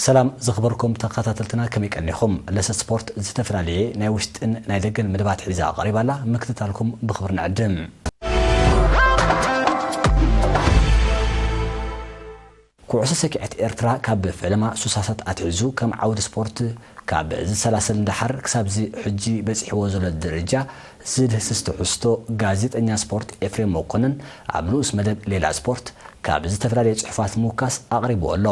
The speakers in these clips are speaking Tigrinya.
ሰላም ዝኽበርኩም ተኸታተልትና፣ ከመይ ቀኒኹም? ለሰ ስፖርት ዝተፈላለየ ናይ ውሽጥን ናይ ደገን መደባት ሒዛ ቀሪባላ፣ ምክትታልኩም ብኽብሪ ንዕድም። ኩዕሶ ሰኪዐት ኤርትራ ካብ ፈለማ ሱሳሳት ኣትሒዙ ከም ዓውዲ ስፖርት ካብ ዝሰላሰል ንደሓር ክሳብዚ ሕጂ በጺሕዎ ዘሎ ደረጃ ዝድህስስ ትሕዝቶ ጋዜጠኛ ስፖርት ኤፍሬም መኮንን ኣብ ንኡስ መደብ ሌላ ስፖርት ካብ ዝተፈላለየ ጽሑፋት ምውካስ ኣቕሪብዎ ኣሎ።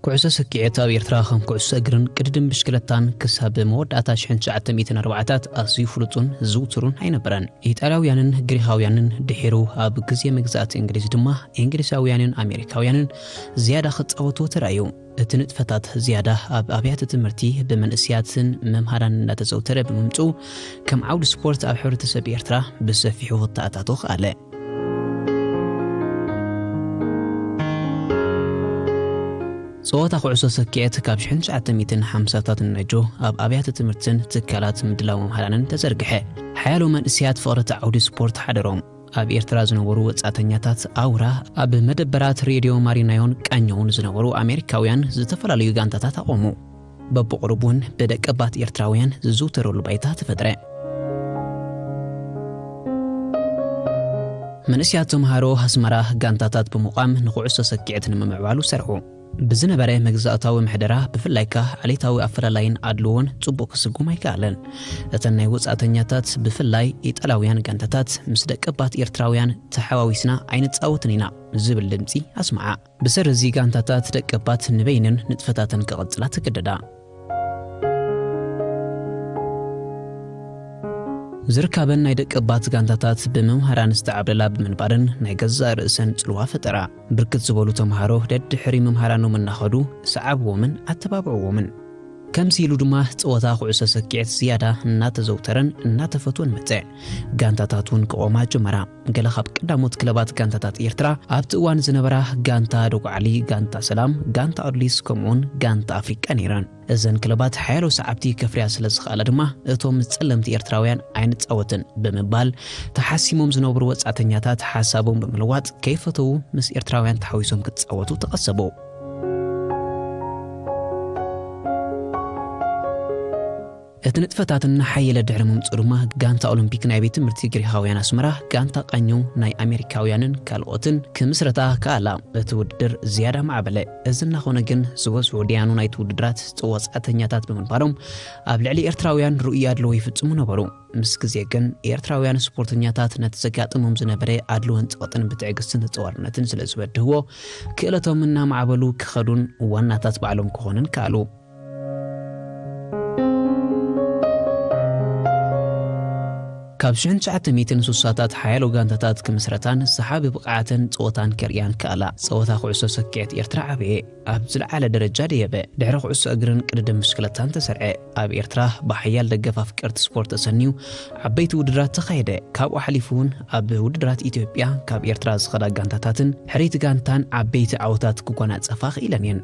ኩዕሶ ሰኪዔት ኣብ ኤርትራ ከም ኩዕሶ እግርን ቅድድም ብሽክለታን ክሳብ መወዳእታ ሽሕን ትሽዓተ ሚእትን ኣርባዓታት ኣዝዩ ፍሉጡን ዝውቱሩን ኣይነበረን። ኢጣልያውያንን ግሪኻውያንን፣ ድሒሩ ኣብ ግዜ መግዛእቲ እንግሊዝ ድማ እንግሊዛውያንን ኣሜሪካውያንን ዝያዳ ክጻወትዎ ተራእዩ። እቲ ንጥፈታት ዝያዳ ኣብ ኣብያተ ትምህርቲ ብመንእስያትን መምሃራን እናተዘውተረ ብምምጽኡ፣ ከም ዓውዲ ስፖርት ኣብ ሕብረተሰብ ኤርትራ ብሰፊሑ ክተኣታቶ ከኣለ። ጸወታ ኩዕሶ ሰኪዔት ካብ ሽሕን ትሽዓተ ሚእትን ሓምሳታትን ነጆ ኣብ ኣብያተ ትምህርትን ትካላት ምድላው መምሃራንን ተዘርግሐ። ሓያሎ መንእስያት ፍቕሪ እቲ ዓውዲ ስፖርት ሓደሮም። ኣብ ኤርትራ ዝነበሩ ወጻእተኛታት ኣውራ ኣብ መደበራት ሬድዮ ማሪናዮን ቃኘውን ዝነበሩ ኣሜሪካውያን ዝተፈላለዩ ጋንታታት ኣቖሙ። በብቑሩብ እውን ብደቀባት ኤርትራውያን ዝዝውተረሉ ባይታ ተፈጥረ። መንእስያት ተምሃሮ ኣስመራ ጋንታታት ብምቋም ንኩዕሶ ሰኪዔት ንምምዕባሉ ሰርሑ። ብዝነበረ መግዛእታዊ ምሕደራ ብፍላይ ከኣ ዓሌታዊ ኣፈላላይን ኣድልዎን ጽቡቕ ክስጉም ኣይከኣለን። እተን ናይ ወጻእተኛታት ብፍላይ ኢጣልያውያን ጋንታታት ምስ ደቀባት ኤርትራውያን ተሓዋዊስና ኣይንጻወትን ኢና ዝብል ድምጺ ኣስምዓ። ብሰሪ እዚ ጋንታታት ደቀባት ንበይነን ንጥፈታተን ክቕጽላ ተገደዳ። ዝርካበን ናይ ደቀባት ጋንታታት ብመምሃራን ዝተዓብለላ ብምንባረን ናይ ገዛእ ርእሰን ጽልዋ ፈጠራ። ብርክት ዝበሉ ተምሃሮ ደድሕሪ መምሃራኖም እናኸዱ ሰዓብዎምን ኣተባብዕዎምን። ከምዚ ኢሉ ድማ ጸወታ ኩዕሶ ሰኪዔት ዝያዳ እናተዘውተረን እናተፈትወን መጸ። ጋንታታት እውን ክቖማ ጀመራ። ገለ ካብ ቀዳሞት ክለባት ጋንታታት ኤርትራ ኣብቲ እዋን ዝነበራ ጋንታ ዶግዓሊ፣ ጋንታ ሰላም፣ ጋንታ ኣዱሊስ ከምኡውን ጋንታ ኣፍሪቃ ነይረን። እዘን ክለባት ሓያሎ ሰዓብቲ ከፍርያ ስለ ዝኸኣላ ድማ እቶም ጸለምቲ ኤርትራውያን ኣይንጻወትን ብምባል ተሓሲሞም ዝነበሩ ወጻእተኛታት ሓሳቦም ብምልዋጥ ከይፈተዉ ምስ ኤርትራውያን ተሓዊሶም ክጻወቱ ተቐሰቡ። እቲ ንጥፈታት እናሓየለ ድሕሪ ምምጽኡ ድማ፣ ጋንታ ኦሎምፒክ ናይ ቤት ትምህርቲ ግሪኻውያን ኣስመራ፣ ጋንታ ቃኘው ናይ ኣሜሪካውያንን ካልኦትን ክምስረታ ከኣላ። እቲ ውድድር ዝያዳ ማዕበለ። እዚ እናኾነ ግን፣ ዝበዝሑ ዳያኑ ናይቲ ውድድራት ወጻእተኛታት ብምንባሮም፣ ኣብ ልዕሊ ኤርትራውያን ርኡይ ኣድልዎ ይፍጽሙ ነበሩ። ምስ ግዜ ግን፣ ኤርትራውያን ስፖርተኛታት ነቲ ዘጋጥሞም ዝነበረ ኣድልዎን ጸቕጥን ብትዕግስትን ተጻዋርነትን ስለ ዝበድህዎ፣ ክእለቶም እናማዕበሉ ክኸዱን ዋናታት ባዕሎም ክኾኑን ከኣሉ። ካብ ሽሕን ትሽዓተ ሚእትን ስሳታት ሓያሎ ጋንታታት ክምስረታን ሰሓቢ ብቕዓትን ጸወታን ከርእያን ከኣላ። ጸወታ ኩዕሶ ሰኪዔት ኤርትራ ዓበየ፣ ኣብ ዝለዓለ ደረጃ ደየበ። ድሕሪ ኩዕሶ እግርን ቅድድም ብሽክለታን ተሰርዐ። ኣብ ኤርትራ ብሓያል ደገፍ ኣፍቀርቲ ስፖርት ተሰንዩ ዓበይቲ ውድድራት ተኻየደ። ካብኡ ሓሊፉ እውን ኣብ ውድድራት ኢትዮጵያ ካብ ኤርትራ ዝኸዳ ጋንታታትን ሕርይቲ ጋንታን ዓበይቲ ዓወታት ክጎናጸፋ ክኢለን እየን።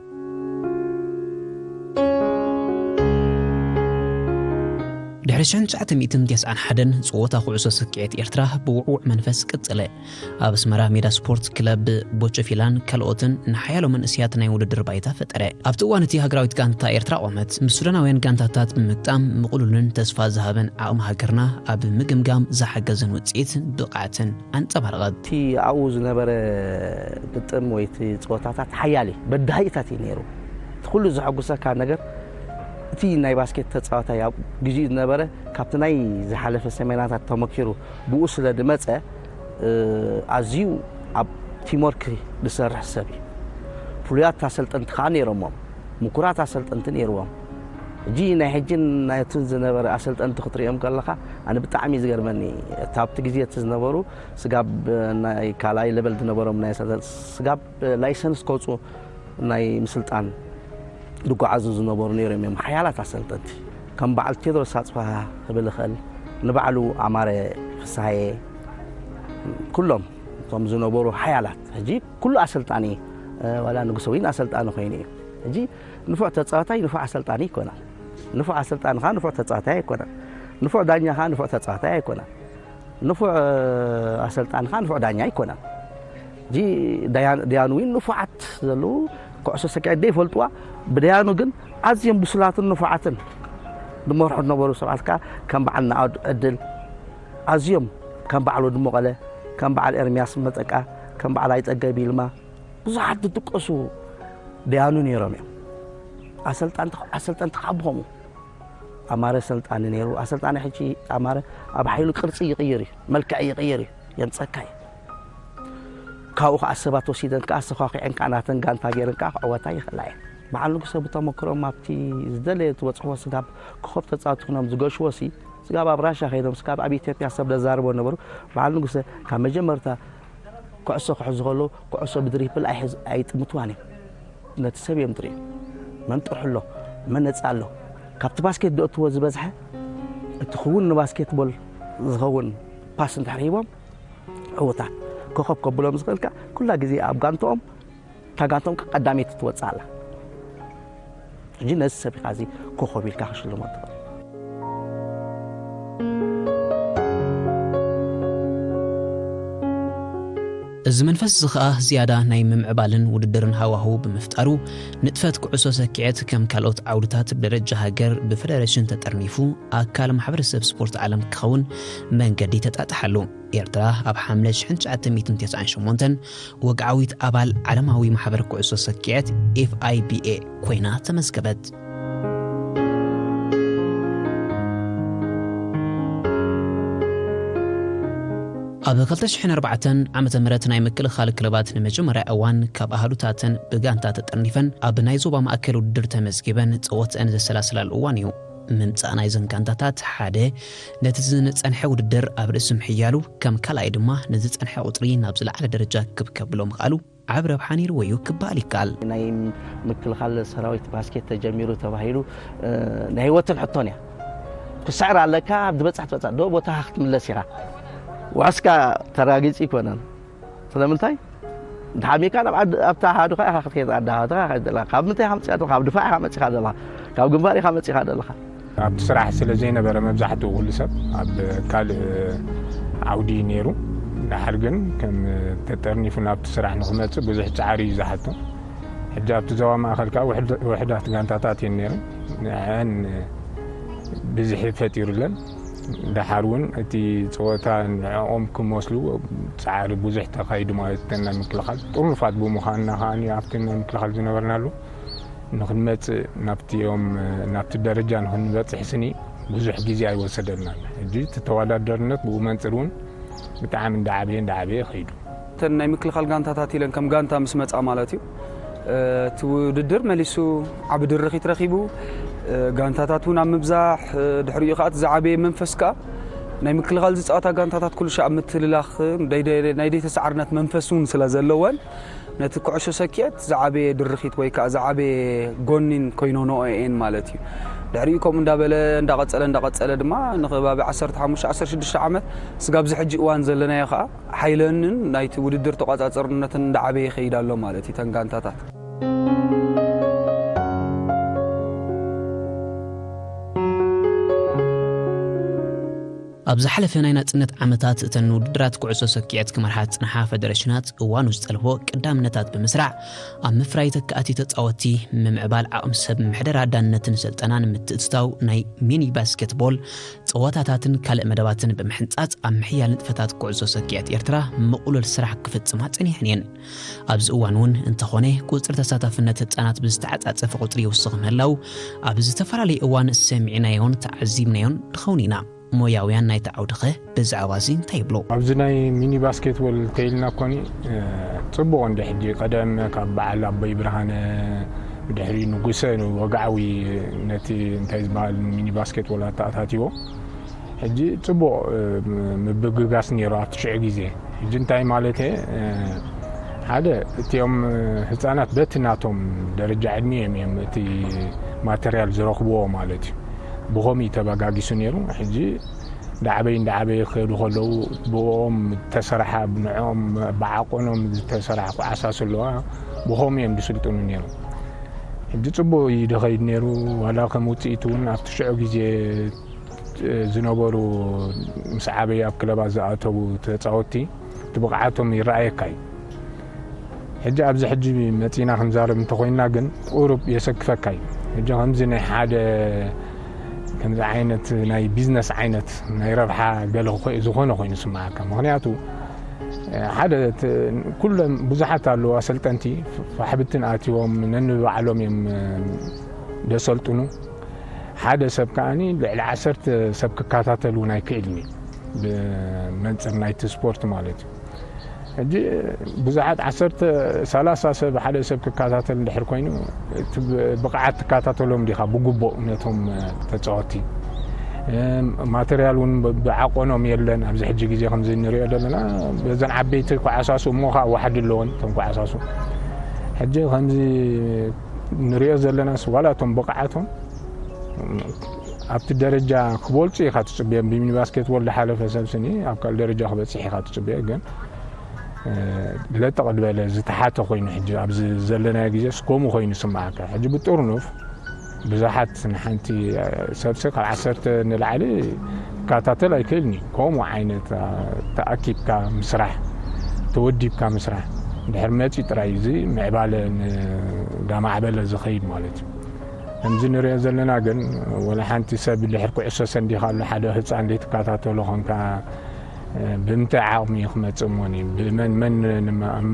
ድሕሪ ሽሕን ትሽዓተ ሚእትን ተስዓን ሓደን ጸወታ ኩዕሶ ሰኪዔት ኤርትራ ብውዕዉዕ መንፈስ ቀጸለ። ኣብ ኣስመራ ሜዳ ስፖርት ክለብ ቦቸፊላን ካልኦትን ንሓያሎ መንእስያት ናይ ውድድር ባይታ ፈጠረ። ኣብቲ እዋን እቲ ሃገራዊት ጋንታ ኤርትራ ቆመት። ምስ ሱዳናውያን ጋንታታት ብምግጣም ምቕሉልን ተስፋ ዝሃበን ዓቕሚ ሃገርና ኣብ ምግምጋም ዝሓገዘን ውጽኢት ብቕዓትን ኣንጸባረቐት። እቲ ኣብኡ ዝነበረ ግጥም ወይ እቲ ጸወታታት ሓያል እዩ፣ በዳሂታት እዩ ነይሩ። እቲ ኩሉ ዘሐጉሰካ ነገር፣ እቲ ናይ ባስኬት ተጻዋታይ ኣብ ግዜኡ ዝነበረ፣ ካብቲ ናይ ዝሓለፈ ሰሜናታት ተመኪሩ ብኡ ስለ ዝመጸ፣ እ፣ ኣዝዩ ኣብ ቲምወርክ ዝሰርሕ ሰብ እዩ። ፍሉያት ኣሰልጠንቲ ከኣ ነይሮሞም፣ ምኩራት ኣሰልጠንቲ ነይርዎም። ሕጂ ናይ ሕጂን ናይቱን ዝነበረ ኣሰልጠንቲ ክትሪኦም ከለኻ ኣነ ብጣዕሚ እዩ ዝገርመኒ። እታ ኣብቲ ግዜ እቲ ዝነበሩ ስጋብ ናይ ካልኣይ ለበል ዝነበሮም ናይ ኣሰልጠንቲ ስጋብ ላይሰንስ ከውፁ ናይ ምስልጣን ዝጓዓዙ ዝነበሩ ነይሮም እዮም። ሓያላት ኣሰልጠንቲ ከም በዓል ቴድሮስ ኣፅብሃ ክብል እኽእል፣ ንባዕሉ ኣማረ ፍስሃየ፣ ኩሎም እቶም ዝነበሩ ሓያላት። ሕጂ ኩሉ ኣሰልጣኒ ዋላ ንጉሰ ወይን ኣሰልጣኒ ኮይኑ እዩ። ሕጂ ንፉዕ ተፃዋታይ ንፉዕ ኣሰልጣኒ ኣይኮነን። ንፉዕ ኣሰልጣኒ ከዓ ንፉዕ ተፃዋታይ ኣይኮነን። ንፉዕ ዳኛ ከዓ ንፉዕ ተፃዋታይ ኣይኮነን። ንፉዕ ኣሰልጣኒ ከዓ ንፉዕ ዳኛ ኣይኮነን። ሕጂ ዳያኑ እውን ንፉዓት ዘለዉ ኩዕሶ ሰኪዐት ደይፈልጥዋ፣ ብዳያኑ ግን ኣዝዮም ብሱላትን ንፉዓትን ዝመርሑ ዝነበሩ ሰባት ከዓ ከም በዓል ንኣድ ዕድል ኣዝዮም ከም በዓል ወዲ መቐለ፣ ከም በዓል ኤርምያስ መጠቃ፣ ከም በዓል ኣይጠገብ ይልማ ብዙሓት ዝጥቀሱ ደያኑ ነይሮም እዮም። ኣሰልጣንቲ ኣሰልጠንቲ ከዓ ብኸምኡ ኣማረ ሰልጣኒ ነይሩ። ኣሰልጣኒ ሕጂ ኣማረ ኣብ ሓይሉ ቅርፂ ይቕይር እዩ፣ መልክዕ ይቕይር እዩ፣ የምፀካ እዩ። ካብኡ ከዓ ሰባት ወሲደን ከዓ ኣስተኳኪዐን ከዓ ናተን ጋንታ ገይረን ከዓ ክዕወታ ይኽእላ እየን። በዓል ንጉሰ ብተመክሮም ኣብቲ ዝደለየ ትበፅሕዎ ስጋብ ኮኸብ ተፃወቲ ኮይኖም ዝገሽዎ ሲ ስጋብ ኣብ ራሻ ከይዶም ስጋብ ኣብ ኢትዮጵያ ሰብ ዘዛርቦ ነበሩ። በዓል ንጉሰ ካብ መጀመርታ ኩዕሶ ክሕዙ ከለዉ ኩዕሶ ብድሪፕል ኣይሕዝ ኣይጥምትዋን እዮም። ነቲ ሰብ እዮም ዝርእዩ። መን ጥርሑ ኣሎ፣ መን ነፃ ኣሎ። ካብቲ ባስኬት ደእትዎ ዝበዝሐ እቲ ክውን ንባስኬትቦል ዝኸውን ፓስ እንድሕር ሂቦም ዕውታት ኮኸብ ከብሎም ዝኽእል ከኣ ኩላ ግዜ ኣብ ጋንትኦም እታ ጋንትኦም ቀዳመይቲ ትወፅእ ኣላ። ሕጂ ነዚ ሰብ ኢኻ እዚ ኮኸብ ኢልካ ክሽልሞ ትኽእል። እዚ መንፈስ እዚ ኸኣ ዝያዳ ናይ ምምዕባልን ውድድርን ሃዋህው ብምፍጣሩ ንጥፈት ኩዕሶ ሰኪዐት ከም ካልኦት ዓውድታት ብደረጃ ሃገር ብፈደረሽን ተጠርኒፉ ኣካል ማሕበረሰብ ስፖርት ዓለም ክኸውን መንገዲ ተጣጥሓሉ። ኤርትራ ኣብ ሓምለ ሽሕን ትሽዓተ ሚእትን ተስዓን ሸሞንተን ወግዓዊት ኣባል ዓለማዊ ማሕበር ኩዕሶ ሰኪዐት ኤፍ ኣይ ቢ ኤ ኮይና ተመዝገበት። ኣብ ክልተ ሽሕን ኣርባዕተን ዓመተ ምህረት ናይ ምክልኻል ክለባት ንመጀመርያ እዋን ካብ ኣሃዱታተን ብጋንታ ተጠርኒፈን ኣብ ናይ ዞባ ማእከል ውድድር ተመዝጊበን ጸወተአን ዘሰላስላሉ እዋን እዩ። ምምጻእ ናይዘን ጋንታታት ሓደ ነቲ ዝጸንሐ ውድድር ኣብ ርእሲ ምሕያሉ፣ ከም ካልኣይ ድማ ንዝጸንሐ ቁጽሪ ናብ ዝለዓለ ደረጃ ክብ ከብሎ ምኽኣሉ ዓቢ ረብሓ ነይርዎ እዩ ክበሃል ይከኣል። ናይ ምክልኻል ሰራዊት ባስኬት ተጀሚሩ ተባሂሉ ናይ ህይወትን ሕቶን እያ። ክትስዕር ኣለካ፣ ኣብ ዝበጽሕ ትበጽሕ ዶ ቦታኻ ክትምለስ ኢኻ። ውሕስካ ተረጋጊጹ ኣይኮነን። ስለምንታይ? እንተሓሚካ ናብ ዓዲ ኣብታ ሃዱኻ ኢኻ ክትከይድ፣ ዓዲ ሃዱኻ ኢኻ ክትከይድ ዘለኻ። ካብ ምንታይ ኢኻ መጺኻ ዘለኻ? ካብ ድፋዕ ኢኻ መጺኻ ዘለኻ። ካብ ግንባር ኢኻ መጺኻ ዘለኻ። ኣብቲ ስራሕ ስለ ዘይነበረ መብዛሕትኡ ኩሉ ሰብ ኣብ ካልእ ዓውዲ እዩ ነይሩ። ድሓር ግን ከም ተጠርኒፉ ናብቲ ስራሕ ንኽመጽእ ብዙሕ ጻዕሪ እዩ ዝሓቶ። ሕጂ ኣብቲ ዞባ ማእኸል ከኣ ውሕድ- ውሕዳት ጋንታታት እየን ነይረን። ንዐን ብዝሒ ፈጢሩለን። ደሓር እውን እቲ ፀወታ ንዕኦም ክመስሉ ፃዕሪ ብዙሕ ተኻይዱ ማለት እተን ናይ ምክልኻል ጥሩፋት ብምዃንና ከዓ ኣብቲ ናይ ምክልኻል ዝነበርናሉ ንክንመፅእ ናብቲኦም ናብቲ ደረጃ ንክንበፅሕ ስኒ ብዙሕ ግዜ ኣይወሰደልናን። ሕጂ እቲ ተወዳደርነት ብኡ መንፅር እውን ብጣዕሚ እንዳዓበየ እንዳዓበየ ኸይዱ። እተን ናይ ምክልኻል ጋንታታት ኢለን ከም ጋንታ ምስ መፃ ማለት እዩ እቲ ውድድር መሊሱ ዓቢ ድርኺት ረኺቡ፣ ጋንታታት እውን ኣብ ምብዛሕ፣ ድሕሪኡ ከዓ እቲ ዝዓበየ መንፈስ ከዓ ናይ ምክልኻል ዝፃወታ ጋንታታት ኩሉ ሻዕ ምትልላኽ፣ ናይ ደይተሰዓርነት መንፈስ እውን ስለ ዘለወን ነቲ ኩዕሾ ሰኪዐት ዝዓበየ ድርኺት ወይ ከዓ ዝዓበየ ጎኒን ኮይኖንኦ እየን ማለት እዩ። ድሕሪኡ ከምኡ እንዳበለ እንዳቐፀለ እንዳቐፀለ ድማ ንኸባቢ ዓሰርተ ሓሙሽተ ዓሰርተ ሽዱሽተ ዓመት ስጋብ ዝሕጂ እዋን ዘለናዮ ከዓ ሓይለንን ናይቲ ውድድር ተቋፃፀርነትን እንዳዓበየ ይኸይድ ኣሎ ማለት እዩ። ተን ጋንታታት ኣብ ዝሓለፈ ናይ ናጽነት ዓመታት እተን ንውድድራት ኩዕሶ ሰኪዐት ክመርሓ ዝጽንሓ ፈደረሽናት እዋኑ ዝጠልቦ ቀዳምነታት ብምስራዕ ኣብ ምፍራይ ተካእቲ ተጻወትቲ፣ ምምዕባል ዓቕሚ ሰብ፣ ምሕደራ ዳንነትን ስልጠናን ምትእትታው ናይ ሚኒ ባስኬትቦል ጸወታታትን ካልእ መደባትን ብምሕንጻጽ ኣብ ምሕያል ንጥፈታት ኩዕሶ ሰኪዐት ኤርትራ ምቕሉል ስራሕ ክፍጽማ ጸኒሐን እየን። ኣብዚ እዋን እውን እንተኾነ ቁጽሪ ተሳታፍነት ህጻናት ብዝተዓጻጸፈ ቁጽሪ ይውስኽ ምህላው ኣብ ዝተፈላለየ እዋን ሰሚዕናዮን ተዓዚብናዮን ንኸውን ኢና። ሞያውያን ናይቲ ዓውዲ ኸ ብዛዕባ እዚ እንታይ ይብሉ? ኣብዚ ናይ ሚኒ ባስኬትቦል ተይልና ኮኒ ጽቡቕ እንደ ሕጂ ቀደም ካብ በዓል ኣቦይ ብርሃነ ድሕሪ ንጉሰ ንወግዓዊ ነቲ እንታይ ዝበሃል ሚኒ ባስኬትቦል ኣተኣታትዎ። ሕጂ ጽቡቕ ምብግጋስ ነይሩ ኣብቲ ሽዑ ግዜ። ሕጂ እንታይ ማለት እየ? ሓደ እቲኦም ህፃናት በቲ ናቶም ደረጃ ዕድሚኦም እዮም እቲ ማተርያል ዝረኽብዎ ማለት እዩ። ብኸምኡ እዩ ተበጋጊሱ ነይሩ። ሕጂ ዳዕበይ እንዳዓበየ ክኸዱ ከለዉ ብኦም ዝተሰርሓ ንዕኦም ብዓቆኖም ዝተሰርሓ ኩዓሳስ ኣለዋ። ብኸምኡ እዮም ዝስልጥኑ ነይሮም። ሕጂ ጽቡቕ እዩ ዝኸይድ ነይሩ። ዋላ ከም ውፅኢቱ እውን ኣብቲ ሽዑ ግዜ ዝነበሩ ምስ ዓበይ ኣብ ክለባት ዝኣተዉ ተፃወትቲ እቲ ብቕዓቶም ይረኣየካ እዩ። ሕጂ ኣብዚ ሕጂ መፂና ክንዛረብ እንተኮይንና ግን ቁሩብ የሰክፈካ እዩ። ሕጂ ከምዚ ናይ ሓደ ከምዚ ዓይነት ናይ ቢዝነስ ዓይነት ናይ ረብሓ ገለ ዝኾ- ዝኾነ ኮይኑ ስማዓካ። ምክንያቱ ሓደ እቲ- ኩሎም ብዙሓት ኣለዉ ኣሰልጠንቲ ፋሕብትን ኣትዎም ነንባዕሎም እዮም ደሰልጥኑ። ሓደ ሰብ ከዓኒ ልዕሊ ዓሰርተ ሰብ ክከታተል እውን ኣይክእልን እዩ። ብመንፅር ናይቲ ስፖርት ማለት እዩ። ሕጂ ብዙሓት ዓሰርተ ሰላሳ ሰብ ሓደ ሰብ ክከታተል እንድሕር ኮይኑ እቲ ብ- ብቕዓት ትከታተሎም ዲኻ ብግቡእ ነቶም ተፃወቲ? ማተርያል እውን ብ- ብዓቆኖም የለን። ኣብዚ ሕጂ ግዜ ከምዚ ንሪኦ ዘለና በዘን ዓበይቲ ኩዓሳሱ እሞ ከዓ ዋሕዲ ኣለዎን እቶም ኩዓሳሱ። ሕጂ ከምዚ ንሪኦ ዘለናስ ዋላ እቶም ብቕዓቶም ኣብቲ ደረጃ ክበልፁ ኢኻ ትፅበዮም። ብሚኒ ባስኬትቦል ዝሓለፈ ሰብ ስኒ ኣብ ካልእ ደረጃ ክበፅሕ ኢኻ ትፅበዮ። ግን ለጠቕ ዝበለ ዝተሓተ ኮይኑ ሕጂ ኣብዚ ዘለናዮ ግዜ ስኮሙ ኮይኑ ስማዓካ። ሕጂ ብጥርኑፍ ብዙሓት ንሓንቲ ሰብሲ ካብ ዓሰርተ ንላዕሊ ክከታተል ኣይክእልን እዩ። ከምኡ ዓይነት ተኣኪብካ ምስራሕ፣ ተወዲብካ ምስራሕ ድሕር መፂ ጥራይ እዚ ምዕባለ እንዳማዕበለ ዝኸይድ ማለት እዩ። ከምዚ ንሪኦ ዘለና ግን ወላ ሓንቲ ሰብ ድሕር ኩዕሶ ሰንዲኻ ኣሎ ሓደ ህፃን ዘይትከታተሎ ኮንካ ብምንታይ ዓቕሚ እዩ ክመፅእ እሞኒ ብመን መን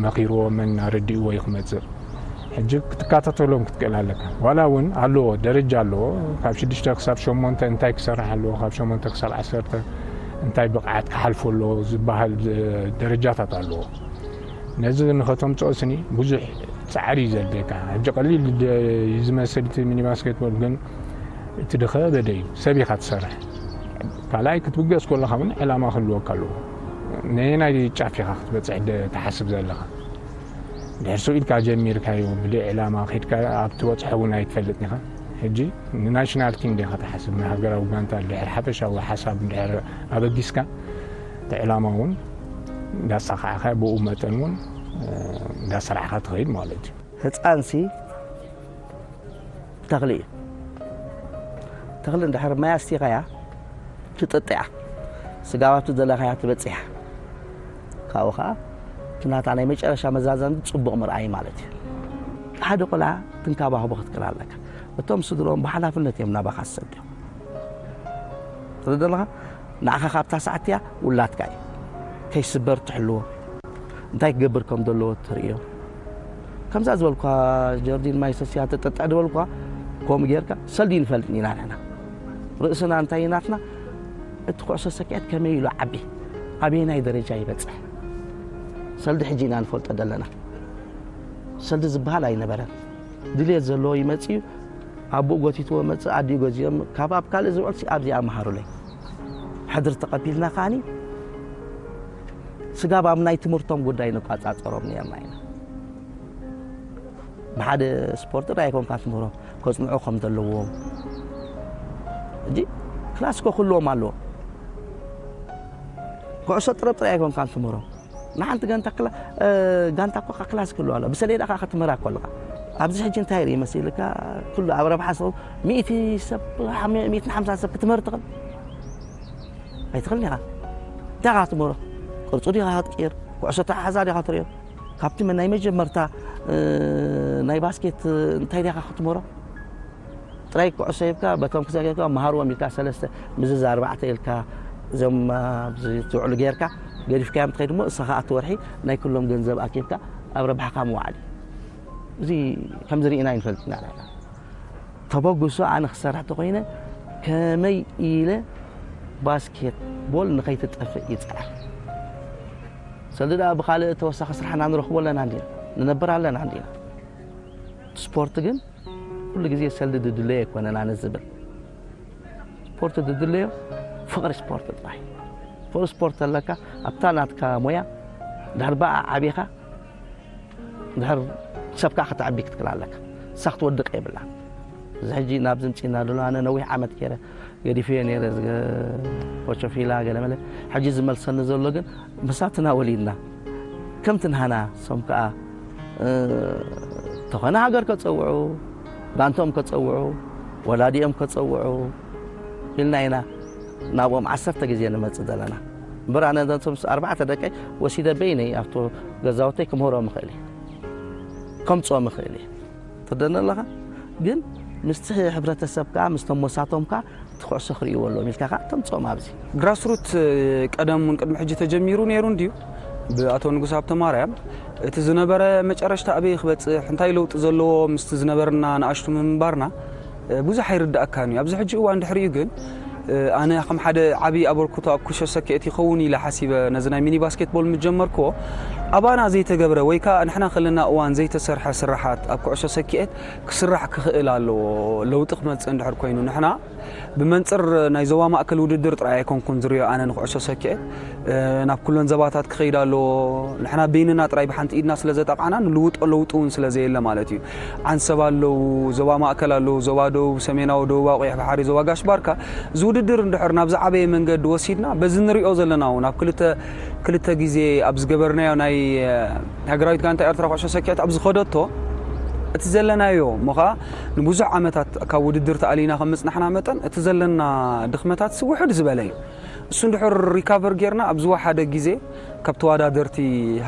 መኺርዎ መን ኣረዲእዎ እዩ ክመፅእ። ሕጂ ክትከታተሎም ክትክእል ኣለካ። ዋላ እውን ኣለዎ ደረጃ ኣለዎ። ካብ ሽዱሽተ ክሳብ ሸሞንተ እንታይ ክሰርሕ ኣለዎ፣ ካብ ሸሞንተ ክሳብ ዓሰርተ እንታይ ብቕዓት ክሓልፎ ኣለዎ ዝበሃል ደረጃታት ኣለዎ። ነዚ ንኸተምፅኦ ስኒ ብዙሕ ፃዕሪ እዩ ዘድልየካ። ሕጂ ቀሊል እዩ ዝመስል እቲ ሚኒ ባስኬትቦል ግን እቲ ድኸበደ እዩ። ሰብ ኢኻ ትሰርሕ። ካልኣይ ክትብገስ ከለኻ እውን ዕላማ ክህልወካ ኣለዎ። ነየናይ ጫፍ ኢኻ ክትበፅሕ ትሓስብ ዘለኻ? ድሕር ስቕ ኢልካ ጀሚርካዮ ብደይ ዕላማ ከድካ ኣብ ትበፅሖ እውን ኣይትፈልጥን ኢኻ። ሕጂ ንናሽናል ቲም ዲኻ ትሓስብ ንሃገራዊ ጋንታ ድሕር ሓፈሻዊ ሓሳብ ድሕር ኣበጊስካ እቲ ዕላማ እውን እንዳሳኻዕካ ብኡ መጠን እውን እንዳሰራሕካ ትኸይድ ማለት እዩ። ህፃንሲ ተኽሊ እዩ። ተኽሊ እንድሕር ማይ ኣስቲኻያ ትጥጥያ ስጋባቱ ዘለኻያ ትበፅሕ። ካብኡ ከዓ እቲ ናታ ናይ መጨረሻ መዛዘሚ ፅቡቕ ምርኣይ ማለት እዩ። ሓደ ቆልዓ ትንካባኽቦ ክትክእል ኣለካ። እቶም ስድሮም ብሓላፍነት እዮም ናባኻ ዝሰድዮም። ትርኢ ዘለኻ ንዓኻ ካብታ ሰዓት እያ ውላድካ እዩ። ከይስበር ትሕልዎ እንታይ ክገብር ከም ዘለዎ ትርእዮ። ከምዛ ዝበልኳ ጀርዲን ማይ ሰስያ ተጠጥዕ ዝበልኳ ከምኡ ጌርካ ሰልዲ ንፈልጥ ኢና ንሕና። ርእስና እንታይ ናትና እቲ ኩዕሶ ሰኪዐት ከመይ ኢሉ ዓቢ ኣበየናይ ደረጃ ይበጽሕ ሰልዲ ሕጂ ኢና ንፈልጦ ዘለና። ሰልዲ ዝበሃል ኣይነበረን። ድልየት ዘለዎ ይመጽእ እዩ። ኣቦኡ ጎቲትዎ መጽእ ኣዲኡ ገዚኦም ካብ ኣብ ካልእ ዝውዕልሲ ኣብዚኣ መሃሩለይ። ሕድሪ ተቐቢልና ከዓኒ ስጋብ ኣብ ናይ ትምህርቶም ጉዳይ ንቋጻጸሮም ነርና ኢና። ብሓደ ስፖርት ጥራይ ኣይኮንካ ትምህሮም ከጽንዑ ከም ዘለዎም። እጂ ክላስ ኮ ክህልዎም ኣለዎ። ኩዕሶ ጥረብ ጥራይ ኣይኮንካ ትምህሮም። ንሓንቲ ጋንታ ክላ- እ፣ ጋንታ እኮ ክላስ ክህልዋ ኣለዎ። ብሰሌዳ ከኣ ክትምህራ እኮ ኣለኻ። ኣብዚ ሕጂ እንታይ ርኢ መሲልካ? ኩሉ ኣብ ረብሓ ሰብ፣ ሚእቲ ሰብ፣ ሓም- ሚእትን ሓምሳን ሰብ ክትምህር ትኽእል? ኣይትኽእልን ኢኻ። እንታይ ኢኻ ክትምህሮ? ቅርጹ ዲኻ ክትቅይር? ኩዕሶ ኣተሓሕዛ ዲኻ ትርእዮ? ካብቲ መ- ናይ መጀመርታ፣ እ፣ ናይ ባስኬት፣ እ፣ እንታይ ዲኻ ክትምህሮ? ጥራይ ኩዕሶ ሂብካ፣ በቶም ክልተ ጌርካ፣ መሃርዎም ኢልካ፣ ሰለስተ፣ ምዝዝ ኣርባዕተ ኢልካ፣ እዞም ኣብዚ ትውዕሉ ጌርካ፣ ገዲፍካዮም ትኸይድ እሞ፣ እስኻ ኣቲ ወርሒ ናይ ኩሎም ገንዘብ ኣኪብካ፣ ኣብ ረብሓኻ ምውዓል እዩ። እዚ ከምዚ ርኢና ኣይንፈልጥን ኢና ንሕና። ተበግሶ ኣነ ክሰርሕ ተኾይነ፣ ከመይ ኢለ ባስኬትቦል ንኸይትጠፍእ ይጽዕር። ሰልዲ ደኣ ብኻልእ ተወሳኺ ስራሕና ንረኽቦ ኣለና እንዲና፣ ንነብር ኣለና እንዲና። ስፖርት ግን ኩሉ ግዜ ሰልዲ ድድለዮ ኣይኮነን ኣነ ዝብል። ስፖርት ድድለዮ ፍቕሪ ስፖርት ጥራይ። ፍቕሪ ስፖርት ኣለካ ኣብታ ናትካ ሞያ ድሕር ብኣ ዓቢኻ ድሕር ሰብካ ከተዕቢ ክትክል ኣለካ። እሳ ክትወድቕ የብላ። እዚ ሕጂ ናብዚ ምፅና ደሎ ኣነ ነዊሕ ዓመት ገይረ ገዲፈዮ ነይረ ፖቾፊላ ገለመለ። ሕጂ ዝመልሰኒ ዘሎ ግን ምሳትና ወሊድና ከምቲ ንሃና ሶም ከዓ ተኾነ ሃገር ከፀውዑ ጋንቶም ከፀውዑ ወላዲኦም ከፀውዑ ኢልና ኢና ናብኦም ዓሰርተ ግዜ ንመፅእ ዘለና። እምበር ኣነ ነቶም ኣርባዕተ ደቀይ ወሲደ በይነይ ኣብቶ ገዛውተይ ክምህሮም እኽእል እየ፣ ከምፅኦም እኽእል እየ። ትርደኒ ኣለኻ? ግን ምስቲ ሕብረተሰብ ከዓ ምስቶም መሳቶም ከዓ እቲ ኩዕሶ ክርእይዎ ኣለዎም ኢልካ ከዓ ተምፅኦም ኣብዚ። ግራስሩት ቀደም እውን ቅድሚ ሕጂ ተጀሚሩ ነይሩ እንድዩ ብኣቶ ንጉስ ሃብተ ማርያም። እቲ ዝነበረ መጨረሽታ ኣበይ ክበፅሕ እንታይ ለውጢ ዘለዎ ምስቲ ዝነበርና ንኣሽቱ ምንባርና ብዙሕ ኣይርዳእካን እዩ። ኣብዚ ሕጂ እዋን ድሕሪኡ ግን ኣነ ከም ሓደ ዓብዪ ኣበርክቶ ኣብ ኩሸ ሰክኤት ይኸውን ኢለ ሓሲበ ነዚ ናይ ሚኒ ባስኬትቦል ምስ ጀመርክዎ ኣባና ዘይተገብረ ወይ ከዓ ንሕና ከለና እዋን ዘይተሰርሐ ስራሓት ኣብ ኩዕሶ ሰክኤት ክስራሕ ክኽእል ኣለዎ። ለውጢ ክመፅእ እንድሕር ኮይኑ ንሕና ብመንፅር ናይ ዞባ ማእከል ውድድር ጥራይ ኣይኮንኩን ዝሪኦ ኣነ ንኩዕሶ ሰክኤት ናብ ኩለን ዘባታት ክኸይድ ኣለዎ። ንሕና በይንና ጥራይ ብሓንቲ ኢድና ስለ ዘጠቓዕና ንልውጦ ለውጢ እውን ስለ ዘየለ ማለት እዩ። ዓንሰብ ኣለዉ፣ ዞባ ማእከል ኣለዉ፣ ዞባ ደቡብ፣ ሰሜናዊ ደቡባዊ ቀይሕ ባሕሪ፣ ዞባ ጋሽ ባርካ። እዚ ውድድር እንድሕር ናብ ዝዓበየ መንገዲ ወሲድና በዚ ንሪኦ ዘለና እውን ኣብ ክልተ ክልተ ግዜ ኣብ ዝገበርናዮ ናይ ሃገራዊት ጋንታ ኤርትራ ኩዕሶ ሰኪዐት ኣብ ዝኸደቶ እቲ ዘለናዮ እሞ ኸኣ ንብዙሕ ዓመታት ካብ ውድድር ተኣሊና ከም ምጽናሕና መጠን እቲ ዘለና ድኽመታት ውሑድ ዝበለ እዩ። እሱ እንድሕር ሪካቨር ጌርና ኣብ ዝወሓደ ግዜ ካብ ተወዳደርቲ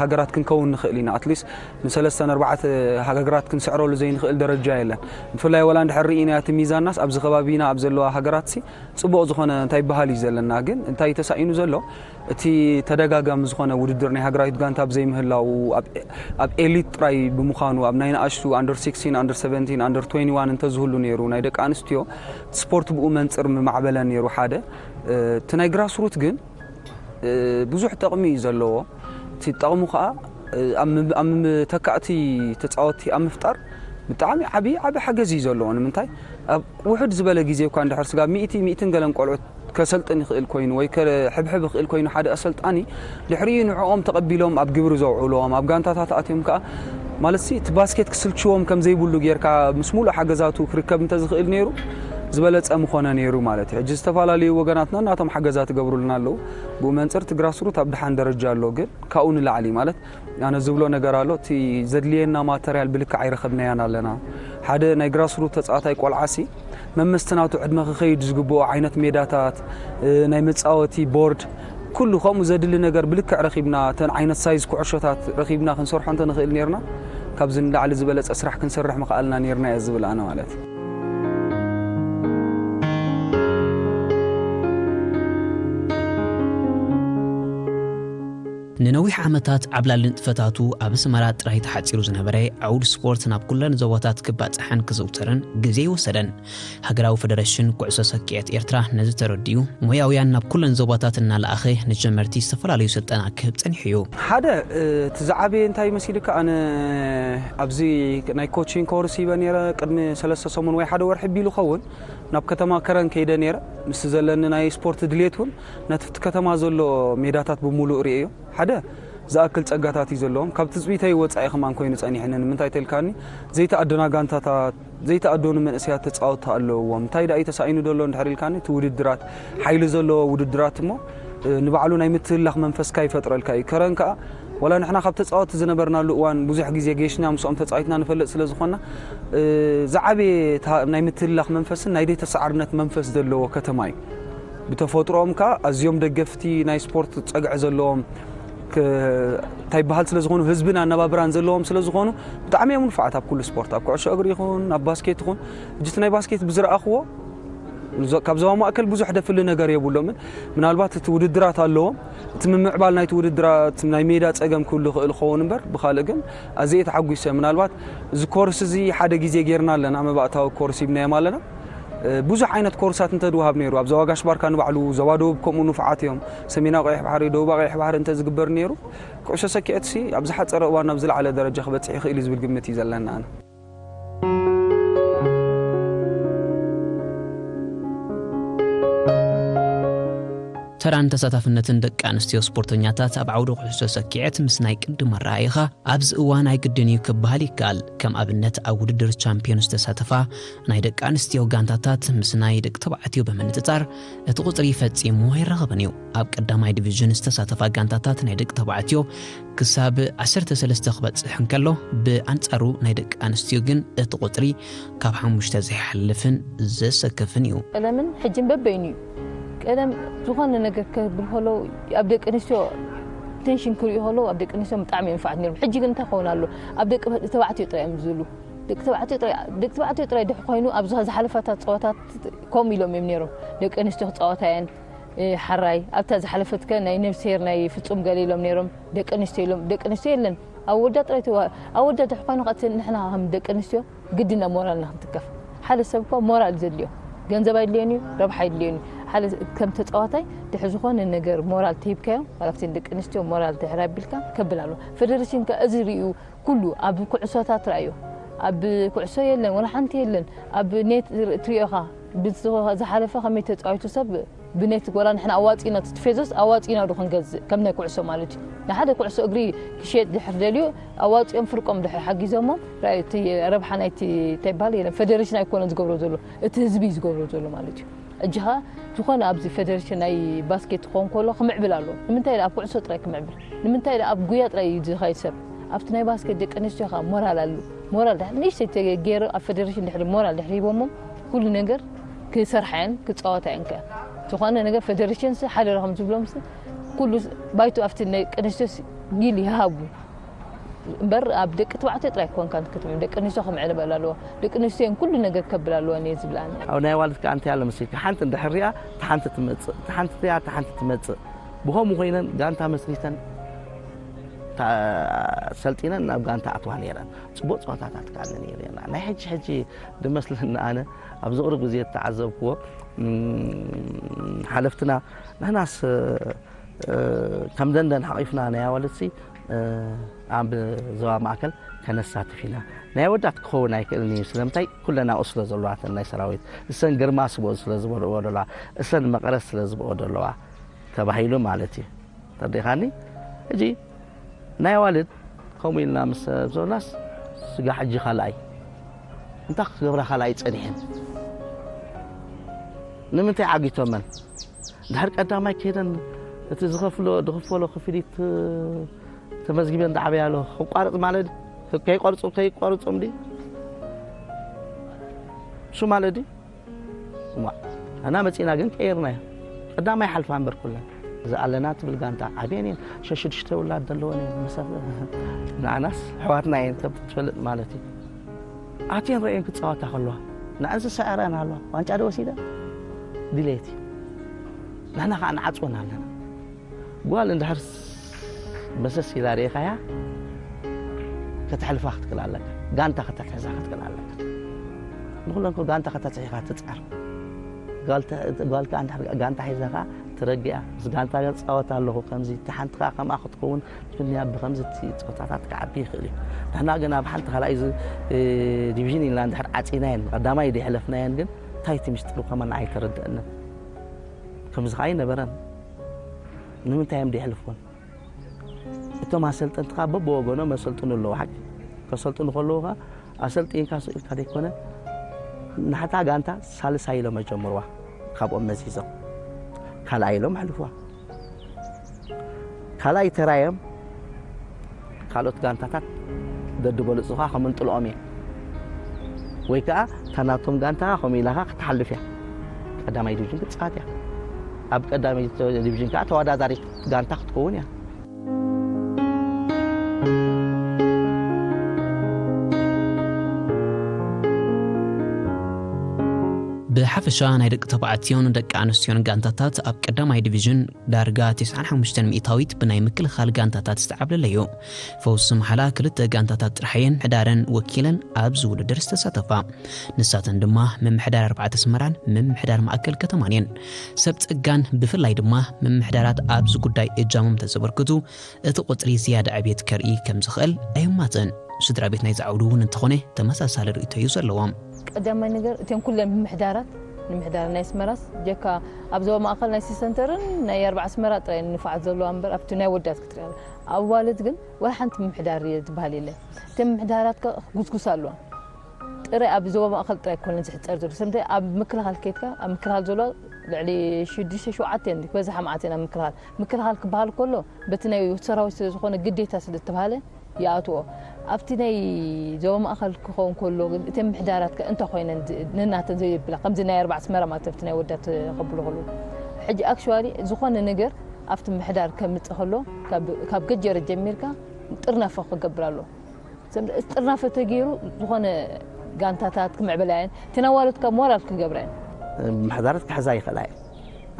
ሃገራት ክንከውን ንኽእል ኢና። ኣትሊስት ንሰለስተ ንኣርባዕተ ሃገራት ክንስዕረሉ ዘይንኽእል ደረጃ የለን። ብፍላይ ወላ እንድሕር ርኢናዮ እቲ ሚዛናስ ኣብዚ ከባቢና ኣብ ዘለዋ ሃገራትሲ ጽቡቕ ዝኾነ እንታይ በሃል እዩ ዘለና። ግን እንታይ ተሳኢኑ ዘሎ እቲ ተደጋጋሚ ዝኾነ ውድድር ናይ ሃገራዊት ጋንታ ብዘይምህላው ኣብ ኤሊት ጥራይ ብምዃኑ ኣብ ናይ ንኣሽቱ ኣንደር ሲክስቲን ኣንደር ሰቨንቲን ኣንደር ትዌንቲ ዋን እንተዝህሉ ነይሩ ናይ ደቂ ኣንስትዮ ስፖርት ብኡ መንፅር ምማዕበለ ነይሩ። ሓደ እቲ ናይ ግራስሩት ግን ብዙሕ ጠቕሚ እዩ ዘለዎ። እቲ ጠቕሙ ከዓ ኣብ ተካእቲ ተፃወትቲ ኣብ ምፍጣር ብጣዕሚ ዓብዪ ዓብዪ ሓገዝ እዩ ዘለዎ። ንምንታይ ኣብ ውሑድ ዝበለ ግዜ እኳ እንድሕር ስጋብ ሚእቲ ሚእትን ገለን ቆልዑት ከሰልጥን ይኽእል ኮይኑ ወይ ከሕብሕብ ይኽእል ኮይኑ ሓደ ኣሰልጣኒ ድሕሪኡ ንዕኦም ተቐቢሎም ኣብ ግብሪ ዘውዕሎም ኣብ ጋንታታት ኣትዮም ከዓ ማለት ሲ እቲ ባስኬት ክስልችዎም ከም ዘይብሉ ጌርካ ምስ ሙሉእ ሓገዛቱ ክርከብ እንተዝኽእል ነይሩ ዝበለፀ ምኾነ ነይሩ ማለት እዩ። ሕጂ ዝተፈላለዩ ወገናትና እናቶም ሓገዛ ትገብሩልና ኣለዉ። ብኡ መንፅር እቲ ግራስሩት ኣብ ድሓን ደረጃ ኣሎ ግን ካብኡ ንላዕሊ ማለት ኣነ ዝብሎ ነገር ኣሎ። እቲ ዘድልየና ማተርያል ብልክዕ ኣይረኸብናያን ኣለና። ሓደ ናይ ግራስሩት ተፃዋታይ ቆልዓሲ መመስቲ ናቱ ዕድመ ክኸይድ ዝግብኦ ዓይነት ሜዳታት፣ ናይ መፃወቲ ቦርድ፣ ኩሉ ከምኡ ዘድሊ ነገር ብልክዕ ረኺብና፣ እተን ዓይነት ሳይዝ ኩዕሾታት ረኺብና ክንሰርሖ እንተንኽእል ነይርና፣ ካብዚ ንላዕሊ ዝበለፀ ስራሕ ክንሰርሕ ምኽኣልና ነይርና እየ ዝብል ኣነ ማለት። ንነዊሕ ዓመታት ዓብላሊ ንጥፈታቱ ኣብ ኣስመራ ጥራይ ተሓጺሩ ዝነበረ ዓውዲ ስፖርት ናብ ኩለን ዞባታት ክባጻሕን ክዝውተርን ግዜ ኣይወሰደን። ሃገራዊ ፈደረሽን ኩዕሶ ሰኪዐት ኤርትራ ነዚ ተረዲኡ፣ ሞያውያን ናብ ኩለን ዞባታት እናለኣኸ ንጀመርቲ ዝተፈላለዩ ስልጠና ክህብ ጸኒሑ እዩ። ሓደ፣ እቲ ዝዓበየ እንታይ መሲልካ፣ ኣነ ኣብዚ ናይ ኮቺንግ ኮርስ ሂበ ነይረ፣ ቅድሚ ሰለስተ ሰሙን ወይ ሓደ ወርሒ ቢሉ ኸውን ናብ ከተማ ከረን ከይደ ነይረ። ምስቲ ዘለኒ ናይ ስፖርት ድሌት እውን ነቲ ኣብቲ ከተማ ዘሎ ሜዳታት ብምሉእ ርእየዮ። ሓደ ዝኣክል ጸጋታት እዩ ዘለዎም። ካብ ትጽቢተይ ወጻኢ ከማን ኮይኑ ጸኒሕኒ። ንምንታይ ተልካኒ? ዘይተኣደና ጋንታታት፣ ዘይተኣደኑ መንእሰያት ተጻወትቲ ኣለውዎም። እንታይ ደኣ እዩ ተሳኢኑ ዘሎ እንድሕር ኢልካኒ? እቲ ውድድራት፣ ሓይሊ ዘለዎ ውድድራት እሞ፣ እ፣ ንባዕሉ ናይ ምትህላኽ መንፈስካ ይፈጥረልካ እዩ። ከረን ከኣ፣ ዋላ ንሕና ካብ ተጻወትቲ ዝነበርናሉ እዋን ብዙሕ ግዜ ጌሽና ምስኦም ተጻዊትና ንፈልጥ ስለ ዝኾንና፣ እ፣ ዝዓበየ ታ-፣ ናይ ምትህላኽ መንፈስን ናይ ዘይተሰዓርነት መንፈስ ዘለዎ ከተማ እዩ። ብተፈጥሮኦም ከኣ ኣዝዮም ደገፍቲ ናይ ስፖርት ጸግዒ ዘለዎም ክ-፣ እንታይ ይበሃል ስለ ዝኾኑ፣ ህዝብን ኣነባብራን ዘለዎም ስለ ዝኾኑ፣ ብጣዕሚ እዮም ንፉዓት ኣብ ኩሉ ስፖርት፣ ኣብ ኩዕሾ እግሪ ይኹን፣ ኣብ ባስኬት ይኹን። ሕጂ እቲ ናይ ባስኬት ብዝረኣኽዎ፣ ዞ-፣ ካብ ዞባ ማእከል ብዙሕ ደፍሊ ነገር የብሎምን። ምናልባት እቲ ውድድራት ኣለዎም፣ እቲ ምምዕባል ናይቲ ውድድራት ናይ ሜዳ ጸገም ክህሉ ይኽእል ክኸውን እምበር፣ ብኻልእ ግን ኣዝየ ተሓጒሰ። ምናልባት እዚ ኮርስ እዚ ሓደ ግዜ ጌርና ኣለና፣ መባእታዊ ኮርስ ሂብናዮም ኣለና። እ፣ ብዙሕ ዓይነት ኮርሳት እንተድወሃብ ነይሩ፣ ኣብ ዞባ ጋሽ ባርካ ንባዕሉ፣ ዞባ ደቡብ ከምኡ ንፉዓት እዮም። ሰሜናዊ ቀይሕ ባሕሪ፣ ደቡባዊ ቀይሕ ባሕሪ እንተዝግበር ነይሩ፣ ኩዕሾ ሰኪዐትሲ ኣብ ዝሓጸረ እዋን ናብ ዝለዓለ ደረጃ ክበጽሕ ይኽእል እዩ ዝብል ግምት እዩ ዘለና ኣነ። ተራን ተሳታፍነትን ደቂ ኣንስትዮ ስፖርተኛታት ኣብ ዓውዲ ኩዕሶ ሰኪዐት ምስ ናይ ቅድም ኣረኣይኻ ኣብዚ እዋን ኣይግድን እዩ ክበሃል ይከኣል። ከም ኣብነት ኣብ ውድድር ቻምፒዮን ዝተሳተፋ ናይ ደቂ ኣንስትዮ ጋንታታት ምስ ናይ ደቂ ተባዕትዮ ብምንጽጻር እቲ ቁጽሪ ፈጺሙ ኣይራኸብን እዩ። ኣብ ቀዳማይ ዲቪዥን ዝተሳተፋ ጋንታታት ናይ ደቂ ተባዕትዮ ክሳብ ዓሰርተ ሰለስተ ክበጽሕ እንከሎ፣ ብኣንጻሩ ናይ ደቂ ኣንስትዮ ግን እቲ ቁጽሪ ካብ ሓሙሽተ ዘይሓልፍን ዘሰክፍን እዩ። ቀደምን ሕጅን በበይኑ እዩ። ቀደም ዝኾነ ነገር ከብል ከለዉ ኣብ ደቂ ኣንስትዮ ቴንሽን ክርእዩ ከለዉ ኣብ ደቂ ኣንስትዮ ብጣዕሚ እዮም ንፉዓት ነይሮም። ሕጂ ግን እንታይ ክኸውን ኣሎ? ኣብ ደቂ ተባዕትዮ ጥራይ እዮም ዝብሉ። ደቂ ተባዕትዮ ጥራይ፣ ደቂ ተባዕትዮ ጥራይ ድሕ ኮይኑ ኣብዚ ዝሓለፋታት ፀዋታት ከምኡ ኢሎም እዮም ነይሮም። ደቂ ኣንስትዮ ክፃወታ እየን፣ እ፣ ሓራይ ኣብታ ዝሓለፈትከ ናይ ነብስሄር ናይ ፍጹም ገለ ኢሎም ነይሮም። ደቂ ኣንስትዮ ኢሎም፣ ደቂ ኣንስትዮ የለን። ኣወዳ ጥራይ ትዋ-፣ ኣወዳ ድሕ ኮይኑ ከ እቲ ንሕና ከም ደቂ ኣንስትዮ ግድና ሞራልና ክንትከፍ። ሓደ ሰብ እኮ ሞራል ዘድልዮ፣ ገንዘብ ኣይድልዮን እዩ፣ ረብሓ ኣይድልዮን እዩ። ሓደ ከም ተጻዋታይ ድሕ ዝኾነ ነገር ሞራል ተሂብካዮ፣ ዋላ ኣብቲ ደቂ ኣንስትዮ ሞራል ድሕር ኣቢልካ ከብል ኣሎ። ፌደሬሽን ከ እዚ ርእዩ ኩሉ ኣብ ኩዕሶታት ራእዮ፣ ኣብ ኩዕሶ የለን፣ ወላ ሓንቲ የለን። ኣብ ኔት ትሪኦ ኢኻ፣ ብዝሓለፈ ከመይ ተጻዊቱ ሰብ ብኔት ጎላ ንሕና ኣዋጺና፣ እቲ ፌዞስ ኣዋጺና ዶ ክንገዝእ? ከም ናይ ኩዕሶ ማለት እዩ። ንሓደ ኩዕሶ እግሪ ክሸጥ ድሕር ደልዩ፣ ኣዋጺኦም ፍርቆም ድሕር ሓጊዞሞ፣ ራእዩ እቲ ረብሓ ናይቲ እንታይ ይበሃል የለን። ፌደሬሽን ኣይኮነን ዝገብሮ ዘሎ፣ እቲ ህዝቢ እዩ ዝገብሮ ዘሎ ማለት እዩ። ሕጂ ኸ ዝኾነ ኣብዚ ፌደሬሽን ናይ ባስኬት ክኸውን ከሎ ክምዕብል ኣለዎ። ንምንታይ ደኣ ኣብ ኩዕሶ ጥራይ ክምዕብል? ንምንታይ ደኣ ኣብ ጉያ ጥራይ እዩ ዝኸይድ ሰብ? ኣብቲ ናይ ባስኬት ደቂ ኣንስትዮ ኸኣ ሞራል ኣሉ። ሞራል ድሕሪ ንእሽተይ ተገይሩ ኣብ ፌደሬሽን ድሕሪ ሞራል ድሕሪ ሂቦሞ ኩሉ ነገር ክሰርሓ እየን ክጻወታ እየን ከ። ዝኾነ ነገር ፌደሬሽንስ ሓደራ ከም ዝብሎምስ ኩሉ ባይቶ ኣብቲ ናይ ደቂ ኣንስትዮስ ጊል ይሃቡ። እምበር ኣብ ደቂ ተባዕትዮ ጥራይ ክኾንካ ክትም ደቂ ኣንስትዮ ክምዕብል ኣለዎ። ደቂ ኣንስትዮ እየን ኩሉ ነገር ከብል ኣለወን እየ ዝብላኒ። ኣብ ናይ ኣዋልድ ከኣ እንታይ ኣሎ መሲልካ፣ ሓንቲ እንድሕር ሪኣ፣ እታ ሓንቲ ትመጽእ፣ እታ ሓንቲ ሪኣ፣ እታ ሓንቲ ትመጽእ። ብኸምኡ ኮይነን ጋንታ መስሪተን፣ ታ-፣ ሰልጢነን ናብ ጋንታ ኣትዋ ነይረን። ጽቡቕ ጸወታታት ከኣ ኣሎ ነይሩ። ናይ ሕጂ ሕጂ ድመስለኒ ኣነ፣ ኣብዚ ቕሩብ ግዜ እተዓዘብክዎ፣ እም፣ ሓለፍትና፣ ንሕናስ፣ እ፣ ከም ደንደን ሓቒፍና ናይ ኣዋልድሲ፣ እ፣ ኣብ ዞባ ማእከል ከነሳትፍ ኢና። ናይ ኣወዳት ክኸውን ኣይክእልን እዩ። ስለምንታይ? ኩለን ኣብኡ ስለ ዘለዋ፣ እተን ናይ ሰራዊት። እሰን ግርማ ስብኦ ስለ ዝበልዕዎ ዘለዋ፣ እሰን መቐረት ስለ ዝበኦ ዘለዋ ተባሂሉ ማለት እዩ። ተረዲእኻኒ? ሕጂ ናይ ኣዋልድ ከምኡ ኢልና ምስ ሰብ ዘብላስ ስጋ ሕጂ ካልኣይ። እንታይ ክገብራ ካልኣይ ጸኒሐን? ንምንታይ ዓጊቶመን? ድሕር ቀዳማይ ከይደን እቲ ዝኸፍሎ-፣ ዝኽፈሎ ክፍሊት ተመዝጊበን ዝዓበያ ኣሎ። ክቋረጽ ማለት ከይቆርጹ-፣ ከይቋርጾም ድዩ? እሱ ማለት ድዩ? እዋእ፣ ኣና መጺና ግን ቀይርናዮ። ቀዳማይ ሓልፋ እምበር ኩለን። እዛ ኣለና ትብል ጋንታ ዓብየን እየን። ሸሽዱሽተ ውላድ ዘለወን እየን። መሳፍ-፣ ንኣናስ ኣሕዋትና እየን ከም ትፈልጥ ማለት እዩ። ኣትየን ረእየን ክጻወታ ከለዋ፣ ንኣንስሳ ዕረን ኣለዋ። ዋንጫ ዶ ወሲዳ? ድሌት እዩ። ንሕና ከኣ ንዓጽወን ኣለና። ጓል እንድሕር መሰስ ኢላ ርኢኻያ፣ ከተሕልፋ ክትክእል ኣለካ። ጋንታ ከተትሕዛ ክትክእል ኣለካ። ንኹለን እኮ ጋንታ ከተትሕኻ ትጻር። ጓል ተ-፣ ጓል ከኣ እንድሕር ጋንታ ሒዛ ከኣ ትረግኣ። ምስ ጋንታ ጻወት ኣለኹ፣ ከምዚ፣ እታ ሓንቲ ከኣ ከምኣ ክትከውን ትምንያ፣ ብኸምዚ እቲ ጸወታታት ክዓቢ ይኽእል እዩ። ንሕና ግን ኣብ ሓንቲ ካልኣይ ዝ-፣ እ፣ ዲቪዥን ኢልና እንድሕር ዓጺናየን፣ ቀዳማይ ደይሕለፍናየን ግን፣ እንታይ እቲ ምስጢሩ ከማን ኣይተረድአንን። ከምዚ ከኣ ኣይነበረን። ንምንታይ እዮም ደይሕልፍወን? እቶም ኣሰልጠንቲ ከኣ በብወገኖም የሰልጥኑ ኣለዉ። ሓቂ ከሰልጥኑ ከለዉ ከኣ ኣሰልጢንካ ስኢልካ ዘይኮነ፣ ንሓታ ጋንታ ሳልሳይ ኢሎም ኣጀምርዋ። ካብኦም መዚዞም ካልኣይ ኢሎም ኣሕልፍዋ። ካልኣይ ተራዮም ካልኦት ጋንታታት ደድበልጹኻ ከምንጥልኦም እየ። ወይ ከኣ እታ ናቶም ጋንታ ከምኡ ኢላኻ ክትሓልፍ እያ። ቀዳማይ ዲቪዥን ክትጻወት እያ። ኣብ ቀዳማይ ዲቪዥን ከኣ ተወዳዳሪት ጋንታ ክትከውን እያ። ብሓፈሻ ናይ ደቂ ተባዕትዮን ደቂ ኣንስትዮን ጋንታታት ኣብ ቀዳማይ ዲቪዥን ዳርጋ ተስዓን ሓሙሽተን ሚእታዊት ብናይ ምክልኻል ጋንታታት ዝተዓብለለ እዩ። ፈውሲ መሓላ ክልተ ጋንታታት ጥራሕ እየን ምምሕዳረን ወኪለን ኣብዚ ውድድር ዝተሳተፋ። ንሳተን ድማ ምምሕዳር ኣርባዕተ ኣስመራን ምምሕዳር ማእከል ከተማን እየን። ሰብ ጸጋን ብፍላይ ድማ ምምሕዳራት ኣብዚ ጉዳይ እጃሞም ተዘበርክቱ እቲ ቁጽሪ ዝያዳ ዕብየት ከርኢ ከም ዝኽእል ኣይማጽእን። ስድራ ቤት ናይዚ ዓውዲ እውን እንተኾነ ተመሳሳሊ ርእይቶ እዩ ዘለዎም። ቀዳማይ ነገር እተን ኩለን ምምሕዳራት ንምሕዳር ናይ ኣስመራስ ጀካ ኣብ ዞባ ማእኸል ናይ ሲሰንተርን ናይ ኣርባዕ ኣስመራ ጥራይ ንፋዓት ዘለዋ እምበር ኣብቲ ናይ ወዳት ክትሪኣ ኣብ ኣዋልድ ግን ወላ ሓንቲ ምምሕዳር ትበሃል የለ። እቲ ምምሕዳራት ከ ክጉስጉስ ኣለዋ። ጥራይ ኣብ ዞባ ማእኸል ጥራይ ኮነ ዝሕፀር ዘሎ ሰምተ ኣብ ምክልኻል ኬትካ ኣብ ምክልኻል ዘሎ ልዕሊ ሽዱሽተ ሸውዓተ ክበዝሓ መዓት ኣብ ምክልኻል ምክልኻል ክበሃል ከሎ በቲ ናይ ሰራዊት ስለ ዝኾነ ግዴታ ስለ ዝተባሃለ ይኣትዎ። ኣብቲ ናይ ዞባ ማእኸል ክኸውን ከሎ ግን እተን ምሕዳራት ከ እንታይ ኮይነን ዝ- ነናተን ዘይብላ ከምዚ ናይ ኣርባዕ ኣስመራ ማለት ኣብቲ ናይ ወዳት ከብሉ ከሎ ሕጂ ኣክሽዋሊ ዝኾነ ነገር ኣብቲ ምሕዳር ከምፅእ ከሎ ካብ- ካብ ገጀረ ጀሚርካ ጥርነፈ ክገብር ኣሎ። ዘም- ጥርናፈ ተገይሩ ዝኾነ ጋንታታት ክምዕብላ እየን። ተናዋለት ካብ ሞራል ክገብራ እየን። ምሕዳራት ክሕዛ ይኽእላ እየን።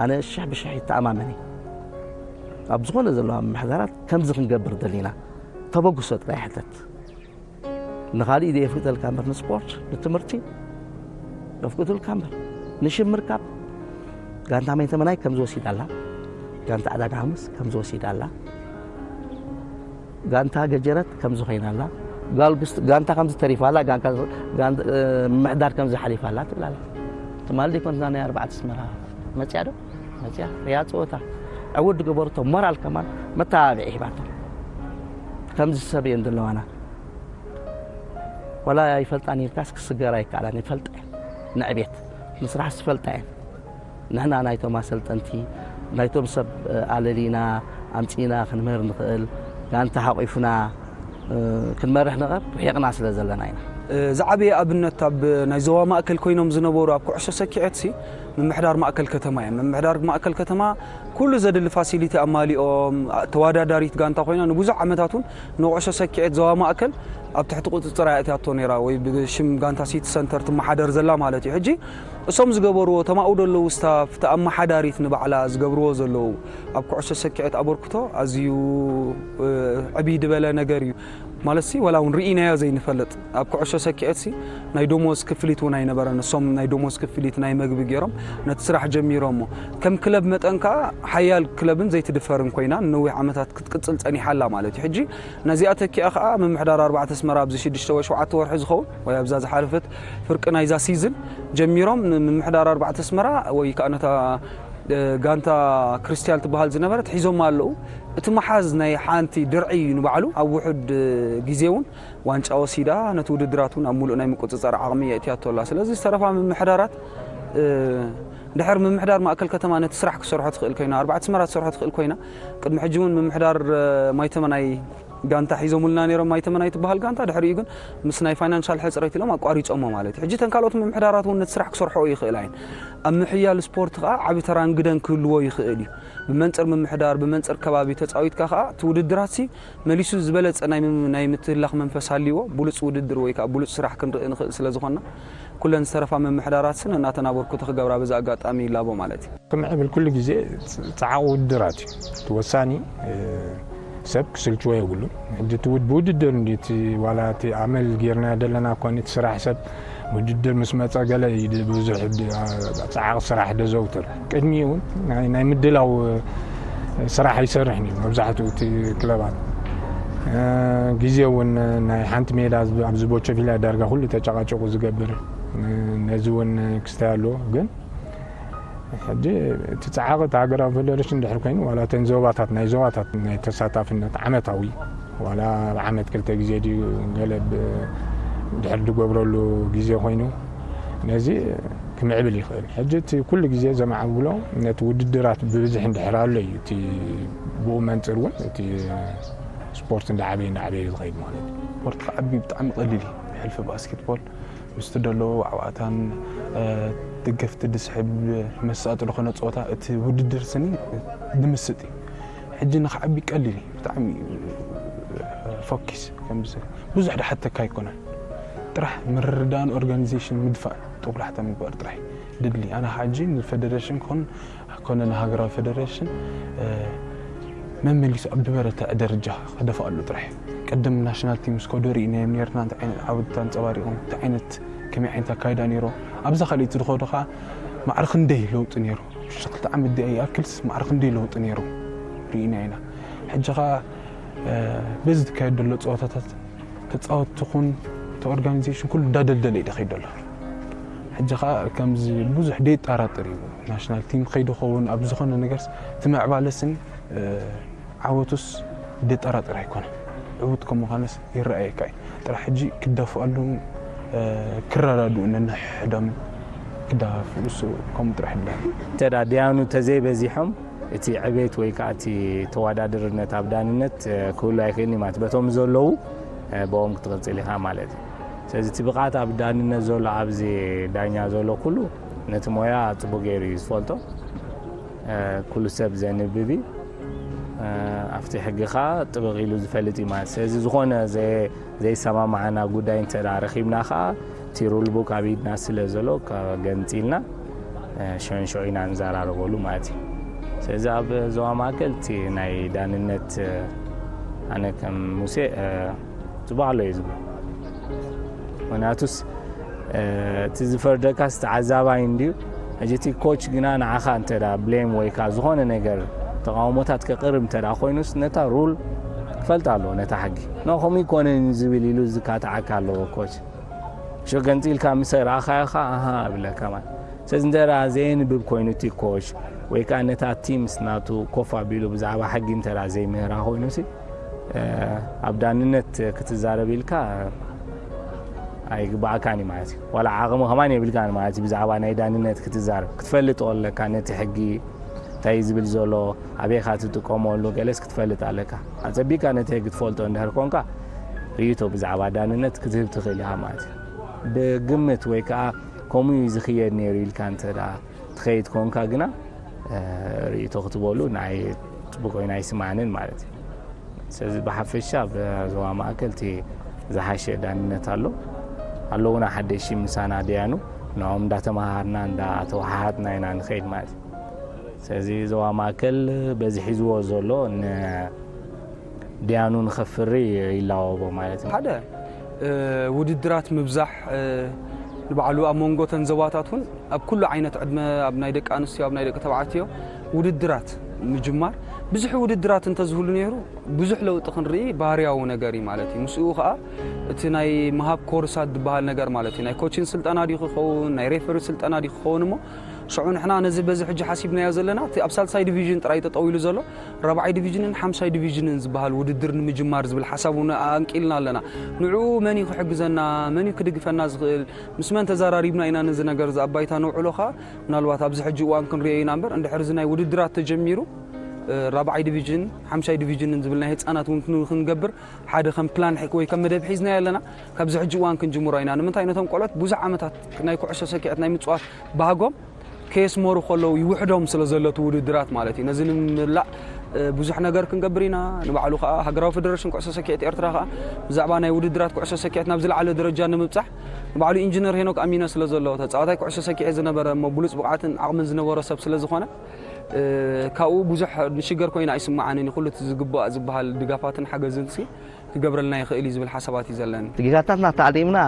ኣነ ሽሕ ብሽሕ ይተኣማመን እየ። ኣብ ዝኾነ ዘለዋ ምሕዳራት ከምዚ ክንገብር ደሊና ተበግሶ ጥራይ ሕተት። ንኻሊእ ዶ የፍቅደልካ እምበር ንስፖርት ንትምህርቲ የፍቅዱልካ እምበር ንሽም ምርካብ ጋንታ መይተመናይ ከምዚ ወሲዳ ኣላ። ጋንታ ዕዳጋ ሓሙስ ከምዚ ወሲዳ ኣላ። ጋንታ ገጀረት ከምዚ ኮይና ኣላ። ጋል ግስት- ጋንታ ከምዚ ተሪፋ ኣላ። ጋንታ- ጋንታ- እ፣ ምምሕዳር ከምዚ ሓሊፋ ኣላ ትብል ኣላ። ትማሊ ዘይኮንትና ናይ ኣርባዕተ ኣስመራ መፅያ ዶ መፅያ ሪያ ፀወታ ዕውድ ገበርቶ ሞራል ከማን መተባብዒ ሂባቶ። ከምዚ ሰብ እየን ዘለዋና። ዋላ ኣይፈልጣን ኢልካስ ክስገር ኣይከኣላን። ይፈልጣ እየን። ንዕቤት ምስራሕ ዝፈልጣ እየን። ንሕና ናይቶም ኣሰልጠንቲ ናይቶም ሰብ ኣለሊና ኣምፂና ክንምህር ንኽእል ጋንታ ሓቂፉና ክንመርሕ ንቐብ ርሒቕና ስለ ዘለና ኢና። ዝዓበየ ኣብነት ኣብ ናይ ዞባ ማእከል ኮይኖም ዝነበሩ ኣብ ኩዕሶ ሰኪዐትሲ ምምሕዳር ማእከል ከተማ እዮም። ምምሕዳር ማእከል ከተማ ኩሉ ዘድሊ ፋሲሊቲ ኣማሊኦም ተወዳዳሪት ጋንታ ኮይና ንብዙሕ ዓመታት እውን ንኩዕሶ ሰኪዐት ዞባ ማእከል ኣብ ትሕቲ ቁፅፅር ኣእትያቶ ነይራ ወይ ብሽም ጋንታ ሲቲ ሰንተር ትመሓደር ዘላ ማለት እዩ። ሕጂ እሶም ዝገበርዎ ተማኡ ደለዉ ስታፍ ተኣመሓዳሪት ንባዕላ ዝገብርዎ ዘለዉ ኣብ ኩዕሶ ሰኪዐት ኣበርክቶ ኣዝዩ ዕብይ ዝበለ ነገር እዩ። ማለትሲ ዋላ እውን ርኢናዮ ዘይንፈልጥ ኣብ ኩዕሶ ሰኪዐትሲ ናይ ደሞዝ ክፍሊት እውን ኣይነበረን። እሶም ናይ ደሞዝ ክፍሊት ናይ መግቢ ገይሮም ነቲ ስራሕ ጀሚሮሞ። ከም ክለብ መጠን ከዓ ሓያል ክለብን ዘይትድፈርን ኮይና ንነዊሕ ዓመታት ክትቅፅል ፀኒሓ ኣላ ማለት እዩ። ሕጂ ነዚኣ ተኪኣ ከዓ ምምሕዳር ኣርባዕተ ኣስመራ ኣብዚ ሽዱሽተ ወይ ሸውዓተ ወርሒ ዝኸውን ወይ ኣብዛ ዝሓለፈት ፍርቂ ናይዛ ሲዝን ጀሚሮም ንምምሕዳር ኣርባዕተ ኣስመራ ወይ ከዓ ነታ ጋንታ ክርስትያል ትበሃል ዝነበረት ሒዞማ ኣለዉ። እቲ መሓዝ ናይ ሓንቲ ድርዒ እዩ ንባዕሉ ኣብ ውሑድ ግዜ እውን ዋንጫ ወሲዳ ነቲ ውድድራት እውን ኣብ ሙሉእ ናይ ምቁፅፃር ዓቕሚ የእትያቶ ኣላ። ስለዚ ዝተረፋ ምምሕዳራት ድሕር ምምሕዳር ማእከል ከተማ ነቲ ስራሕ ክሰርሖ ትኽእል ኮይና ኣርባዕተ ኣስመራ ትሰርሖ ትኽእል ኮይና ቅድሚ ሕጂ እውን ምምሕዳር ማይተመናይ ጋንታ ሒዞምልና ነይሮም ማይተመናይ ትበሃል ጋንታ ድሕሪኡ ግን ምስ ናይ ፋይናንሻል ሕፅረት ኢሎም ኣቋሪፆሞ ማለት እዩ። ሕጂ ተን ካልኦት ምምሕዳራት እውን ነቲ ስራሕ ክሰርሖ ይኽእል ኣይን ኣብ ምሕያል ስፖርት ከዓ ዓቢ ተራን ግደን ክህልዎ ይኽእል እዩ። ብመንፅር ምምሕዳር ብመንፅር ከባቢ ተፃዊትካ ከዓ እቲ ውድድራትሲ መሊሱ ዝበለፀ ናይ ምም- ናይ ምትህላኽ መንፈስ ሃልይዎ ብሉፅ ውድድር ወይ ከዓ ብሉፅ ስራሕ ክንርኢ ንኽእል ስለ ዝኾንና ኩለን ዝተረፋ ምምሕዳራትሲ ነናተን ኣበርክቶ ክገብራ በዚ ኣጋጣሚ ይላቦ ማለት እዩ። ክምዕብል ኩሉ ግዜ ፃዕቕ ውድድራት እዩ እቲ ወሳኒ። ሰብ ክስልችዎ የብሉን። ሕጂ እቲ ውድ- ብውድድር እንዲ እቲ ዋላ እቲ ኣመል ጌርና ዘለና እኳ እቲ ስራሕ ሰብ ውድድር ምስ መፀ ገለ ብዙሕ ፃዕቕ ስራሕ ደዘውትር ቅድሚኡ እውን ናይ ምድላው ስራሕ ኣይሰርሕን እዩ መብዛሕትኡ እቲ ክለባት። ግዜ እውን ናይ ሓንቲ ሜዳ ኣብዚ ቦቸፊላ ዳርጋ ኩሉ ተጨቃጨቁ ዝገብር ነዚ እውን ክስታይ ኣለዎ ግን ሕጂ እቲ ፃዕቂ እቲ ሃገራዊ ፌደሬሽን ድሕር ኮይኑ ዋላ እተን ዞባታት ናይ ዞባታት ናይ ተሳታፍነት ዓመታዊ ዋላ ኣብ ዓመት ክልተ ግዜ ድዩ ገለ ድሕር ዝገብረሉ ግዜ ኮይኑ ነዚ ክምዕብል ይኽእል። ሕጂ እቲ ኩሉ ግዜ ዘማዕብሎ ነቲ ውድድራት ብብዝሒ እንድሕር ኣሎ እዩ እቲ ብኡ መንፅር እውን እቲ ስፖርት እንዳዓበየ እንዳዓበየ ዝኸይድ ማለት እዩ። ስፖርት ክዓቢ ብጣዕሚ ቀሊል እዩ። ሕልፊ ባስኬትቦል ምስቲ ደለዎ ዋዕዋዕታን ደገፍቲ ድስሕብ መሳጢ ዝኾነ ፀወታ እቲ ውድድር ስኒ ድምስጥ እዩ። ሕጂ ንክዓቢ ቀሊል እዩ። ብጣዕሚ ፎኪስ ከምዚ ብዙሕ ድሓተካ ኣይኮነን። ጥራሕ ምርዳእን ኦርጋኒዜሽን ምድፋእ ጦብላሕታ ምግባር ጥራሕ ድድሊ ኣነ ሓጂ ንፌደሬሽን ክኾን ኮነ ንሃገራዊ ፌደሬሽን መመሊሱ ኣብ ዝበረተ ደረጃ ክደፍኣሉ ጥራሕ እዩ። ቅድም ናሽናል ቲም እስኮዶ ርኢናዮም ነርና እንታይ ዓይነት ዓወት ኣንፀባሪቖም እንታይ ዓይነት ከመይ ዓይነት ኣካይዳ ነይሮ ኣብዛ ካልእቲ ዝኸዶ ከዓ ማዕረ ክንደይ ለውጢ ነይሩ ሽክልተ ዓመት ዲኣ ይኣክልስ ማዕረ ክንደይ ለውጢ ነይሩ ርኢና ኢና። ሕጂ ከዓ በዚ ዝካየድ ዘሎ ፀወታታት ተፃወትቲ ኹን እቲ ኦርጋኒዜሽን ኩሉ እንዳደልደለ እዩ ደኸይድ ዘሎ። ሕጂ ኸኣ ከምዚ ብዙሕ ደየጠራጥር እዩ። ናሽናል ቲም ከይዱ ኸውን ኣብ ዝኾነ ነገርስ እቲ ምዕባለስን፣ እ፣ ዓወቱስ ደጠራጥር ኣይኮነን። ዕዉት ከም ምዃንስ ይረኣየካ እዩ። ጥራሕ ሕጂ ክዳፍኣሉን፣ እ፣ ክረዳድኡ ነንሕዶምን ክዳፍኡ እሱ ከምኡ ጥራሕ ይድለ። እንተ ደኣ ደያኑ ተዘይበዚሖም እቲ ዕቤት ወይ ከኣ እቲ ተወዳድርነት ኣብ ዳንነት፣ እ፣ ክህሉ ኣይክእልን እዩ ማለት በቶም ዘለዉ፣ እ፣ ብኦም ክትቕጽል ኢኻ ማለት እዩ። ስለዚ እቲ ብቕዓት ኣብ ዳንነት ዘሎ ኣብዚ ዳኛ ዘሎ ኩሉ ነቲ ሞያ ጽቡቕ ገይሩ እዩ ዝፈልጦ። እ፣ ኩሉ ሰብ ዘንብብ እዩ። እ፣ ኣብቲ ሕጊ ከኣ ጥብቕ ኢሉ ዝፈልጥ እዩ ማለት። ስለዚ ዝኾነ ዘይ-፣ ዘይሰማማዓና ጉዳይ እንተ ደኣ ረኺብና ከኣ እቲ ሩል ቡክ ኣብ ኢድና ስለ ዘሎ ከ-፣ ገንጺልና፣ እ፣ ሸንሸው ኢና ንዘራረበሉ ማለት እዩ። ስለዚ ኣብ ዞባ ማእከል እቲ ናይ ዳንነት፣ እ፣ ኣነ ከም ሙሴ፣ እ፣ ጽቡቕ ኣሎ እዩ ዝብል። ምኽንያቱስ፣ እ፣ እቲ ዝፈርደካስ ተዓዛባይ እንድዩ። ሕጂ እቲ ኮች ግና ንዓኻ እንተ ደኣ ብሌም ወይ ከኣ ዝኾነ ነገር ተቃውሞታት ከቕርብ እንተ ደኣ ኮይኑስ ነታ ሩል ክፈልጣ ኣለዎ፣ ነታ ሕጊ። ኖ፣ ከምኡ ይኮነን ዝብል ኢሉ ዝካትዓካ ኣለዎ ኮች። ሸገንጢልካ ምስ ረኣኻዮ ኸኣ፣ ኣሃ እብለካ ማለት። ስለዚ እንተ ደኣ ዘየንብብ ኮይኑ እቲ ኮች ወይ ከኣ ነታ ቲምስ ናቱ ኮፍ ኣቢሉ ብዛዕባ ሕጊ እንተ ደኣ ዘይምህራ ኮይኑሲ፣ እ፣ ኣብ ዳንነት ክትዛረብ ኢልካ ኣይግባኣካን እዩ ማለት እዩ። ዋላ ዓቕሚ ከማን የብልካን ማለት እዩ። ብዛዕባ ናይ ዳንነት ክትዛረብ ክትፈልጦ ኣለካ። ነቲ ሕጊ እንታይ እዩ ዝብል ዘሎ፣ ኣበይ ኢኻ ትጥቀመሉ፣ ገለስ ክትፈልጥ ኣለካ። ኣጸቢቕካ ነቲ ሕጊ ትፈልጦ እንድሕር ኮንካ፣ ርእይቶ ብዛዕባ ዳንነት ክትህብ ትኽእል ኢኻ ማለት እዩ። ብግምት ወይ ከኣ ከምኡ እዩ ዝኽየድ ነይሩ ኢልካ እንተ ደኣ ትኸይድ ኮንካ ግና፣ እ፣ ርእይቶ ክትበሉ ንዓይ ጽቡቕ ኮይኑ ኣይስምዓንን ማለት እዩ። ስለዚ ብሓፈሻ ኣብ ዞባ ማእከል እቲ ዝሓሸ ዳንነት ኣሎ። ኣለዉና ሓደሽቲ ምሳና ደያኑ፣ ንዕኦም እንዳተመሃርና እንዳተወሓሃጥና ኢና ንኸይድ ማለት እዩ። ስለዚ ዞባ ማእከል በዚ ሒዝዎ ዘሎ ን-፣ ደያኑ ንኸፍሪ ይላወቦ ማለት እዩ። ሓደ፣ እ፣ ውድድራት ምብዛሕ፣ እ፣ ንባዕሉ ኣብ መንጎ ተን ዞባታት እውን ኣብ ኩሉ ዓይነት ዕድመ፣ ኣብ ናይ ደቂ ኣንስትዮ፣ ኣብ ናይ ደቂ ተባዕትዮ ውድድራት ምጅማር፣ ብዙሕ ውድድራት እንተዝህሉ ነይሩ ብዙሕ ለውጢ ክንርኢ ባህርያዊ ነገር እዩ ማለት እዩ። ምስኡ ኸኣ እቲ ናይ ምሃብ ኮርሳት ዝበሃል ነገር ማለት እዩ። ናይ ኮችን ስልጠና ድዩ ክኸውን፣ ናይ ሬፈሪ ስልጠና ድዩ ክኸውን እሞ፣ ሽዑ ንሕና ነዚ በዚ ሕጂ ሓሲብናዮ ዘለና፣ እቲ ኣብ ሳልሳይ ዲቪዥን ጥራይ ጠጠው ኢሉ ዘሎ፣ ራብዓይ ዲቪዥንን ሓምሻይ ዲቪዥንን ዝበሃል ውድድር ንምጅማር ዝብል ሓሳብ እውን ኣንቂልና ኣለና። ንዕኡ መን እዩ ክሕግዘና፣ መን እዩ ክድግፈና ዝኽእል፣ ምስ መን ተዘራሪብና ኢና ነዚ ነገር እዚ ኣብ ባይታ ነውዕሎ ኸኣ፣ ምናልባት ኣብዚ ሕጂ እዋን ክንርእዮ ኢና እምበር፣ እንድሕር እዚ ናይ ውድድራት ተጀሚሩ፣ እ፣ ራብዓይ ዲቪዥን፣ ሓምሻይ ዲቪዥንን ዝብል ናይ ህጻናት እውን ክን-፣ ክንገብር ሓደ ከም ፕላን ሒ-፣ ወይ ከም መደብ ሒዝናዮ ኣለና። ካብዚ ሕጂ እዋን ክንጅምሮ ኢና። ንምንታይ ነቶም ቆልዑት ብዙሕ ዓመታት ናይ ኩዕሶ ሰኪዐት ናይ ምጽዋት ባህጎም ከየስመሩ ከለዉ ይውሕዶም ስለ ዘሎ እቲ ውድድራት ማለት እዩ። ነዚ ንምምላእ፣ እ፣ ብዙሕ ነገር ክንገብር ኢና። ንባዕሉ ከኣ ሃገራዊ ፈደረሽን ኩዕሶ ሰኪዐት ኤርትራ ከኣ ብዛዕባ ናይ ውድድራት ኩዕሶ ሰኪዐት ናብ ዝለዓለ ደረጃ ንምብጻሕ ንባዕሉ ኢንጂነር ሄኖክ ኣሚነ ስለ ዘሎ ተጻዋታይ ኩዕሶ ሰኪዐት ዝነበረ እሞ ብሉጽ ብቕዓትን ዓቕምን ዝነበሮ ሰብ ስለ ዝኾነ፣ እ፣ ካብኡ ብዙሕ ንሽገር ኮይኑ ኣይስምዓንን እዩ። ኩሉ እቲ ዝግባእ ዝበሃል ድጋፋትን ሓገዝን ሲ ክገብረልና ይኽእል እዩ ዝብል ሓሳባት እዩ ዘለኒ። ጌጋታትና ተዓሊምና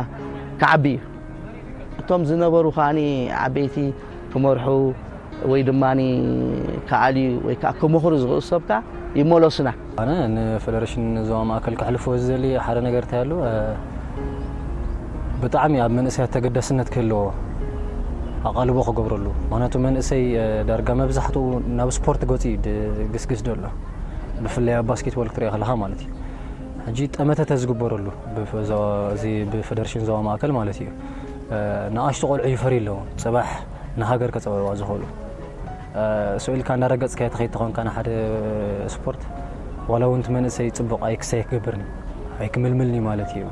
ክዓቢ እዩ። እቶም ዝነበሩ ከኣኒ ዓበይቲ ክመርሑ ወይ ድማ ክኣልዩ ወይ ከዓ ክመኽሩ ዝኽእሉ ሰብ ከዓ ይመለሱና። ኣነ ንፈደረሽን ዞባ ማእከል ከሕልፎ ዝደሊ ሓደ ነገር እንታይ ኣሎ፣ እ፣ ብጣዕሚ ኣብ መንእሰያት ተገዳስነት ክህልዎ ኣቓልቦ ክገብረሉ። ምኽንያቱ መንእሰይ፣ እ፣ ዳርጋ መብዛሕትኡ ናብ ስፖርት ገጹ እዩ ድግስግስ ዘሎ። ብፍላይ ኣብ ባስኬትቦል ክትሪኦ ከለኻ ማለት እዩ። ሕጂ ጠመተ ተዝግበረሉ፣ ብፈ-፣ ዞ-፣ እዚ ብፈደረሽን ዞባ ማእከል ማለት እዩ። እ፣ ንኣሽቱ ቆልዑ ይፈርዩ ኣለዉ። ጽባሕ ንሃገር ከጸብዕዋ ዝኽእሉ። እ፣ ስቕ ኢልካ እንዳረገጽካዮ ትኸይድ ተኾንካ ንሓደ ስፖርት፣ ዋላ እውን እቲ መንእሰይ ጽቡቕ ኣይክሰይ ኣይክገብርን እዩ። ኣይክምልምልን እዩ ማለት እዩ።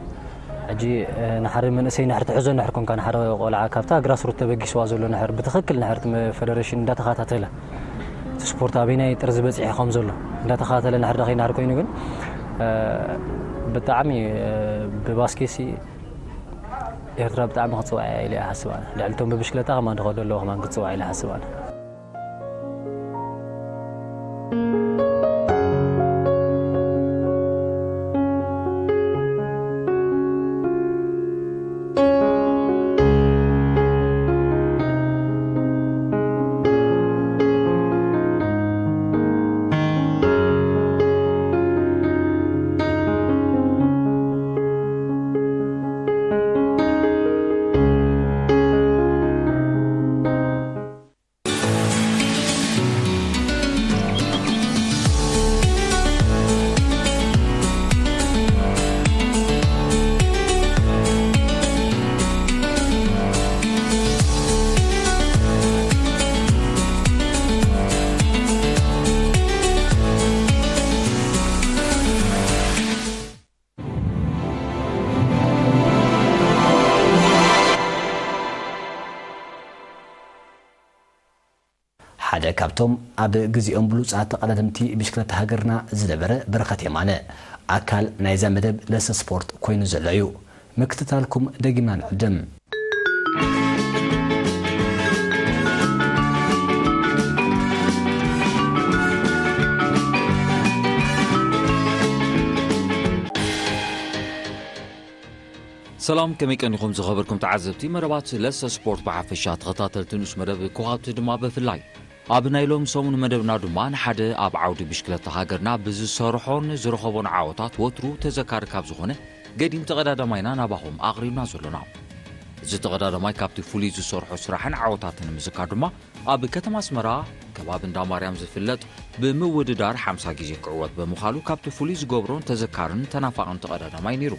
ሕጂ፣ እ፣ ንሓደ መንእሰይ ንሕር ትሕዞ ንሕር ኮንካ ንሓደ ቆልዓ ካብታ ግራስሩት ተበጊስዋ ዘሎ ንሕር ብትኽክል ንሕር እቲ መ-፣ ፈደረሽን እንዳተኸታተለ እቲ ስፖርት ኣበይናይ ጥርዚ በጺሑ ከም ዘሎ እንዳተኸታተለ ንሕር ደኸይ ንሕር ኮይኑ ግን፣ እ፣ ብጣዕሚ፣ እ፣ ብባስኬሲ ኤርትራ ብጣዕሚ ክጽዋዕ እያ ኢለ እየ ሓስብ ኣነ። ልዕሊ እቶም ብብሽክለታ ከማን ዝኸዱ ኣለዉ ከማን ክጽዋዕ ኢለ ሓስብ ኣነ። ሓደ ካብቶም ኣብ ግዜኦም ብሉጻት ተቐዳደምቲ ብሽክለታ ሃገርና ዝነበረ በረኸት የማነ ኣካል ናይዛ መደብ ለሰ ስፖርት ኮይኑ ዘሎ እዩ። ምክትታልኩም ደጊምና ንዕድም። ሰላም፣ ከመይ ቀኒኹም ዝኸበርኩም ተዓዘብቲ መደባት ለሰ ስፖርት ብሓፈሻ፣ ተኸታተልቲ ንኡስ መደብ ኮኻብቲ ድማ ብፍላይ። ኣብ ናይ ሎሚ ሰሙን መደብና ድማ ንሓደ ኣብ ዓውዲ ብሽክለታ ሃገርና ብዝሰርሖን ዝረኸቦን ዓወታት ወትሩ ተዘካሪ ካብ ዝኾነ ገዲም ተቐዳዳማይና ናባኹም ኣቕሪብና ዘሎና። እዚ ተቐዳዳማይ ካብቲ ፍሉይ ዝሰርሖ ስራሕን ዓወታትን ንምዝካር ድማ ኣብ ከተማ ኣስመራ ከባቢ እንዳ ማርያም ዝፍለጥ ብምውድዳር ሓምሳ ግዜ ክዕወት ብምዃሉ ካብቲ ፍሉይ ዝገብሮን ተዘካርን ተናፋቕን ተቐዳዳማይ ነይሩ።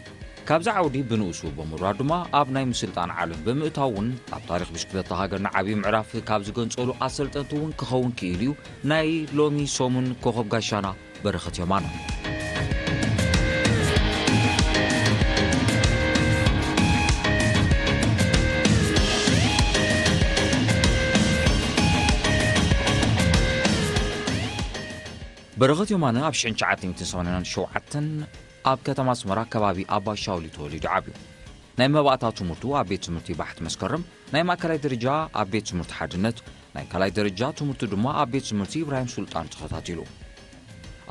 ካብዚ ዓውዲ ብንኡሱ ብምውራድ ድማ ኣብ ናይ ምስልጣን ዓለም ብምእታው እውን ኣብ ታሪኽ ብሽክለታ ሃገርና ዓብዪ ምዕራፍ ካብ ዝገንጸሉ ኣሰልጠንቲ እውን ክኸውን ክኢሉ እዩ። ናይ ሎሚ ሰሙን ኮኸብ ጋሻና በረኸት የማነ። በረኸት የማነ ኣብ ሽሕን ትሽዓተ ሚእትን ሰማንያን ሸውዓተን ኣብ ከተማ ኣስመራ ከባቢ ኣባ ሻውሊ ተወሊዱ ዓብዩ። ናይ መባእታ ትምህርቱ ኣብ ቤት ትምህርቲ ባሕቲ መስከረም፣ ናይ ማእከላይ ደረጃ ኣብ ቤት ትምህርቲ ሓድነት፣ ናይ ካልኣይ ደረጃ ትምህርቱ ድማ ኣብ ቤት ትምህርቲ ኢብራሂም ሱልጣን ተኸታቲሉ።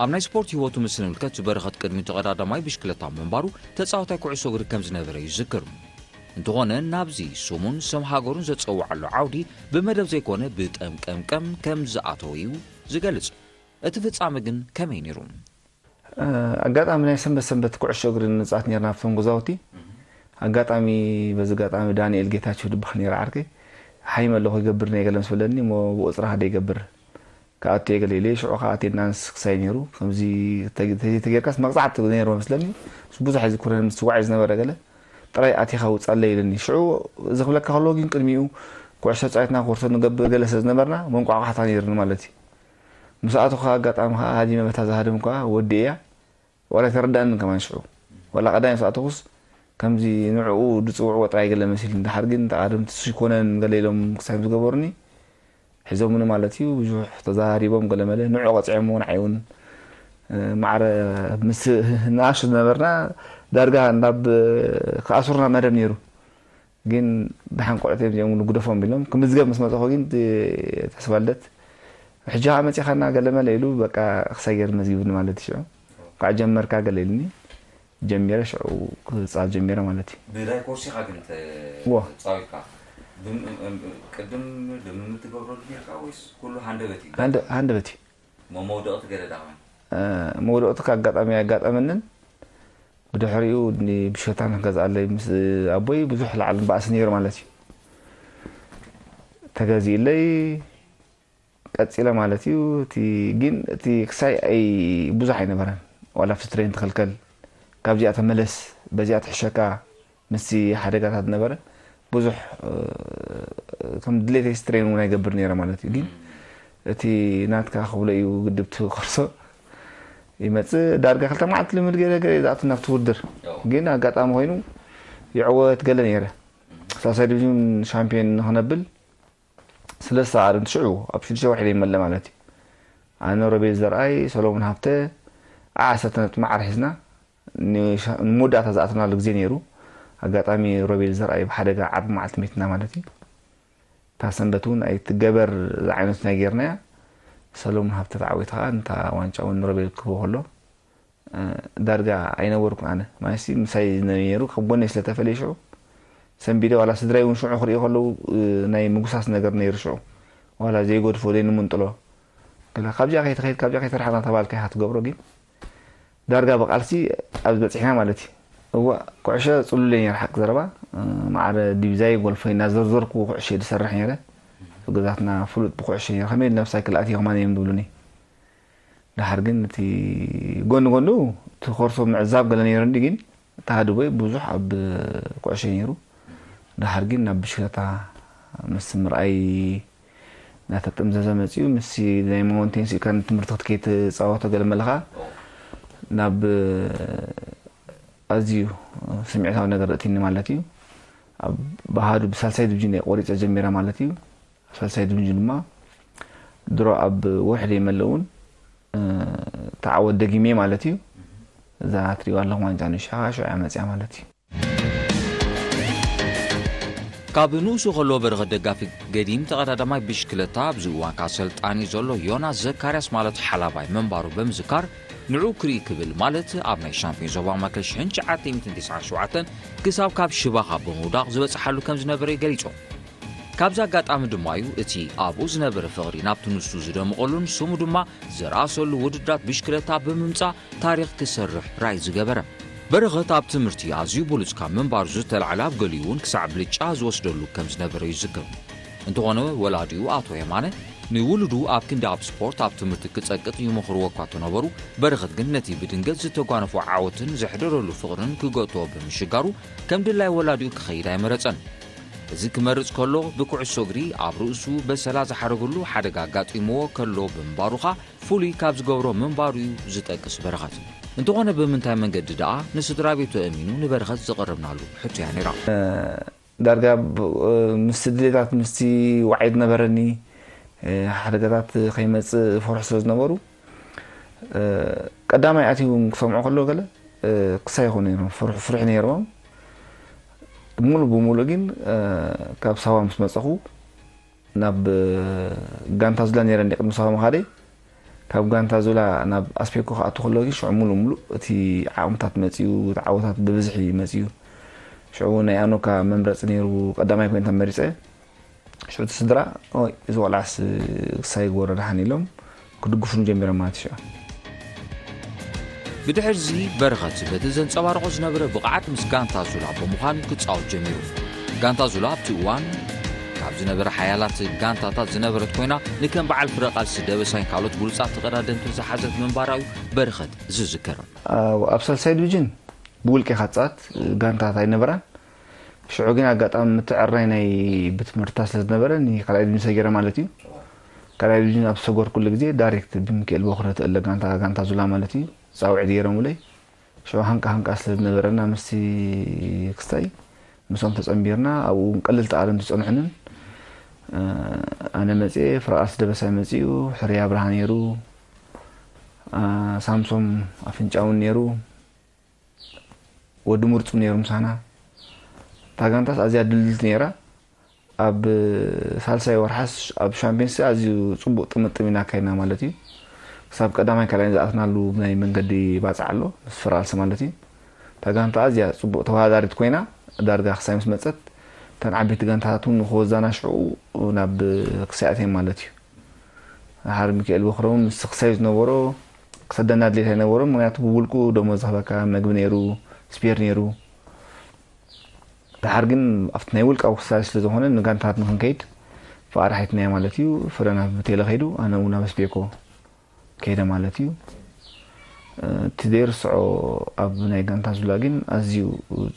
ኣብ ናይ ስፖርት ህይወቱ ምስ ንምልከት፣ በረኸት ቅድሚ ተቐዳዳማይ ብሽክለታ ምንባሩ ተጻዋታይ ኩዕሶ እግሪ ከም ዝነበረ ይዝክር። እንተኾነ፣ ናብዚ ስሙን ስም ሃገሩን ዘጸውዓሉ ዓውዲ ብመደብ ዘይኮነ ብጠምቀምቀም ከም ዝኣተወ እዩ ዝገልጽ። እቲ ፍጻመ ግን ከመይ ነይሩ? እ፣ ኣጋጣሚ ናይ ሰንበት ሰንበት ኩዕሾ እግሪ ንጻወት ኔርና ኣብቶም ገዛውቲ። ኣጋጣሚ፣ በዚ ኣጋጣሚ ዳንኤል ጌታቸው ድበሃል ነይሩ ዓርከይ። ሓይመ ኣለኹ ይገብር ነይ ገለ ምስ በለኒ፣ እሞ ብቑጽራ ከደ ይገብር። ክኣቱ እየ ገለ ኢለ፣ ሽዑ ከኣ ኣቴንዳንስ ክሳይ ነይሩ። ከምዚ ተግ-፣ ተዘይተጌርካስ መቕጻዕቲ ነይሩ መስለኒ። ብዙሕ ኣይዝክሮን፣ ምስ ትጓዓዝ ዝነበረ ገለ። ጥራይ ኣቲኻ ውጻለይ ኢሉኒ። ሽዑ እዚ ክብለካ ከለኹ ግን ቅድሚኡ ኩዕሾ ተጻዊትና ኮርሶ ንገብር ገለ ስለ ዝነበርና መንቋቋሕታ ነይሩኒ ማለት እዩ። ምስ ኣተኹ ኣጋጣሚ ከኣ ሃዲመ በታ ዝሃድም ከኣ ወዲ እያ። ዋላ ኣይተረዳእንን ከማን ሽዑ። ዋላ ቀዳማይ ምስ ኣተኹስ ከምዚ ንዕኡ ዝጽውዕዎ ጥራይ ገለ መሲሉኒ። ደሓር ግን ተቓደምቲ ሽኮነን ገለ ኢሎም ክሳብ ዝገበሩኒ ሒዞምኒ ማለት እዩ። ብዙሕ ተዘራሪቦም ገለ መለ ንዕኡ ቀጺዖምዎ ንዓይ እውን፣ እ፣ ማዕረ ምስ ንኣሽቱ ዝነበርና ዳርጋ ናብ ክኣስሩና መደብ ነይሩ። ግን ደሓን ቆልዑት እዮም እዚኦም ንግደፎም ኢሎም ክምዝገብ ምስ መጸኹ ግን እቲ ተስፋልደት ሕጂ ኸኣ መጺኻና ገለ መለ ኢሉ በቃ ክሳይ ገይሩ መዝጊቡኒ ማለት እዩ። ሽዑ ከዓ ጀመርካ ገለ ኢሉኒ ጀሚረ ሽዑ ክጻወት ጀሚረ ማለት እዩ። ብዳይ ኮርስ ኢኻ ግን ተ-፣ ዎ። ተጻዊትካ? ብም-፣ እም-፣ እም-፣ ቅድም ልምምድ ትገብረሉ ነርካ ወይስ ኩሉ ሃንደበት እዩ? ሃንደ-፣ ሃንደበት እዩ። ሞ-፣ መውደቕቲ ገለ ዳ ኾን? እ፣ መውደቕቲ ካብ ኣጋጣሚ ኣጋጠመንን ብድሕሪኡ ኒ-፣ ብሽክለታ ንክገዝኣለይ ምስ ኣቦይ ብዙሕ ላዕልን ባእሲ ነይሩ ማለት እዩ። ተገዚእለይ ቀጺለ ማለት እዩ። እቲ ግን እቲ ክሳይ ኣይ-፣ ብዙሕ ኣይነበረን። ዋላ ኣብቲ ትሬን ትኽልከል፣ ካብዚኣ ተመለስ፣ በዚኣ ትሕሸካ፣ ምስቲ ሓደጋታት ነበረ። ብዙሕ፣ እ፣ ከም ድሌተይ ስትሬን እውን ኣይገብር ነይረ ማለት እዩ። ግን እቲ ናትካ ክብሎ እዩ ግድብ ትኸርሶ ይመጽእ። ዳርጋ ክልተ መዓልቲ ልምድ ገለ ገለ ዝኣቱ ናብቲ ውድድር። ኦ። ግን ኣጋጣሚ ኮይኑ ይዕወት ገለ ነይረ። ሳልሳይ ዲቪዥን ሻምፒዮን ንኽነብል ስለስተ ኣርምቲ ሽዑ ኣብ ሽዱሽተ ወርሒ ዘይመለ ማለት እዩ። ኣነ፣ ሮቤል ዘርኣይ፣ ሰሎሞን ሃብተ፣ ዓሰርተ ነጥቢ ማዕረ ሒዝና ንሻ-፣ ንመወዳእታ ዝኣተናሉ ግዜ ነይሩ። ኣጋጣሚ ሮቤል ዘርኣይ ብሓደጋ ዓርቢ መዓልቲ ሜትና ማለት እዩ። እታ ሰንበት እውን ኣይትገበር ዝዓይነቱ ናይ ጌርናያ። ሰሎሞን ሃብተ ተዓዊቱ ኸዓ ነታ ዋንጫ እውን ንሮቤል ክህቦ ከሎ፣ እ፣ ዳርጋ ኣይነበርኩን ኣነ። ማለትሲ ምሳይ ነይሩ፣ ካብ ጎነይ ስለ ተፈልየ ሽዑ ሰንቢደ፣ ዋላ ስድራይ እውን ሽዑ ክርእዩ ከለዉ፣ እ፣ ናይ ምጉሳስ ነገር ነይሩ ሽዑ። ዋላ ዘይገድፎ፣ ዘይንምንጥሎ። ገለ ካብዚኣ ከይትኸይድ፣ ካብዚኣ ከይትርሓቕ እናተባልካ ኢኻ ትገብሮ፣ ግን ዳርጋ ብቓልሲ ኣብዚ በጺሕና ማለት እዩ። እዋእ፣ ኩዕሾ ጽሉለይ ነይረ፣ ሓቂ ዘረባ። እ፣ ማዕረ ዲቪዛይ ጎልፎይ እናዘርዘርኩ ኩዕሾ እየ ዝሰርሕ ነይረ። ኣብ ገዛትና ፍሉጥ ብኩዕሾ ነይረ። ከመይ ኢሉ ነብሳይ ክልኣት እዮም ከማን እዮም ዝብሉኒ። ደሓር ግን እቲ ጎኒ ጎኑ እቲ ኮርሶ ምዕዛብ ገለ ነይሩ እንዲ፣ ግን ተሃድቦይ ብዙሕ ኣብ ኩዕሾ ነይሩ። ደሓር ግን ናብ ብሽክለታ ምስ ምርኣይ እናተጠምዘዘ መጺኡ። ምስቲ ናይ ማውንቴንስ ኢልካ ንትምህርቲ ክትከይድ ትጻወቶ ገለ መለኻ ናብ ኣዝዩ ስምዒታዊ ነገር እትኒ ማለት እዩ። ኣብ ባህዱ ብሳልሳይ ዲቪዥን እየ ቆሪጸ ጀሚረ ማለት እዩ። ሳልሳይ ዲቪዥን ድማ ድሮ ኣብ ወርሒ ደይመለ እውን ተዓወት ደጊሜ ማለት እዩ። እዛ ትሪእዋ ኣለኹም ዋንጫ ንሻ ሽዑ እያ መፅያ ማለት እዩ። ካብ ንኡሱ ከሎ በረኸት ደጋፊ ገዲም ተቐዳዳማይ ብሽክለታ ኣብዚ እዋን ከኣ ሰልጣኒ ዘሎ ዮናስ ዘካርያስ ማለት ሓላባይ ምንባሩ ብምዝካር ንዑ ክርኢ ክብል ማለት ኣብ ናይ ሻምፒዮን ዞባ ማእከል ሽሕን ትሽዓተ ሚእትን ተስዓን ሸውዓተን ክሳብ ካብ ሽባኻ ብምውዳቕ ዝበጽሓሉ ከም ዝነበረ ገሊጹ። ካብዚ ኣጋጣሚ ድማ እዩ እቲ ኣብኡ ዝነበረ ፍቕሪ ናብቲ ንሱ ዝደመቐሉን ስሙ ድማ ዝረኣሰሉ ውድድራት ብሽክለታ ብምምጻእ ታሪኽ ክሰርሕ ራእይ ዝገበረ። በረኸት ኣብ ትምህርቲ ኣዝዩ ብሉጽ ካብ ምንባሩ ዝተላዕለ ኣብ ገሊኡ እውን ክሳዕ ብልጫ ዝወስደሉ ከም ዝነበረ ይዝክር። እንተኾነ ወላዲኡ ኣቶ የማነ ንውሉዱ ኣብ ክንዲ ኣብ ስፖርት ኣብ ትምህርቲ ክጸቅጥ ይመኽርዎ እኳ እንተነበሩ በረኸት ግን ነቲ ብድንገት ዝተጓነፎ ዓወትን ዘሕደረሉ ፍቕርን ክገትኦ ብምሽጋሩ ከም ድላይ ወላዲኡ ክኸይድ ኣይመረጸን። እዚ ክመርጽ ከሎ ብኩዕሶ እግሪ ኣብ ርእሱ በሰላ ዝሓረገሉ ሓደጋ ኣጋጢምዎ ከሎ ብምንባሩኻ ፍሉይ ካብ ዝገብሮ ምንባሩ እዩ ዝጠቅስ በረኸት። እንተኾነ ብምንታይ መንገዲ ደኣ ንስድራ ቤቱ ኣእሚኑ ንበረኸት ዘቐረብናሉ ሕቶ እያ ነይራ። ዳርጋ ብ- ምስቲ ድሌታት ምስቲ ዋዒ ዝነበረኒ ሓደጋታት ከይመፅእ ፈርሑ ስለ ዝነበሩ ቀዳማይ ኣትዩ ክሰምዖ ከለዉ ገለ ክሳይ ይኾኑ ነይሮም ፍርሑ ፍርሒ ነይሮም። ሙሉ ብሙሉ ግን ካብ ሳዋ ምስ መፀኹ ናብ ጋንታ ዙላ ነይረ እንዲ ቅድሚ ሳዋ ምኻደይ ካብ ጋንታ ዙላ ናብ ኣስፔኮ ክኣቱ ከሎ ግን ሽዑ ሙሉ ሙሉ እቲ ዓቕምታት መፅኡ እቲ ዓወታት ብብዝሒ መፅኡ። ሽዑ ናይ ኣኖካ መምረፂ ነይሩ ቀዳማይ ኮይነ ተመሪፀ። ሽዑ እቲ ስድራ ኦይ እዚ ቆልዓስ ክሳይ ግበሮ ደሓን ኢሎም ክድግፉኒ ጀሚሮም ማለት እዩ ሽዑ። ብድሕርዚ በረኸት በቲ ዘንጸባርቖ ዝነበረ ብቕዓት ምስ ጋንታ ዙላ ብምዃን ክጻወት ጀሚሩ። ጋንታ ዙላ ኣብቲ እዋን ካብ ዝነበረ ሓያላት ጋንታታት ዝነበረት ኮይና ንከም በዓል ፍረ ቃልሲ ደበሳይን ካልኦት ብሉጻት ተቐዳደምትን ዝሓዘት ምንባራዊ በረኸት ዝዝከር። ኣብ ሳልሳይ ዲቪዥን ብውልቂ ኢኻ ትጻወት፣ ጋንታታት ኣይነበራን። ሽዑ ግን ኣጋጣሚ ምትዕርራይ ናይ ብትምህርታ ስለ ዝነበረ ንካልኣይ ዲቪዥን ሰጊረ ማለት እዩ። ካልኣይ ዲቪዥን ኣብ ዝሰገርኩሉ ግዜ ዳይሬክት ብሚካኤል ቦኽረ ትእለ ጋንታ ጋንታ ዙላ ማለት እዩ ጻውዒት ገይሮምለይ። ሽዑ ሃንቃ ሃንቃ ስለ ዝነበረና ምስቲ ክስታይ ምስኦም ተጸንቢርና ኣብኡ እውን ቀለልቲ ኣለም ዝጸንሑንን ኣነ መጽየ ፍረቓልሲ ደበሳይ መጺኡ ሕርያ ብርሃ ነይሩ ሳምሶም ኣፍንጫ እውን ነይሩ ወዲ ምርጹ ነይሩ ምሳና። እታ ጋንታስ ኣዝያ ድልድልቲ ነይራ። ኣብ ሳልሳይ ወርሓስ ኣብ ሻምፒየንስ ኣዝዩ ጽቡቕ ጥምጥም ኢና ኣካይድና ማለት እዩ። ክሳብ ቀዳማይ ካልኣይን ዝኣትናሉ ናይ መንገዲ ባጽዕ ኣሎ ምስ ፍራልሲ ማለት እዩ። እታ ጋንታ ኣዝያ ጽቡቕ ተወዳዳሪት ኮይና ዳርጋ ክሳይ ምስ መጸት እተን ዓበይቲ ጋንታታት እውን ንክወዛና ሽዑ ናብ ክሳይ ኣትየን ማለት እዩ። ድሓር ሚካኤል በክሮም ምስ ክሳይ ዝነበሮ ክሰደና ድሌት ኣይነበሮም ምክንያቱ ብውልቁ ደሞዝ ዝህበካ መግቢ ነይሩ ስፔር ነይሩ ድሓር ግን ኣብቲ ናይ ውልቃዊ ክሳይ ስለዝኾነ ንጋንታት ንክንከይድ ፍቓድ ሓይትናዮ ማለት እዩ ፍረ ናብ ቴለ ከይዱ ኣነ እውን ናብ ስፔኮ ከይደ ማለት እዩ እቲ ዘይርስዖ ኣብ ናይ ጋንታ ዙላ ግን ኣዝዩ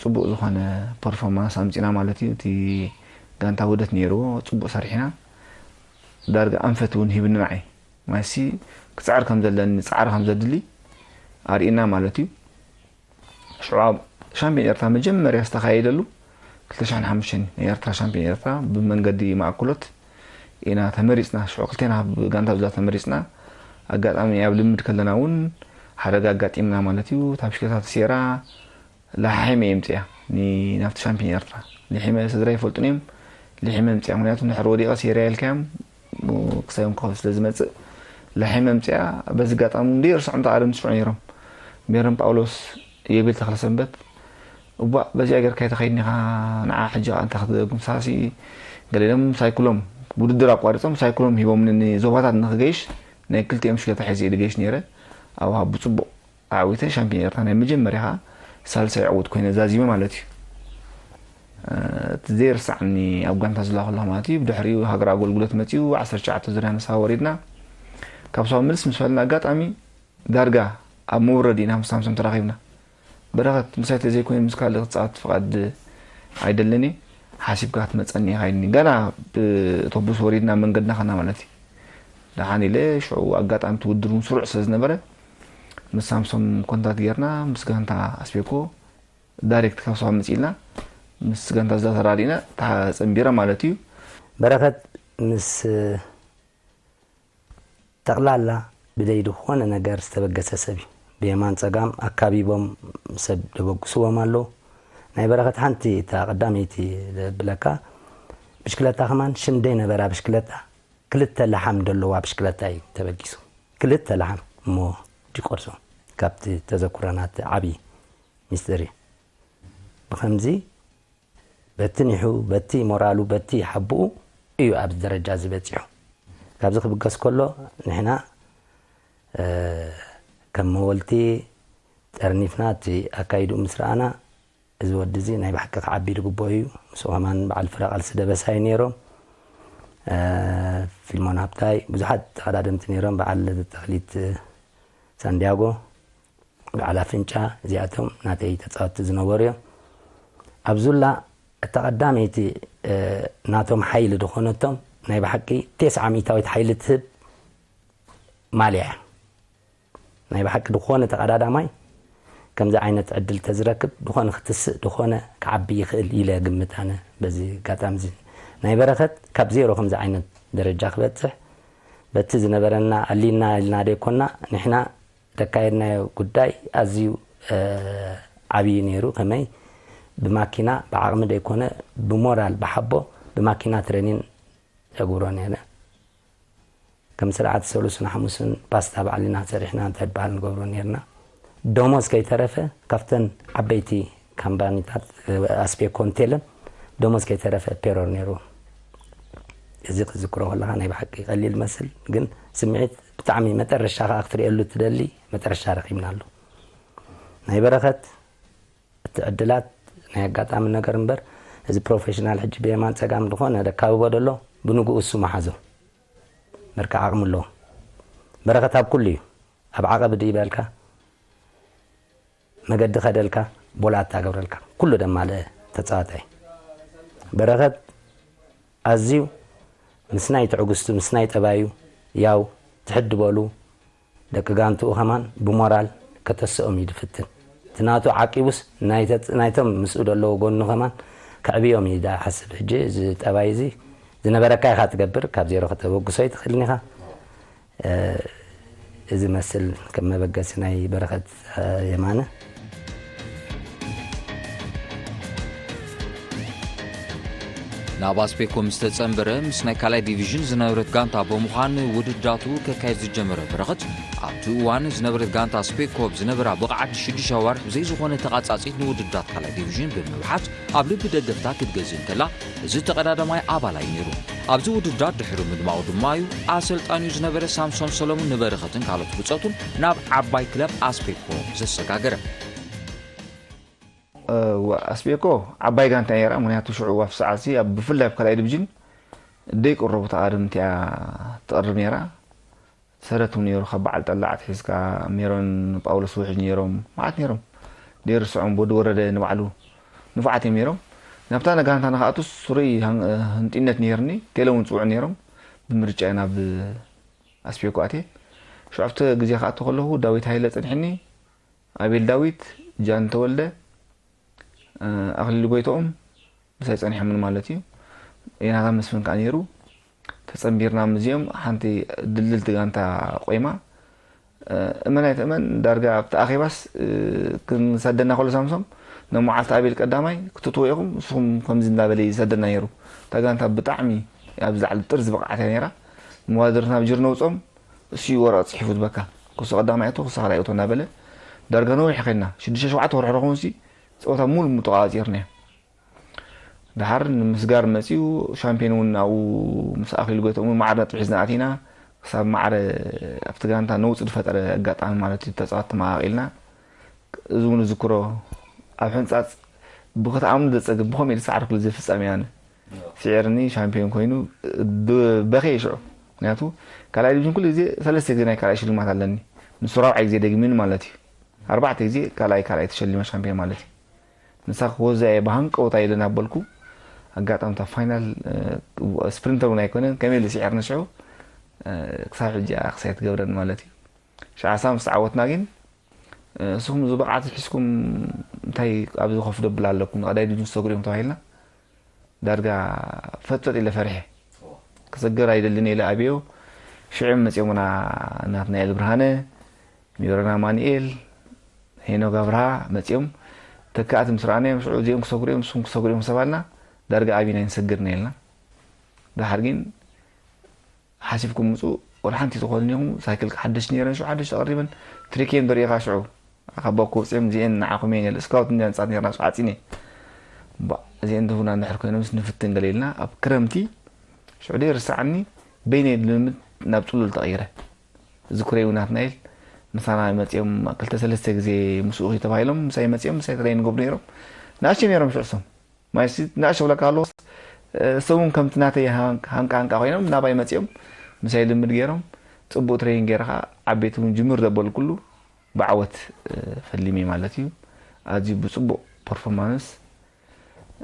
ፅቡቅ ዝኾነ ፐርፎርማንስ ኣምፂና ማለት እዩ እቲ ጋንታ ውህደት ነይርዎ ፅቡቅ ሰሪሕና ዳርጋ ኣንፈት እውን ሂብኒ ንዓይ ማይሲ ክፅዕር ከም ዘለኒ ፃዕሪ ከም ዘድሊ ኣርእና ማለት እዩ ሽዑ ኣብ ሻምፒዮን ኤርትራ መጀመርያ ዝተኻየደሉ ክልተ ሽሕን ሓሙሽተን ናይ ኤርትራ ሻምፒዮን ኤርትራ ብመንገዲ ማእከሎት ኢና ተመሪፅና ሽዑ ክልቴና ካብ ጋንታ ብዛ ተመሪፅና ኣጋጣሚ ኣብ ልምድ ከለና እውን ሓደጋ ኣጋጢምና ማለት እዩ እታ ብሽክለታ ተሰይራ ላሓሒመ እየ ምፅያ ናብቲ ሻምፒዮን ኤርትራ ሊሒመ ስድራ ይፈልጡን እዮም ሊሒመ ምፅያ ምክንያቱ ንድሕሪ ወዲቐ ሰይረያ ኢልካዮም ክሳዮም ክኸፍ ስለ ዝመፅእ ላሒመ ምፅያ በዚ ኣጋጣሚ እውን ዘይርስዖም ተቓደምቲ ሽዑ ነይሮም ሜሮን ጳውሎስ የቤል ተኽለሰንበት እቧእ በዚኣ ጌርካ ኣይተኸይድን ኢኻ ንዓ ሕጂ ከኣ እንታይ ክትደግም ሳሲ ገሊሎም ሳይክሎም ውድድር ኣቋሪጾም ሳይክሎም ሂቦምኒ ንዞባታት ንኽገይሽ ናይ ክልቲኦም ሽክለታ ሒዘ እየ ዝገይሽ ነይረ ኣብኡ ብጽቡቕ ኣዕዊተ ሻምፒዮን ኤርትራ ናይ መጀመርያ ከኣ ሳልሳይ ዕዉት ኮይነ ዛዚመ ማለት እዩ እቲ ዘይርሳዕኒ ኣብ ጋንታ ዝላ ከለኹ ማለት እዩ ብድሕሪኡ ሃገር ኣገልግሎት መጺኡ ዓሰርተ ትሽዓተ ዙርያ ንስኻ ወሪድና ካብ ሳዋ ምልስ ምስ በልና ኣጋጣሚ ዳርጋ ኣብ መውረዲ ኢና ምስ ሳምሶም ተራኺብና በረኸት ምሳይ ተዘይኮይኑ ምስ ካልእ ክጻወት ፍቓድ ኣይደልን እየ ሓሲብካ ክትመጸኒ ኢኻ ኢልኒ ገና ብቶቡስ ወሪድና መንገድና ኸና ማለት እዩ ደሓን ኢለ ሽዑ ኣጋጣሚ እቲ ውድድር እውን ስሩዕ ስለ ዝነበረ ምስ ሳምሶም ኮንታክት ጌርና ምስ ጋንታ ኣስቤኮ ዳይሬክት ካብ ሰባ መጺእልና ምስ ጋንታ ዝላ ተራዲእና ተጸንቢረ ማለት እዩ በረኸት ምስ ጠቕላላ ብደይ ዝኾነ ነገር ዝተበገሰ ሰብ እዩ። ብየማን ጸጋም ኣካቢቦም ሰብ ደበግስዎም ኣለዉ። ናይ በረኸት ሓንቲ እታ ቀዳመይቲ ዘብለካ ብሽክለታ ከማን ሽም ደይ ነበራ ብሽክለታ ክልተ ለሓም ደለዋ ብሽክለታ እዩ ተበጊሱ። ክልተ ለሓም እሞ ዲቆርሶ ካብቲ ተዘኩረናት ዓብዪ ሚስጥር እዩ። ብኸምዚ በቲ ኒሑ፣ በቲ ሞራሉ፣ በቲ ሓብኡ እዩ ኣብዚ ደረጃ እዚ በጺሑ። ካብዚ ክብገስ ከሎ ንሕና፣ እ፣ ከም መወልቲ ጠርኒፍና እቲ ኣካይድኡ ምስ ረኣና፣ እዚ ወዲ እዚ ናይ ብሓቂ ክዓቢ ዝግብኦ እዩ። ምስኡ ከማን በዓል ፍረ ቃልሲ ደበሳይ ነይሮም። እ፣ ፊልሞን ሃብታይ፣ ብዙሓት ተቐዳደምቲ ነይሮም። በዓል ተኽሊት ሳንዲያጎ፣ በዓል ኣፍንጫ፣ እዚኣቶም ናተይ ተጻወትቲ ዝነበሩ እዮም። ኣብ ዙላ እታ ቀዳመይቲ፣ እ፣ ናቶም ሓይሊ ዝኾነቶም ናይ ብሓቂ ተስዓ ሚእታዊት ሓይሊ ትህብ ማልያ እያ። ናይ ብሓቂ ዝኾነ ተቐዳዳማይ ከምዚ ዓይነት ዕድል ተዝረክብ፣ ዝኾነ ክትስእ፣ ዝኾነ ክዓቢ ይኽእል ኢለ ግምት ኣነ። በዚ ኣጋጣሚ እዚ ናይ በረኸት ካብ ዜሮ ከምዚ ዓይነት ደረጃ ክበጽሕ፣ በቲ ዝነበረና ኣሊና ኢልና ደይኮና፣ ንሕና ዘካየድናዮ ጉዳይ ኣዝዩ፣ እ፣ ዓብዪ ነይሩ። ከመይ ብማኪና፣ ብዓቕሚ ደይኮነ፣ ብሞራል፣ ብሓቦ፣ ብማኪና ትሬኒን የግብሮ ነይረ። ከም ስርዓት ሰሉስን ሓሙስን ፓስታ ባዕልና ሰሪሕና እንታይ በሃል ንገብሮ ነይርና። ደሞዝ ከይተረፈ ካብተን ዓበይቲ ካምፓኒታት፣ እ፣ ኣስፔኮን ቴለን ደሞዝ ከይተረፈ ፔሮር ነይርዎም። እዚ ክዝክሮ ከለኻ ናይ ብሓቂ ቀሊል መስል፣ ግን ስምዒት ብጣዕሚ መጠረሻ ከኣ ክትርእየሉ ትደሊ፣ መጠረሻ ረኺብና ኣሎ። ናይ በረኸት እቲ ዕድላት ናይ ኣጋጣሚ ነገር እምበር፣ እዚ ፕሮፌሽናል ሕጂ ብየማን ጸጋም ዝኾነ ደካብቦ ደሎ፣ ብንግኡ እሱ መሓዞ። በርካ ዓቕሚ ኣለዎ። በረኸት ኣብ ኩሉ እዩ። ኣብ ዓቐብ ድዩ በልካ፣ መገዲ ከደልካ፣ ቦላታ ገብረልካ፣ ኩሉ ደማለ ተጻዋታይ። በረኸት ኣዝዩ ምስ ናይ ትዕግስቱ፣ ምስ ናይ ጠባዩ፣ ያው ትሕድ በሉ፣ ደቂ ጋንትኡ ከማን ብሞራል ከተስኦም እዩ ዝፍትን። እቲ ናቱ ዓቂቡስ ናይተ-፣ ናይቶም ምስኡ ዘለዉ ጎኑ ከማን ከዕብዮም እዩ ዝሓስብ። ሕጂ እዚ ጠባይ እዚ ዝነበረካ ኢኻ ትገብር፣ ካብ ዜሮ ከተበግሶ ኣይትኽእልን ኢኻ። እ፣ እዚ መስል ከም መበገሲ ናይ በረኸት፣ እ፣ የማነ። ናብ ኣስፔኮ ምስ ተጸንበረ፣ ምስ ናይ ካልኣይ ዲቪዥን ዝነበረት ጋንታ ብምዃን ውድድራቱ ከካየድ ዝጀመረ በረኸት፣ ኣብቲ እዋን ዝነበረት ጋንታ ኣስፔኮ ብዝነበራ ብቕዓት ሽዱሽተ ኣዋርሕ ብዘይ ዝኾነ ተቓጻጺት ንውድድራት ካልኣይ ዲቪዥን ብምብሓት ኣብ ልቢ ደገፍታ ክትገዝእ እንከላ፣ እዚ ተቐዳዳማይ ኣባላ እዩ ነይሩ። ኣብዚ ውድድራት ድሕሪ ምድማቑ ድማ እዩ ኣሰልጣኒኡ ዝነበረ ሳምሶን ሰለሙን ንበረኸትን ካልኦት ብጾቱን ናብ ዓባይ ክለብ ኣስፔኮ ዘሰጋገረ። ኣስቤኮ ዓባይ ጋንታ ነይራ። ምክንያቱ ሽዑ ኣብ ሰዓትሲ ኣብ ብፍላይ ኣብ ካልኣይ ዲቪዥን ደይ ቅረቡ ተቓደምቲ እያ ትቐርብ ነይራ። ሰረት እውን ነይሩ፣ ካብ በዓል ጠላዕ ኣትሒዝካ ሜሮን ጳውሎስ ውሕጅ ነይሮም፣ መዓት ነይሮም። ደይርስዖም፣ ወዲ ወረደ ንባዕሉ ንፉዓት እዮም ነይሮም። ናብታ ነጋንታ ንክኣቱስ ርኡይ ሃን- ህንጢነት ነይርኒ። ቴለ እውን ፅውዑ ነይሮም። ብምርጫ ናብ ኣስቤኮ ኣትየ። ሽዑ ኣብቲ ግዜ ክኣቱ ከለኹ ዳዊት ሃይለ ፀኒሕኒ፣ ኣቤል ዳዊት፣ ጃን ተወልደ፣ ኣኽሊሉ ጎይትኦም ምሳይ ጸኒሖምን ማለት እዩ። ዮናታን መስፍን ከኣ ነይሩ። ተጸንቢርና ምስዚኦም ሓንቲ ድልድልቲ ጋንታ ቆይማ። እመን ኣይትእመን ዳርጋ ኣብቲ ኣኼባስ ክሰደና ከሎ ሳምሶም ናብ መዓልቲ ኣቤል ቀዳማይ ክትእትዎ ኢኹም ንስኹም ከምዚ እንዳበለ እዩ ዝሰደና ነይሩ። እታ ጋንታ ብጣዕሚ ኣብዚ ላዕሊ ጥርዚ ብቕዓት እያ ነይራ። መዋድርትና ብጅር ነውጾም እሱ እዩ ወረቐት ጽሒፉ ዝበካ ክሱ ቀዳማይ እቶ ክሱ ካልኣይ እቶ እናበለ ዳርጋ ነዊሕ ኸድና ሽዱሽተ ሸውዓተ ወርሒ ረኹንሲ ጸወታ ሙሉ ሙሉ ተቋጺርናዮ። ደሓር ንምስጋር መጺኡ ሻምፒዮን እውን ኣብኡ ምስ ኣኽሊሉ ጎይትኦም እውን ማዕረ ነጥቢ ሒዝና ኣቲና ክሳብ ማዕረ ኣብቲ ጋንታ ነውፂ ዝፈጠረ ኣጋጣሚ ማለት እዩ ተፃወትቲ መቓቒልና እዚ እውን ዝዝክሮ ኣብ ሕንፃፅ ብክትኣምኑ ዘፀግም ብኸምኡ ኢሉ ሳዕሪ ክሉ ዝፍፃም እየ ኣነ ስዒርኒ ሻምፒዮን ኮይኑ በኸየ ሽዑ ምክንያቱ ካልኣይ ዲቪዥን ኩሉ ግዜ ሰለስተ ግዜ ናይ ካልኣይ ሽልማት ኣለኒ ንሱ ራብዓይ ግዜ ደግሚኒ ማለት እዩ ኣርባዕተ ግዜ ካልኣይ ካልኣይ ተሸሊመ ሻምፒዮን ማለት እዩ ንሳ ክወዛ እየ ብሃንቀውታ ኢለ እናበልኩ ኣጋጣሚ እታ ፋይናል ስፕሪንተር እውን ኣይኮነን ከመይ ኢለ ስዒርኒ ሽዑ ክሳብ ሕጂ እያ ክሳይ ትገብረኒ ማለት እዩ ሽዓ ሓምሳ ምስ ተዓወትና ግን ንስኹም እዚ ብቕዓት ሒዝኩም እንታይ ኣብዚ ኮፍ ደብል ኣለኩም ንቐዳይ ድዩ ንሰግሩ እዮም ተባሂልና ዳርጋ ፈጥፈጥ ኢለ ፈሪሐ ክሰግር ኣይደልን ኢለ ኣብዮ ሽዑ መጺኦምና ናትናኤል ብርሃነ፣ ሚሮን ኣማኑኤል፣ ሄኖክ ኣብርሃ መጺኦም። ተካእቲ ምስ ረኣናዮም፣ ሽዑ እዚኦም ክሰግሩ እዮም፣ ንስኹም ክሰግሩ እዮም ምስ ተባልና፣ ዳርጋ ኣቢና ኣይንሰግድን ኢልና። ደሓር ግን ሓሲብኩም ምጹ፣ ወላ ሓንቲ ትኾኑ ኢኹም፣ ሳይክል ሓደሽቲ ነይረን፣ ሽዑ ሓደሽቲ ቀሪበን፣ ትሪክ እየን ደሪእኻ ሽዑ። ካብ ባኮ ወጺኦም፣ እዚኤን ንዓኹም እየን ኢለ፣ ስካውት እንድያ ንጻት ነይርና፣ ሽዑ ዓጺነ። እባ፣ እዚኤን ትህቡና እንድሕር ኮይኖምስ ንፍትን ገለ ኢልና፣ ኣብ ክረምቲ፣ ሽዑ ደይርስዓኒ፣ በይነይ ልምምድ ናብ ጽሉል ተቐይረ። ዝክረዩ ናትናኤል፣ ምሳና መጺኦም ክልተ ሰለስተ ግዜ ምስኡ ተባሂሎም፣ ምሳይ መጺኦም፣ ምሳይ ትሬን ይገብሩ ነይሮም። ንኣሽቱ ነይሮም ሽዑ እሶም። ማይሲ ንኣሽቱ ብለካ ኣለኹስ፣ እሶም እውን ከምቲ ናተይ ሃንቃ ሃንቃ ኮይኖም ናባይ መጺኦም፣ ምሳይ ልምድ ገይሮም፣ ጽቡቕ ትሬን ገይረ ኸኣ ዓበይቲ እውን ጅምር ዘበልኩሉ ብዓወት፣ እ፣ ፈሊመ ማለት እዩ። ኣዝዩ ብጽቡቕ ፐርፎርማንስ፣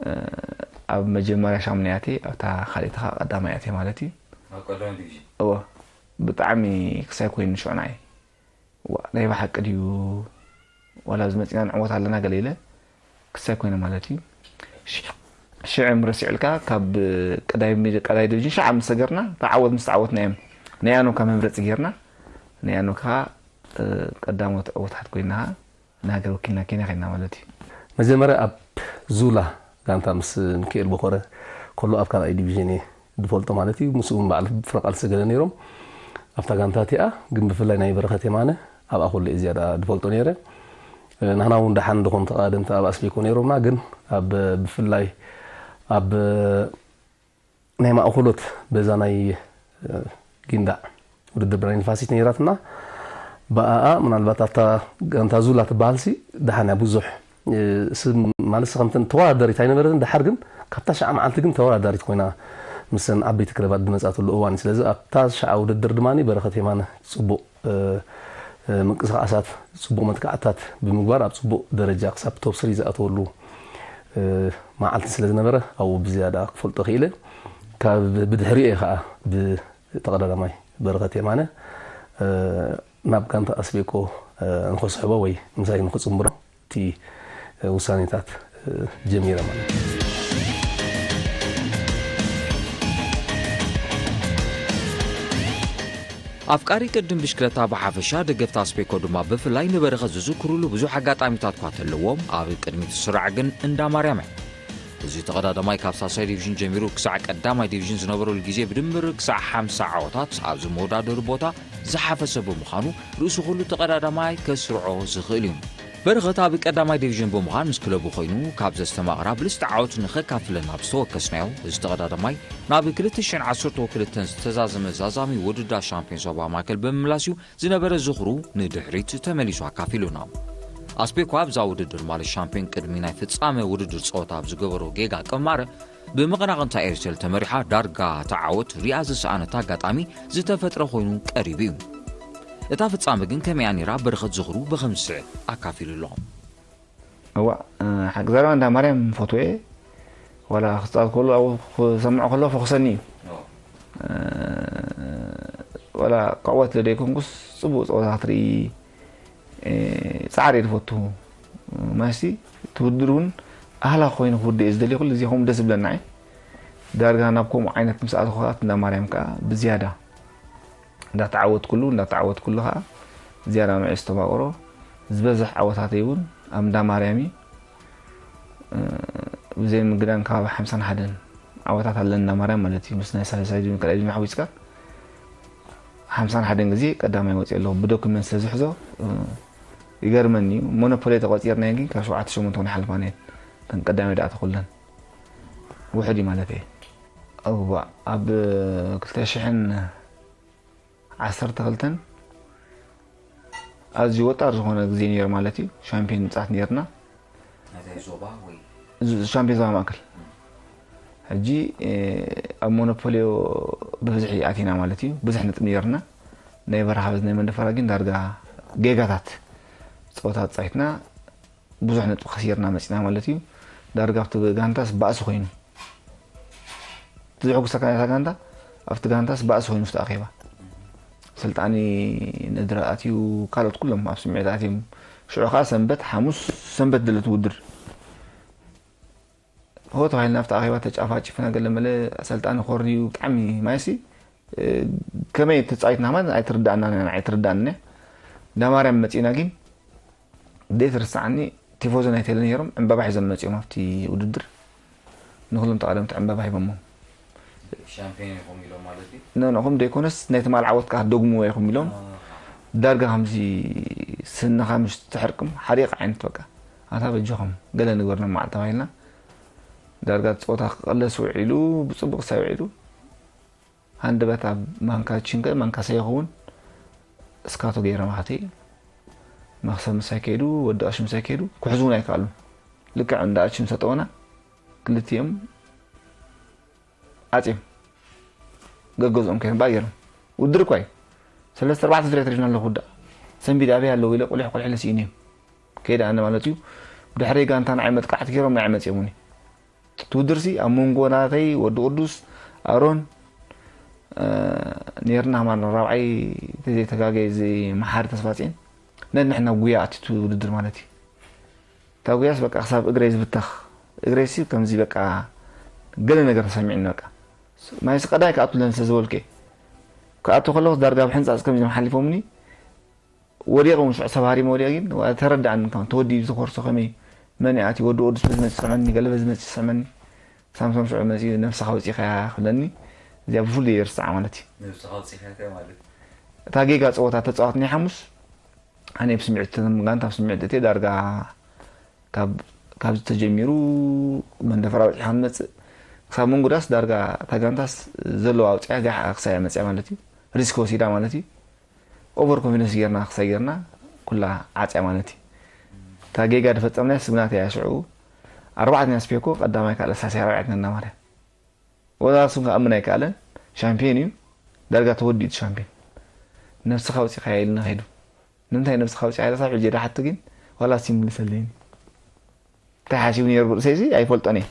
እ፣ ኣብ መጀመርያ ሻሙናይ ኣትየ፣ ኣብታ ካልኣይቲ ኸኣ ቀዳማይ ኣትየ ማለት እዩ። ኣብ ቀዳማይ ዲቪዥን? እወ። ብጣዕሚ ክሳይ ኮይኑ ሽዑ ንዓይ። ዋ፣ ናይ ብሓቂ ድዩ? ዋላ ኣብዚ መጺና ንዕወት ኣለና ገለ ኢለ ክሳይ ኮይነ ማለት እዩ። ሽ-፣ ሽዕም ረሲዕልካ ካብ ቀዳይ ሚ-፣ ቀዳይ ዲቪዥን ሽዓ ምስ ሰገርና፣ ተዓወት ምስ ተዓወትና እዮም ናይ ኣኖካ መምረጺ ጌርና። ናይ ኣኖካ፣ እ፣ ቀዳሞት ዕወታት ኮይና ንሃገር ወኪልና ኬንያ ኸይድና ማለት እዩ። መጀመርያ ኣብ ዙላ ጋንታ ምስ ሚካኤል ቦኾረ ከሎ ኣብ ካልኣይ ዲቪዥን እየ ዝፈልጦ ማለት እዩ። ምስኡ እውን በዓል ፍረ ቃልሲ ገለ ነይሮም። ኣብታ ጋንታ እቲኣ ግን ብፍላይ ናይ በረኸት የማነ ኣብኣ ከሎ እየ ዝያዳ ዝፈልጦ ነይረ። እ፣ ንሕና እውን ደሓን ዝኾኑ ተቐዳደምቲ ኣብ ኣስቤኮ ነይሮምና፣ ግን ኣብ፣ ብፍላይ ኣብ ናይ ማእኸሎት በዛ ናይ፣ እ፣ ጊንዳዕ ውድድር ናይ ንፋሲት ነይራትና። ብኣኣ ምናልባት ኣብታ ጋንታ ዙላ ትበሃልሲ ደሓን እያ ብዙሕ፣ እ፣ ስም ማለት ከምተን ተወዳዳሪት ኣይነበረትን። ደሓር ግን ካብታ ሽዓ መዓልቲ ግን ተወዳዳሪት ኮይና ምስን ዓበይቲ ክለባት ዝመጻትሉ እዋን እዩ። ስለዚ ኣብታ ሽዓ ውድድር ድማ በረኸት የማነ ጽቡቕ፣ እ፣ እ፣ ምንቅስቓሳት፣ ጽቡቕ መጥቃዕታት ብምግባር ኣብ ጽቡቕ ደረጃ ክሳብ ቶፕ ስሪ ዝኣተወሉ፣ እ፣ መዓልቲ ስለ ዝነበረ ኣብኡ ብዝያዳ ክፈልጦ ክኢለ። ካብ ብድሕሪኡ እየ ኸኣ ብተቐዳዳማይ በረኸት የማነ፣ እ፣ ናብ ጋንታ ኣስቤኮ፣ እ፣ ንኸስሕቦ ወይ ምሳይ ንኽጽምብሮ እቲ፣ እ፣ ውሳኔታት፣ እ፣ ጀሚረ ማለት እዩ። ኣፍቃሪ ቅድም ብሽክለታ ብሓፈሻ፣ ደገፍቲ ኣስቤኮ ድማ ብፍላይ ንበረኸት ዝዝክሩሉ ብዙሕ ኣጋጣሚታት እኳ ተለዎም፣ ኣብ ቅድሚት ዝስራዕ ግን እንዳ ማርያም እያ። እዚ ተቐዳዳማይ ካብ ሳልሳይ ዲቪዥን ጀሚሩ ክሳዕ ቀዳማይ ዲቪዥን ዝነበረሉ ግዜ ብድምር ክሳዕ ሓምሳ ዓወታት ኣብዚ መወዳደሪ ቦታ ዝሓፈሰ ብምዃኑ፣ ርእሱ ኩሉ ተቐዳዳማይ ከስርዖ ዝኽእል እዩ። በረኸት ኣብ ቀዳማይ ዲቪዥን ብምዃን ምስ ክለቡ ኮይኑ ካብ ዘስተማቕራ ብልጽቲ ዓወት ንኸካፍለና ኣብ ዝተወከስናዮ፣ እዚ ተቐዳዳማይ ናብ ክልተ ሽሕን ዓሰርተ ክልተን ዝተዛዘመ ዛዛሚ ውድድር ሻምፒዮን ዞባ ማእከል ብምምላስ እዩ ዝነበረ ዝኽሩ ንድሕሪት ተመሊሱ ኣካፊሉና። ኣስቤኮ ኣብዛ ውድድር ማለት ሻምፒዮን ቅድሚ ናይ ፍጻመ ውድድር ጸወታ ኣብ ዝገበሮ ጌጋ ቅማረ፣ ብምቕናቕንታ ኤርቴል ተመሪሓ ዳርጋ እታ ዓወት ሪኣ ዝሰኣነት ኣጋጣሚ ዝተፈጥረ ኮይኑ ቀሪቡ እዩ። እታ ፍጻመ ግን ከመይ እያ ነይራ? በረኸት ዝኽሩ ብኸምዚ ዝስዕብ ኣካፊሉ ኣሎ። እዋ፣ እ፣ ሓቂ ዘረባ እንዳ ማርያም ፈትወ እየ። ዋላ ክጻወት ከሎ ኣብኡ ክሰምዖ ከሎ ፈኹሰኒ እዩ። እ፣ ዋላ ክዕወት ዶ ዘይኮንኩስ ጽቡቕ ጸወታ ክትርኢ፣ እ፣ ጻዕሪ እየ ዝፈቱ። ማለትሲ እቲ ውድድር እውን ኣህላ ኮይኑ ክውድእ እየ ዝደሊ። ኩሉ ግዜ ከምኡ ደስ ዝብለኒ ንዓይ። ዳርጋ ናብ ከምኡ ዓይነት ምስ ኣተኹ ከኣ እንዳ ማርያም ከኣ ብዝያዳ እንዳተዓወትኩሉ፣ እንዳተዓወትኩሉ ከኣ ዝያዳ ንዑ ዝተባቕሮ። ዝበዝሕ ዓወታተይ እውን ኣብ እንዳ ማርያም እዩ። እ፣ ብዘይ ምግዳን ከባቢ ሓምሳን ሓደን ዓወታት ኣለኒ እንዳ ማርያም ማለት እዩ። ምስ ናይ ሳልሳይ ዲቪ-፣ ካልኣይ ዲቪ-፣ ሓዊስካ ሓምሳን ሓደን ግዜ ቀዳማይ ወፅየ ኣለኹ። ብዶክመንት ስለ ዝሕዞ፣ እ፣ ይገርመኒ እዩ። ሞኖፖሊ ተቆፂርናየን ግን ካብ ሸውዓተ ሸሞንተ እውን ይሓልፋን እየን። እተን ቀዳማይ ደኣ ተኹለን። ውሑድ እዩ ማለት እየ። እዋ፣ ኣብ ክልተ ሽሕን ዓሰርተ ክልተን ኣዝዩ ወጣር ዝኾነ ግዜ ነይሩ ማለት እዩ። ሻምፒዮን ምጻት ነይርና። ናይዛ ዞባ ወይ? ዝ-፣ ሻምፒዮን ዞባ ማእከል። ሕጂ፣ እ፣ ኣብ ሞኖፖልዮ ብብዝሒ ኣቲና ማለት እዩ። ብዙሕ ነጥቢ ነይርና። ናይ በረኻ ናይ መንደፈራ ግን ዳርጋ ጌጋታት ጸወታ ተጻዊትና ብዙሕ ነጥቢ ከሲርና መጺና ማለት እዩ። ዳርጋ ኣብቲ ጋንታስ ባእሲ ኮይኑ። እቲ ዘሐጉሰካ ናይታ ጋንታ፣ ኣብቲ ጋንታስ ባእሲ ኮይኑ ኣብቲ ኣኼባ። ሰልጣኒ ነድሪ ኣትዩ፣ ካልኦት ኩሎም ኣብ ስምዒት ኣትዮም። ሽዑ ከኣ ሰንበት፣ ሓሙስ፣ ሰንበት ድለት ውድድር። ሆ ተባሂልና ኣብቲ ኣኼባ ተጫፋጭፍና፣ ገለ መለ ሰልጣኒ ኮርዩ ብጣዕሚ ማይሲ ከመይ ተጻዊትና ማለት ኣይትርዳእና ኣይትርዳእኒ። እንዳማርያም መጺና ግን ዘይትርስዓኒ ቲፎዞ ናይ ቴለ ነይሮም ዕምባባ ሒዞም መጺኦም ኣብቲ ውድድር ንክሎም ተቐደምቲ ዕምባባ ሂቦሞ። ሻምፒዮን ኢኹም ኢሎም ማለት እዩ። ነንኹም ዘይኮነስ ናይ ትማል ዓወት ከዓ ደግምዎ ኢኹም ኢሎም ዳርጋ ከምዚ ስንኻ ምስ ትሕርቅም ሓሪቕ ዓይነት በቃ ኣታ በጃኹም ገለ ንግበር ነማዓል ተባሂልና ዳርጋ ፀወታ ክቐለስ ውዒሉ ብፅቡቅ ሳይ ውዒሉ ሃንደበት ኣብ ማንካ ችንከ ማንካ ሰይኸውን እስካቶ ገይረ ማኸተይ መክሰብ ምሳይ ከይዱ ወዲ ቀሽ ምሳይ ከይዱ ክሕዙ እውን ኣይከኣሉን። ልክዕ እንዳ ቀሽ ምሰጠወና ክልቲኦም ዓፅዮም ገገዝኦም ከይሮም ባእ ገይሮም ውድር እኳ እዩ ሰለስተ ኣርባዕተ ፍርያት ሪድና ኣለኹ ውዳእ ሰንቢድ ኣበይ ኣለዉ ኢለ ቁሊሕ ቁሊሕ ኢለ ስኢነ እዮም ከይደ ኣነ ማለት እዩ። ድሕረይ ጋንታ ንዓይ መጥቃዕቲ ገይሮም ንዓይ መፅኦምኒ እቲ ውድርሲ ኣብ መንጎ ናተይ ወዲ ቅዱስ ኣሮን ኔርና ማለት ራብዓይ ተዘይተጋገየ እዚ መሓሪ ተስፋፅን ነንሕና ጉያ ኣትቱ ውድድር ማለት እዩ። እታ ጉያስ በቃ ክሳብ እግረይ ዝብተኽ እግረይሲ ከምዚ በቃ ገለ ነገር ተሰሚዕኒ በቃ ማይስ ቀዳይ ክኣቱ ለንሰ ዝበልኩ ክኣቱ ከለኹ ዳርጋ ብሕንፃፅ ከምዚም ሓሊፎምኒ ወዲቐ እውን ሽዑ ሰብ ሃሪመ ወዲቐ ግን ተረድኣኒ ከም ተወዲኡ ዝኮርሶ ከመይ መን ኣቲ ወዲ ወዲ ስለ ዝመፅእ ስዕመኒ ገለ በዚ መፅእ ስዕመኒ ሳምሶም ሽዑ መፅኡ ነብስኻ ወፂኻያ ክብለኒ እዚኣ ብፍሉይ ይርስዓ ማለት እዩ። ነብስኻ ወፂኻያ ማለት እታ ጌጋ ፀወታ ተፃወት ናይ ሓሙስ ኣነ ብስምዒት ጋንታ ብስምዒት እትየ ዳርጋ ካብ ካብዚ ተጀሚሩ መንደፈር ኣውፂኻ ንመፅእ ክሳብ መንጉዳስ ዳርጋ እታ ጋንታስ ዘለዎ ኣውፅያ ጋሕ ክሳያ መፅያ ማለት እዩ። ሪስክ ወሲዳ ማለት እዩ። ኦቨር ኮንፊደንስ ጌርና ክሳይ ጌርና ኩላ ዓፅያ ማለት እዩ። እታ ጌጋ ዝፈፀምናያ ስግናት እያ ሽዑ ኣርባዕተኛ ስፔኮ ቀዳማይ ካልእ ሳሲ ኣርባዕተኛ እናማርያ ወላ እሱ ክኣምን ኣይከኣለን። ሻምፒዮን እዩ ዳርጋ ተወዲኡ እቲ ሻምፒዮን ነብስኻ ኣውፂኻ ኢልና ከይዱ ንምንታይ ነብስኻ ኣውፂኻ ኢለ ሳብ ሕጂ ዳሓቱ ግን ዋላ ሲ ይምልሰለይን እንታይ ሓሲቡ ነይሩ ርእሰይሲ ኣይፈልጦን እየ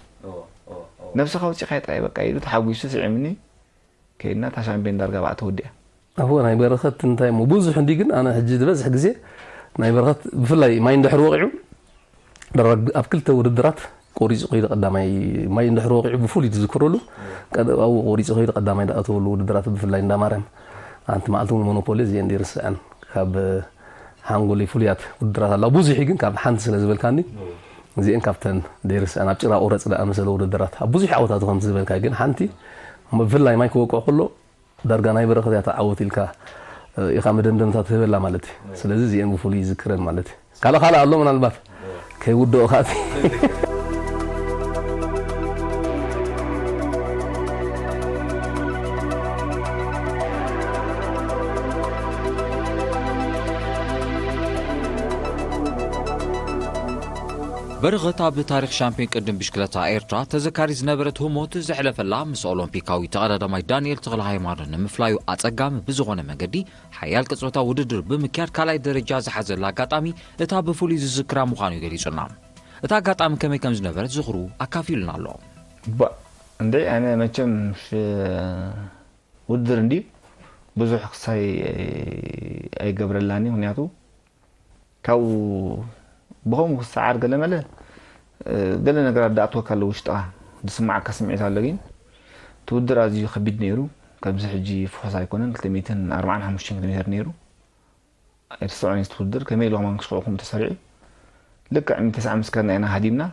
ነብስኻ ኣውፂኻ ጥራይ በቃ ኢሉ ተሓጒሱ ስዒምኒ ከይድና እታ ሻምፒዮን ዳርጋ ባዕ ተወዲኣ ኣቦ ናይ በረኸት እንታይ ሞ ብዙሕ እንዲ ግን ኣነ ሕጂ ዝበዝሕ ግዜ ናይ በረኸት ብፍላይ ማይ እንድሕር ወቂዑ ደረግ ኣብ ክልተ ውድድራት ቆሪፁ ከይዱ ቀዳማይ ማይ እንድሕር ወቂዑ ብፍሉይ ትዝክረሉ ቀደባዊ ቆሪፁ ከይዱ ቀዳማይ ዳኣተወሉ ውድድራት ብፍላይ እንዳ ማርያም ኣንቲ መዓልቲ እውን ሞኖፖሊ እዚአን ዲርስዐን ካብ ሓንጎለይ ፍሉያት ውድድራት ኣላ ብዙሕ ግን ካብ ሓንቲ ስለ ዝበልካኒ እዚአን ካብተን ዲርስዐን ኣብ ጭራ ቁረፅ ዝኣመሰለ ውድድራት ኣብ ብዙሕ ዓወታት ከም ዝበልካ ግን ሓንቲ ብፍላይ ማይ ክወቅዖ ከሎ ዳርጋ ናይ በረኸት እያ ተዓወት ኢልካ ኢኻ መደምደምታ ትህበላ ማለት እዩ። ስለዚ እዚአን ብፍሉይ ይዝክረን ማለት እዩ። ካልእ ካልእ ኣሎ ምናልባት ከይውድኦ ካእቲ በረኸት ኣብ ታሪኽ ሻምፒዮን ቅድም ብሽክለታ ኤርትራ ተዘካሪ ዝነበረት ህሞት ዘሕለፈላ ምስ ኦሎምፒካዊ ተቐዳዳማይ ዳንኤል ተኽለሃይማኖት ንምፍላዩ ኣጸጋሚ ብዝኾነ መንገዲ ሓያል ቅጽበታዊ ውድድር ብምክያድ ካልኣይ ደረጃ ዝሓዘላ ኣጋጣሚ እታ ብፍሉይ ዝዝክራ ምዃኑ ገሊጹልና። እታ ኣጋጣሚ ከመይ ከም ዝነበረት ዝኽሩ ኣካፊሉና ኣሎ። ባ እንደ ኣነ መቸም ውድድር እንዲ ብዙሕ ክሳይ ኣይገብረላኒ ምክንያቱ ካብኡ ብኸምኡ ክሰዓር ገለ መለ ገለ ነገራት ዝኣትወካ ኣሎ ውሽጥኻ ዝስማዓካ ስምዒት ኣሎ ግን እቲ ውድድር ኣዝዩ ከቢድ ነይሩ ከምዚ ሕጂ ፍኹስ ኣይኮነን ክልተ ሚእትን ኣርባዓን ሓሙሽተን ኪሎ ሜትር ነይሩ ኣይርስዖን እቲ ውድድር ከመይ ኢሉ ከማን ክስሕቑ ከምኡ ተሰሪዑ ልክዕ ሚእቲ ተስዓ ምስ ከድና ኢና ሃዲምና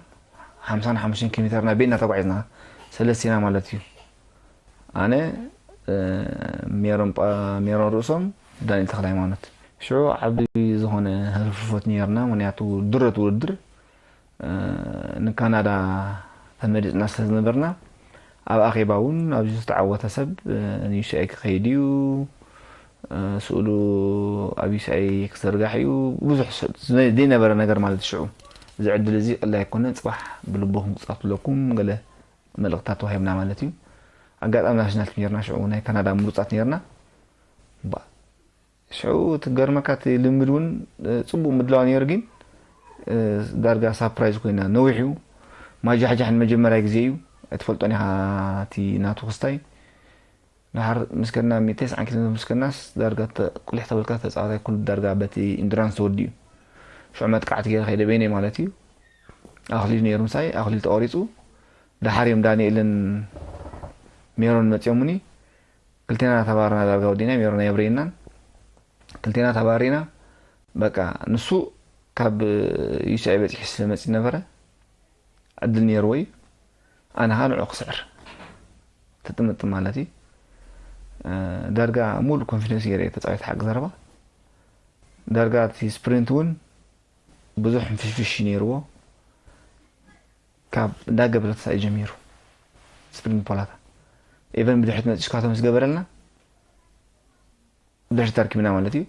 ሓምሳን ሓሙሽተን ኪሎ ሜትር ናብ ቤትና ተጓዒዝና ሰለስቲና ማለት እዩ ኣነ ሜሮን ጳ- ሜሮን ርእሶም ዳንኤል ተክለ ሃይማኖት ሽዑ ዓቢ ዝኾነ ህርፍፎት ነርና ምክንያቱ ድረት ውድድር ንካናዳ ተመሪፅና ስለ ዝነበርና ኣብ ኣኼባ እውን ኣብዚ ዝተዓወተ ሰብ ንዩሲኣይ ክኸይድ እዩ ስእሉ ኣብ ዩሲኣይ ክዘርጋሕ እዩ ብዙሕ ዘይነበረ ነገር ማለት ሽዑ እዚ ዕድል እዚ ቀላይ ኣይኮነ ፅባሕ ብልቦኹም ክፃወትለኩም ገለ መልእክታት ተዋሂብና ማለት እዩ ኣጋጣሚ ናሽናል ቲም ነርና ሽዑ ናይ ካናዳ ምሩፃት ነርና ሽዑ እቲ ገርመካ እቲ ልምድ እውን ፅቡቅ ምድላው ነይሩ ግን ዳርጋ ሳፕራይዝ ኮይና ነዊሕ እዩ ማጃሕጃሕ ንመጀመርያ ግዜ እዩ ኣይትፈልጦን ኢኻ እቲ ናቱ ክስታይ ድሓር ምስ ከድና ሚእቲ ተስዓን ኪሎ ምስ ከድናስ ዳርጋ ቁሊሕ ተበልካ ተፃዋታይ ኩሉ ዳርጋ በቲ ኢንዱራንስ ተወዲኡ ሽዑ መጥቃዕቲ ገይረ ከይደ በይነይ ማለት እዩ ኣክሊል ነይሩ ምሳይ ኣክሊል ተቆሪፁ ድሓር እዮም ዳንኤልን ሜሮን መፅኦምኒ ክልቴና ተባረና ዳርጋ ወዲና ሜሮና የብረይናን ክልቴና ተባሪና። በቃ ንሱ ካብ ዩሲኣይ በፂሑ ስለመፂ ነበረ ዕድል ነይርዎ እዩ። ኣነ ኸዓ ንዑ ክስዕር ተጥምጥም ማለት እዩ። ዳርጋ ሙሉ ኮንፊደንስ ገይረ ተፃዊት ሓቂ ዘረባ። ዳርጋ እቲ ስፕሪንት እውን ብዙሕ ፍሽፍሽ ነይርዎ። ካብ እንዳገብረተስኣይ ጀሚሩ ስፕሪንት ፖላታ ኤቨን ብድሕሪት መፂስካቶ ምስ ገበረልና ድሕሪት ኣርኪብና ማለት እዩ።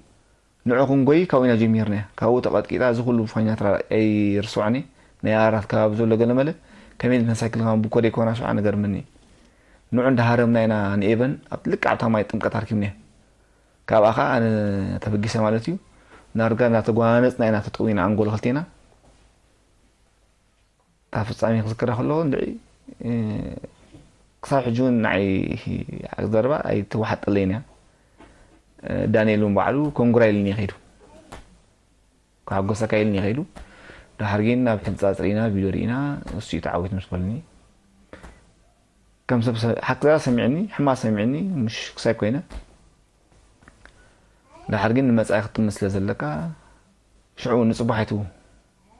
ንዑ ክንጎይ ካብኡ ኢና ጀሚርና። ካብኡ ተቐጥቂጣ እዚ ኩሉ ፋይናትራ ኣይርስዖኒ። ናይ ኣራት ከባቢ ዘሎ ገለመለ ከመይ መሳይክል ከማ ብኮደይ ኮና ሸውዓ ነገር ምኒ ንዑ እንዳሃረምና ኢና ንኤቨን ኣብ ልክዕ ኣብታ ማይ ጥምቀት ኣርኪብና። ካብኣ ኸዓ ኣነ ተበጊሰ ማለት እዩ። ናርጋ እናተጓነፅና ኢና ተጠዊና ኣንጎሎ ክልቴና። እታ ፍጻሜ ክዝክራ ከለኹ እንድዒ ክሳብ ሕጂ እውን ንዓይ ዘረባ ኣይትወሓጠለይን እያ። ዳንኤል እውን ባዕሉ ኮንግራ ኢልኒ ከይዱ፣ ክሓጎሰካ ኢልኒ ከይዱ። ድሓር ግን ናብ ሕንጻጽ ርኢና ቪድዮ ርኢና እሱ እዩ ተዓዊት ምስ በልኒ ከም ሰብ ሓቅዛ ሰሚዕኒ ሕማ ሰሚዕኒ ምሽ ክሳይ ኮይነ። ድሓር ግን ንመጻኢ ክትጥምት ስለ ዘለካ ሽዑ ንጽባሒቱ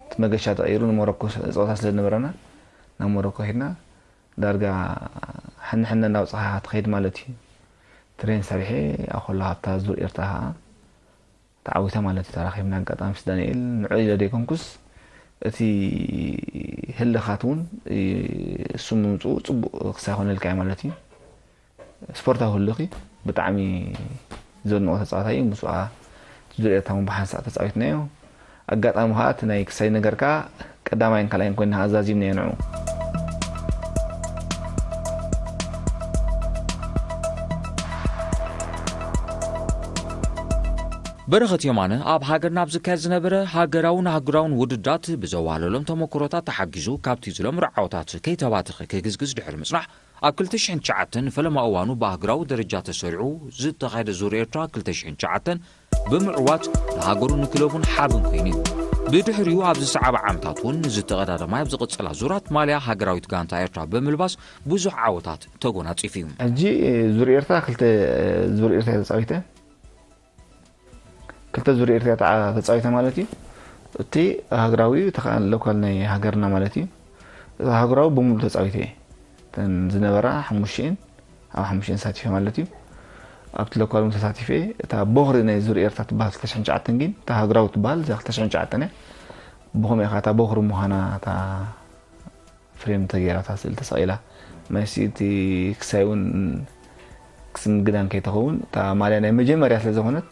እቲ መገሻ ተቐይሩ ንሞሮኮ ጸወታ ስለ ዝነበረና ናብ ሞሮኮ ሄድና። ዳርጋ ሕንሕነ እናውጻኻ ትኸይድ ማለት እዩ። ትሬን ሰሪሐ ኣኸሎ ኣብታ ዙር ኤርትራ ኸዓ ተዓዊተ ማለት እዩ። ተራኺብና ኣጋጣሚ ምስ ዳንኤል ንዑ ኢለ ደይኮንኩስ እቲ ህልኻት እውን እሱ ምምፅኡ ፅቡቕ ክሳይኮነልካ እዩ ማለት እዩ። ስፖርታዊ ህልኺ ብጣዕሚ ዘድንቆ ተፃዋታይ እዩ። ምስኡ ዙር ኤርትራ እውን ብሓንሳእ ተፃዊትናዮ። ኣጋጣሚ ከዓ እቲ ናይ ክሳይ ነገር ከዓ ቀዳማይን ካልኣይን ኮይና ኣዛዚምናዮ ንዑ። በረኸት የማነ ኣብ ሃገርና ኣብ ዝካየድ ዝነበረ ሃገራውን ኣህጉራውን ውድዳት ብዘዋህለሎም ተመክሮታት ተሓጊዙ ካብቲ ዝለምሮ ዓወታት ከይተባተኸ ክግዝግዝ ድሕሪ ምጽናሕ ኣብ ክልተ ሽሕን ትሽዓተን ፈለማ እዋኑ ብኣህጉራዊ ደረጃ ተሰሪዑ ዝተኻየደ ዙር ኤርትራ ክልተ ሽሕን ትሽዓተን ብምዕዋት ንሃገሩን ንክለቡን ሓብን ኮይኑ እዩ። ብድሕሪኡ ኣብ ዝሰዓበ ዓመታት እውን ንዝተቐዳደማይ ኣብ ዝቕጽላ ዙራት ማልያ ሃገራዊት ጋንታ ኤርትራ ብምልባስ ብዙሕ ዓወታት ተጎናጺፉ እዩ። ሕጂ ዙር ኤርትራ ክልተ ዙር ኤርትራ ተጻዊተ ክልተ ዙር ኤርትራ ተዓ- ተጻዊተ ማለት እዩ። እቲ ሃገራዊ እዩ፣ እቲ ከዓ ሎካል ናይ ሃገርና ማለት እዩ። እቲ ሃገራዊ ብምሉእ ተጻዊተ እየ። እተን ዝነበራ ሓሙሽተን ኣብ ሓሙሽተን ተሳቲፈ ማለት እዩ። ኣብቲ ሎካል እውን ተሳቲፈ። እታ ቦኽሪ ናይ ዙር ኤርትራ ትበሃል ክልተ ሽሕን ትሽዓተን ግን እታ ሃገራዊ ትበሃል እዛ ክልተ ሽሕን ትሽዓተን እያ። ብኸመይ ኢኻ እታ ቦኽሪ ምዃና እታ ፍሬም ተገይራ እታ ስእሊ ተሰቒላ። መሲ እቲ ክሳይ እውን ክስንግዳን ከይትኸውን እታ ማልያ ናይ መጀመርያ ስለ ዝኾነት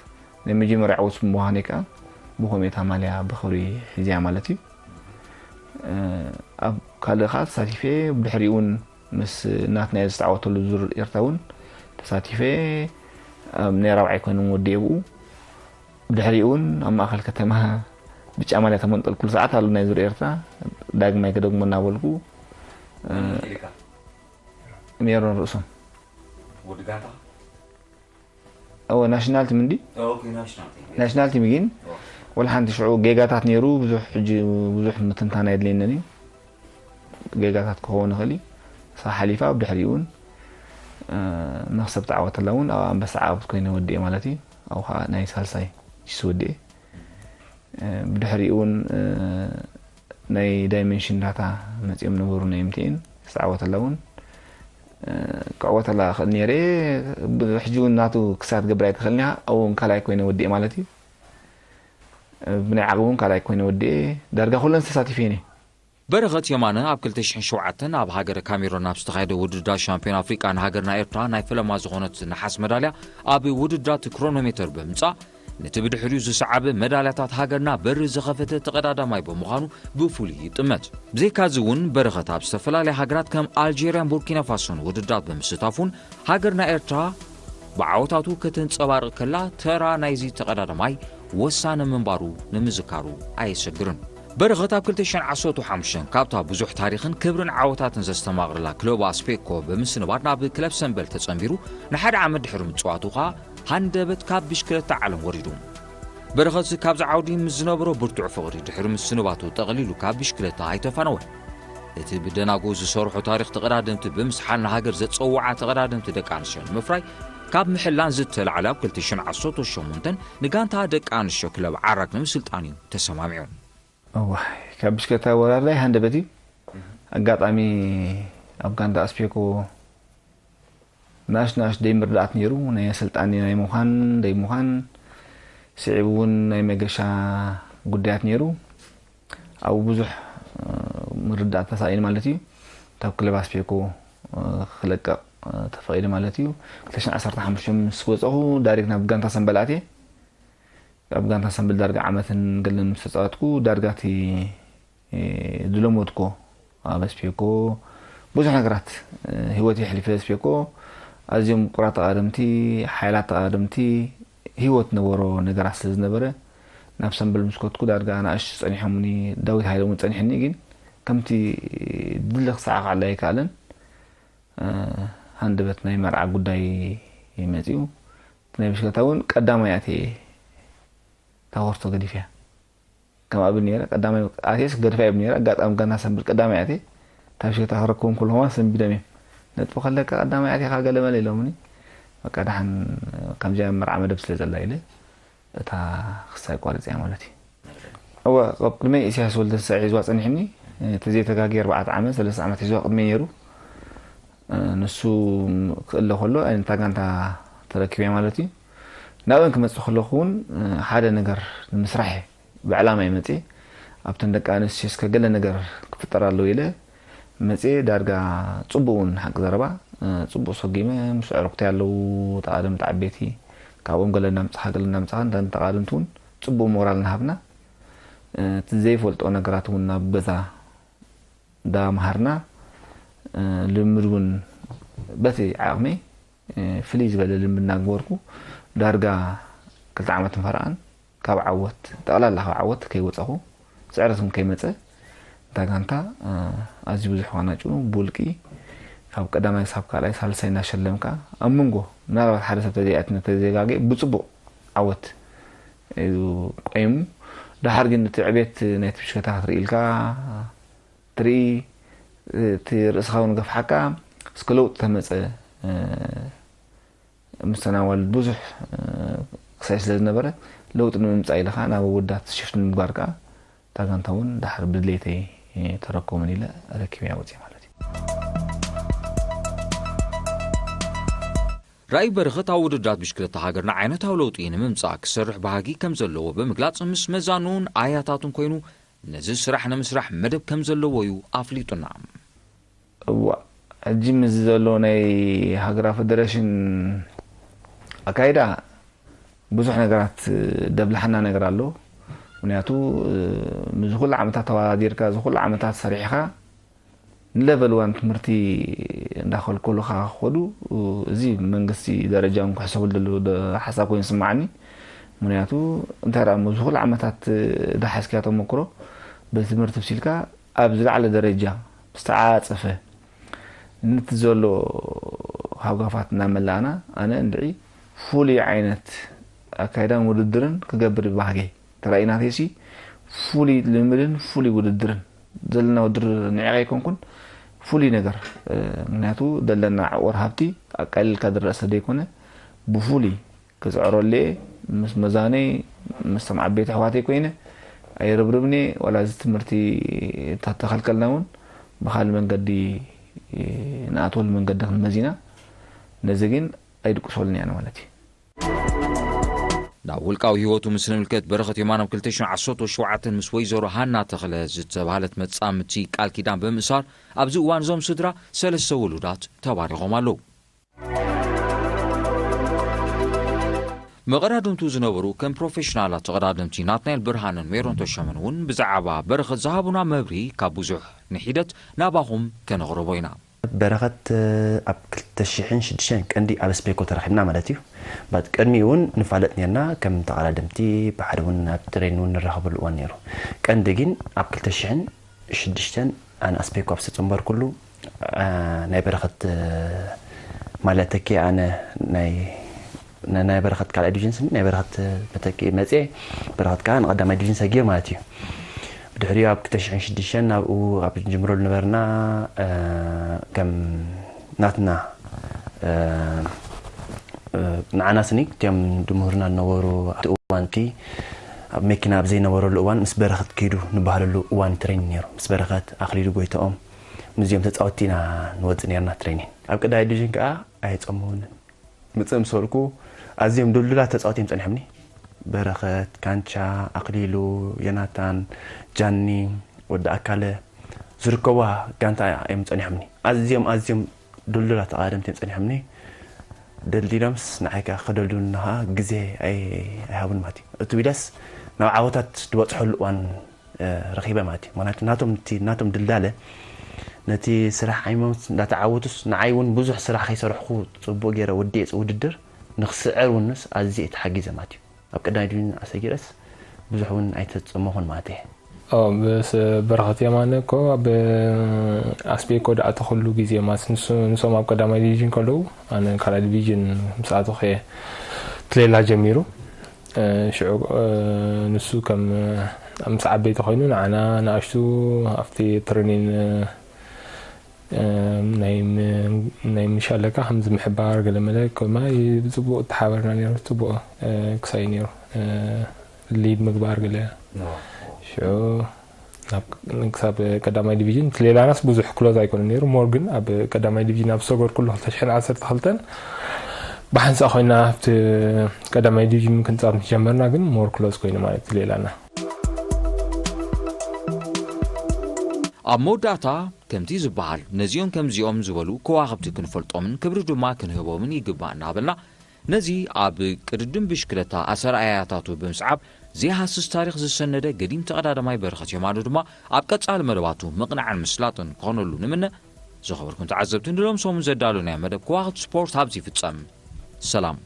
ናይ መጀመርያ ዕውት ብምዃነይ ከዓ ብኸምኡ እታ ማልያ ብኽብሪ ሒዝያ ማለት እዩ። ኣብ ካልእ ከዓ ተሳቲፈ ብድሕሪኡ እውን ምስ እናትና ዝተዓወተሉ ዙር ኤርትራ እውን ተሳቲፈ ኣብ ናይ ራብዓይ ኮይነ ወዲኤ ብኡ ብድሕሪኡ እውን ኣብ ማእኸል ከተማ ብጫ ማልያ ተመንጠልኩሉ ሰዓት ኣሎ ናይ ዙር ኤርትራ ዳግማይ ክደግሞ እናበልኩ ሜሮን ርእሶም እወ ናሽናል ቲም እንዲ ናሽናል ቲም ግን ወላ ሓንቲ ሽዑ ጌጋታት ነይሩ ብዙሕ ሕጂ ብዙሕ ምትንታን ኣየድልየንን እዩ ጌጋታት ክኸውን ይኽእል እዩ ሳ ሓሊፋ ብድሕሪኡ እውን መክሰብ ተዓወተላ እውን ኣብ ኣንበሳ ዓወት ኮይነ ወዲኤ ማለት እዩ ኣብኡ ከዓ ናይ ሳልሳይ ቺስ ወዲኤ ብድሕሪኡ እውን ናይ ዳይሜንሽን ዳታ መፂኦም ነበሩ ናይ ኤምቲኤን ዝተዓወተላ እውን ክዕወተላ ክእል ነይረ ሕጂ እውን ናቱ ክሳት ገብር ኣይትኽእልኒ ኣብኡ እውን ካልኣይ ኮይነ ወዲኤ ማለት እዩ ብናይ ዓቕሚ እውን ካልኣይ ኮይነ ወዲኤ ዳርጋ ኩለን ተሳቲፈ እየ በረኸት የማነ ኣብ ክልተ ሽሕን ሸውዓተን ኣብ ሃገረ ካሜሮን ኣብ ዝተኻየደ ውድድራት ሻምፒዮን ኣፍሪቃ ንሃገርና ኤርትራ ናይ ፈለማ ዝኾነት ነሓስ መዳልያ ኣብ ውድድራት ክሮኖሜተር ብምምጻእ ነቲ ብድሕሪኡ ዝሰዓበ መዳልያታት ሃገርና በሪ ዝኸፈተ ተቐዳዳማይ ብምዃኑ ብፍሉይ ይጥመት። ብዘይካዚ እውን በረኸት ኣብ ዝተፈላለያ ሃገራት ከም ኣልጄርያን ቡርኪና ፋሶን ውድድራት ብምስታፉን ሃገርና ኤርትራ ብዓወታቱ ከተንጸባርቕ ከላ ተራ ናይዚ ተቐዳዳማይ ወሳኒ ምንባሩ ንምዝካሩ ኣየሰግርን። በረኸት ኣብ ክልተ ሽሕን ዓሰርተ ሓሙሽተን ካብታ ብዙሕ ታሪኽን ክብርን ዓወታትን ዘስተማቕርላ ክለብ ኣስፔኮ ብምስንባድ ናብ ክለብ ሰምበል ተጸንቢሩ ንሓደ ዓመት ድሕሪ ምጽዋቱ ኸኣ ሃንደበት ካብ ብሽክለታ ዓለም ወሪዱ። በረኸት ካብዚ ዓውዲ ምስ ዝነበሮ ብርቱዕ ፍቕሪ ድሕሪ ምስንባቱ ጠቕሊሉ ካብ ብሽክለታ ኣይተፋነወን። እቲ ብደናጉ ዝሰርሖ ታሪኽ ተቐዳደምቲ ብምስሓል ንሃገር ዘጸውዓ ተቐዳደምቲ ደቂ ኣንስትዮ ንምፍራይ ካብ ምሕላን ዝተላዕለ ኣብ ክልተ ሽሕን ዓሰርተ ሸሞንተን ንጋንታ ደቂ ኣንስትዮ ክለብ ዓራግ ንምስልጣን እዩ ተሰማሚዑ። እዋ ካብ ብሽክለታ ወራር ላይ ሃንደበት እዩ። ኣጋጣሚ ኣብ ጋንታ ኣስፔኮ ንኣሽ ንኣሽ ደይ ምርዳእት ነይሩ። ናይ ኣሰልጣኒ ናይ ምዃን ደይ ምዃን፣ ስዒቡ እውን ናይ መገሻ ጉዳያት ነይሩ። ኣብኡ ብዙሕ ምርዳእት ተሳኢን ማለት እዩ። ካብ ክለብ ኣስፔኮ ክለቀቕ ተፈቒደ ማለት እዩ። ክልተ ሽሕን ዓሰርተ ሓሙሽተ ምስ ወፀኹ ዳይሬክት ናብ ጋንታ ሰንበል ኣትየ። ኣብ ጋንታ ሰንበል ዳርጋ ዓመትን ገለን ምስ ተፃወትኩ ዳርጋ እቲ ዝለመድኮ ኣብ ኣስፔኮ ብዙሕ ነገራት ህይወት የሕሊፈ ኣስፔኮ ኣዝዮም ቁራት ተቓደምቲ ሓይላት ተቓደምቲ ህይወት ነበሮ ነገራት ስለ ዝነበረ ናብ ሰንበል ምስ ከድኩ ዳርጋ ንኣሽ ፀኒሖምኒ። ዳዊት ሃይለ እውን ፀኒሕኒ ግን ከምቲ ድለ ክሰዓቕ ዓላ ኣይከኣለን። ሃንደበት ናይ መርዓ ጉዳይ መፅኡ። ናይ ብሽክለታ እውን ቀዳማይ ኣትየ እታ ኮርቶ ገዲፈያ። ከም ኣብን ነረ ቀዳማይ ኣትየስ ክገድፋ ይብል ነረ ኣጋጣሚ ጋና ሰንብል ቀዳማይ ኣትየ እታ ብሽክለታ ክረክቦም ኩሉ ከማን ሰንቢዶም እዮም። ነጥቢ ከለካ ቀዳማይ ኣትየካ ገለመለ ኢሎምኒ። በቃ ደሓን ከምዚኣ መርዓ መደብ ስለ ዘላ ኢለ እታ ክሳይ ቋሪፀያ ማለት እዩ። እወ ኣብ ቅድመይ ኢሳያስ ወልደተንሳኢ ሒዝዋ ፀኒሕኒ። ተዘይተጋጊ ኣርባዕተ ዓመት ሰለስተ ዓመት ሒዝዋ ቅድመይ ነይሩ። ንሱ ክእለ ከሎ እታ ጋንታ ተረኪበ ማለት እዩ። ናብአን ክመፅእ ከለኹ እውን ሓደ ነገር ንምስራሕ እየ ብዕላማ እየ መፅየ። ኣብተን ደቂ ኣንስትዮ እስከ ገለ ነገር ክፍጠር ኣለዎ ኢለ መፅየ። ዳርጋ ፅቡቅ እውን ሓቂ ዘረባ ፅቡቅ ሰጊመ ምስ ኣዕሩኽተይ ኣለዉ ተቃደምቲ ዓበይቲ ካብኦም ገለ እናምፅኻ ገለ እናምፅኻ እንተ ተቃደምቲ እውን ፅቡቅ ሞራል እናሃብና እቲ ዘይፈልጦ ነገራት እውን ናብ ገዛ እንዳምሃርና ልምምድ እውን በቲ ዓቕመይ ፍልይ ዝበለ ልምምድ እናገበርኩ ዳርጋ ክልተ ዓመትን ፈረቓን ካብ ዓወት ጠቕላላ ካብ ዓወት ከይወፀኹ ስዕረት እውን ከይመፀ እታ ጋንታ ኣዝዩ ብዙሕ ዋናጭኡ ብውልቂ ካብ ቀዳማይ ክሳብ ካልኣይ ሳልሳይ እናሸለምካ ኣብ መንጎ ምናልባት ሓደ ሰብ ተዘይኣት ተዘጋገ ብፅቡቅ ዓወት እዩ ቆይሙ። ደሓር ግን እቲ ዕቤት ናይ ትብሽከታ ክትርኢ ኢልካ ትርኢ እቲ ርእስኻ እውን ገፍሓካ እስከ ለውጢ ተመፀ ምስተናዋል ብዙሕ ክሳይ ስለ ዝነበረ ለውጢ ንምምፃእ ኢልኻ ናብ ወዳት ሽፍት ንምግባር ከዓ እታ ጋንታ እውን ዳሕር ብድሌተይ ተረከሙን ኢለ ረኪበያ ወፅየ ማለት እዩ። ራእይ በረኸት ኣብ ውድድራት ብሽክለታ ሃገርና ዓይነታዊ ለውጢ ንምምፃእ ክሰርሕ ባህጊ ከም ዘለዎ ብምግላፅ ምስ መዛኑን ኣያታቱን ኮይኑ ነዚ ስራሕ ንምስራሕ መደብ ከም ዘለዎ እዩ ኣፍሊጡና። እዋ ሕጂ ምስ ዘሎ ናይ ሃገራዊ ፈደረሽን ኣካይዳ ብዙሕ ነገራት ደብላሓና ነገር ኣሎ። ምክንያቱ ምዚ ኩሉ ዓመታት ተዋዳዲርካ እዚ ኩሉ ዓመታት ሰሪሕካ ንለቨል ዋን ትምህርቲ እንዳኸልከሉካ ክኸዱ እዚ መንግስቲ ደረጃ እውን ክሕሰበሉ ዘለዎ ሓሳብ ኮይኑ ይስማዓኒ። ምክንያቱ እንታይ ደኣ እሞ እዚ ኩሉ ዓመታት ዝሓዝክያ ተመክሮ በቲ ትምህርቲ ብሲልካ ኣብ ዝለዓለ ደረጃ ዝተዓፀፈ ንቲ ዘሎ ሃጓፋት እናመላእና ኣነ እንድዒ ፍሉይ ዓይነት ኣካይዳን ውድድርን ክገብር ይባህገይ ተራእይናተይሲ ፍሉይ ልምድን ፍሉይ ውድድርን ዘለና ውድድር ንዕቀ ኣይኮንኩን ፍሉይ ነገር ምክንያቱ ዘለና ዕቑር ሃብቲ ኣቃሊልካ ዝረእ ስለ ዘይኮነ ብፍሉይ ክፅዕረሉ እየ ምስ መዛነይ ምስቶም ዓበይቲ ኣሕዋተይ ኮይነ ኣይርብርብን እየ ዋላ እዚ ትምህርቲ ተተኸልከልና እውን ብካልእ መንገዲ ንኣትወሉ መንገዲ ክንመዚና ነዚ ግን ኣይድቅሰሉን እያ ማለት እዩ። ናብ ውልቃዊ ህይወቱ ምስ ንምልከት በረኸት የማነ ኣብ ክልተ ሽሕን ዓሰርተ ሸውዓተን ምስ ወይዘሮ ሃና ተኽለ ዝተባህለት መጻምቲ ቃል ኪዳን ብምእሳር ኣብዚ እዋን እዞም ስድራ ሰለስተ ውሉዳት ተባሪኾም ኣለዉ። መቐዳድምቱ ዝነበሩ ከም ፕሮፌሽናላት ተቐዳደምቲ ናትናኤል ብርሃንን ሜሮን ተሸመን እውን ብዛዕባ በረኸት ዝሃቡና መብርሂ ካብ ብዙሕ ንሒደት ናባኹም ከነቕርቦ ኢና። በረኸት ኣብ ክልተ ሽሕን ሽዱሽተን ቀንዲ ኣብ ስፔኮ ተረኺብና ማለት እዩ። ባት ቅድሚ እውን ንፋለጥ ነርና ከም ተቐዳደምቲ ብሓደ እውን ኣብ ትሬን እውን ንራኸበሉ እዋን ነይሩ። ቀንዲ ግን ኣብ ክልተ ሽሕን ሽዱሽተን ኣነ ኣስፔኮ ኣብ ዝተጸንበርኩሉ ናይ በረኸት ማለት ተኪ ኣነ ናይ ናይ በረኸት ካልኣይ ዲቪዥን ስኒ ናይ በረኸት መተኪ መጽኤ በረኸት ከዓ ንቐዳማይ ዲቪዥን ሰጊር ማለት እዩ። ብድሕሪኡ ኣብ ክልተ ሽሕን ሽዱሽተን ናብኡ ኣብ ንጅምረሉ ነበርና ከም ናትና ንዓና ስኒ እቲኦም ድምህርና ዝነበሩ ኣብቲ እዋንቲ ኣብ መኪና ኣብ ዘይነበረሉ እዋን ምስ በረኸት ኪዱ ንባህለሉ እዋን ትሬኒንግ ነይሩ። ምስ በረኸት ኣኽሊሉ ጎይታኦም ምስዚኦም ተፃወቲ ኢና ንወፅእ ነርና ትሬኒንግ። ኣብ ቀዳይ ዲቪዥን ከዓ ኣይፀመውንን። ምፅእ ምስ በልኩ ኣዝዮም ድልዱላት ተፃወቲ እዮም ፀኒሖምኒ። በረኸት፣ ካንቻ፣ ኣኽሊሉ፣ ዮናታን፣ ጃኒ፣ ወዲ ኣካለ ዝርከብዋ ጋንታ እዮም ፀኒሖምኒ። ኣዝዮም ኣዝዮም ድልዱላት ተቓደምቲ እዮም ፀኒሖምኒ። ደልዲሎምስ ንዓይ ከዓ ከደልዱልና ከዓ ግዜ ኣይ- ኣይሃቡን ማለት እዩ። እቱ ኢለስ ናብ ዓወታት ዝበፅሐሉ እዋን ረኺበ ማለት እዩ። ምክንያቱ ናቶም እቲ ናቶም ድልዳለ ነቲ ስራሕ ዓይሞት እንዳተዓወቱስ ንዓይ እውን ብዙሕ ስራሕ ከይሰርሕኩ ፅቡቅ ገይረ ወዲኤ ውድድር ንክስዕር ውንስ ኣዝየ ተሓጊዘ ማለት እዩ። ኣብ ቀዳማይ ዲቪን ኣሰጊረስ ብዙሕ እውን ኣይተፀመኹን ማለት እየ። ኦ፣ ምስ በረኸት የማነ እኮ ኣብ ኣስቤኮ ደኣ ተኽሉ ግዜ ማለት ንሱ- ንሶም ኣብ ቀዳማይ ዲቪዥን ከለዉ ኣነ ካልኣይ ዲቪዥን ምስ ኣተኹ እየ ትሌላ ጀሚሩ። እ፣ ሽዑ እ፣ ንሱ ከም ምስ ዓበይቲ ኮይኑ ንዓና ንኣሽቱ ኣብቲ ትሬኒን እ፣ ናይ ም- ናይ ምሻለካ ከምዚ ምሕባር ገለ መለ ከማይ ብፅቡቅ ተሓበርና ነይሩ። ፅቡቅ ክሳይ ነይሩ። ሊድ ምግባር ገለ ሽዑ ናብ ክሳብ ቀዳማይ ዲቪዥን ሌላናስ ብዙሕ ክሎዝ ኣይኮነ ነይሩ። ሞር ግን ኣብ ቀዳማይ ዲቪዥን ኣብ ሰገር ኩሉ ክልተ ሽሕን ዓሰርተ ክልተን ብሓንሳእ ኮይና ኣብቲ ቀዳማይ ዲቪዥን ክንፃወት ምስ ጀመርና ግን ሞር ክሎዝ ኮይኑ ማለት ሌላና። ኣብ መወዳእታ ከምቲ ዝበሃል ነዚኦም ከምዚኦም ዝበሉ ከዋኽብቲ ክንፈልጦምን ክብሪ ድማ ክንህቦምን ይግባእ እናበልና ነዚ ኣብ ቅድድም ብሽክለታ ኣሰራእያታቱ ብምስዓብ ዘይሃስስ ታሪኽ ዝሰነደ ገዲም ተቐዳዳማይ በረኸት የማነ ድማ ኣብ ቀጻሊ መደባቱ ምቕናዕን ምስላጥን ክኾነሉ ንምነ። ዝኸበርኩም ተዓዘብቲ ንሎም ሰሙን ዘዳለናዮ መደብ ከዋኽብቲ ስፖርት ኣብዚ ይፍጸም። ሰላም።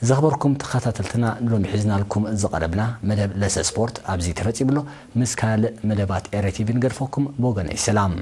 ዘኽበርኩም ተኸታተልትና ንሎሚ ሒዝናልኩም ዝቐረብና መደብ ለሰ ስፖርት ኣብዚ ተፈጺሙ ኣሎ። ምስ ካልእ መደባት ኤረ ቲቪ ንገድፈኩም። ብወገነይ ሰላም።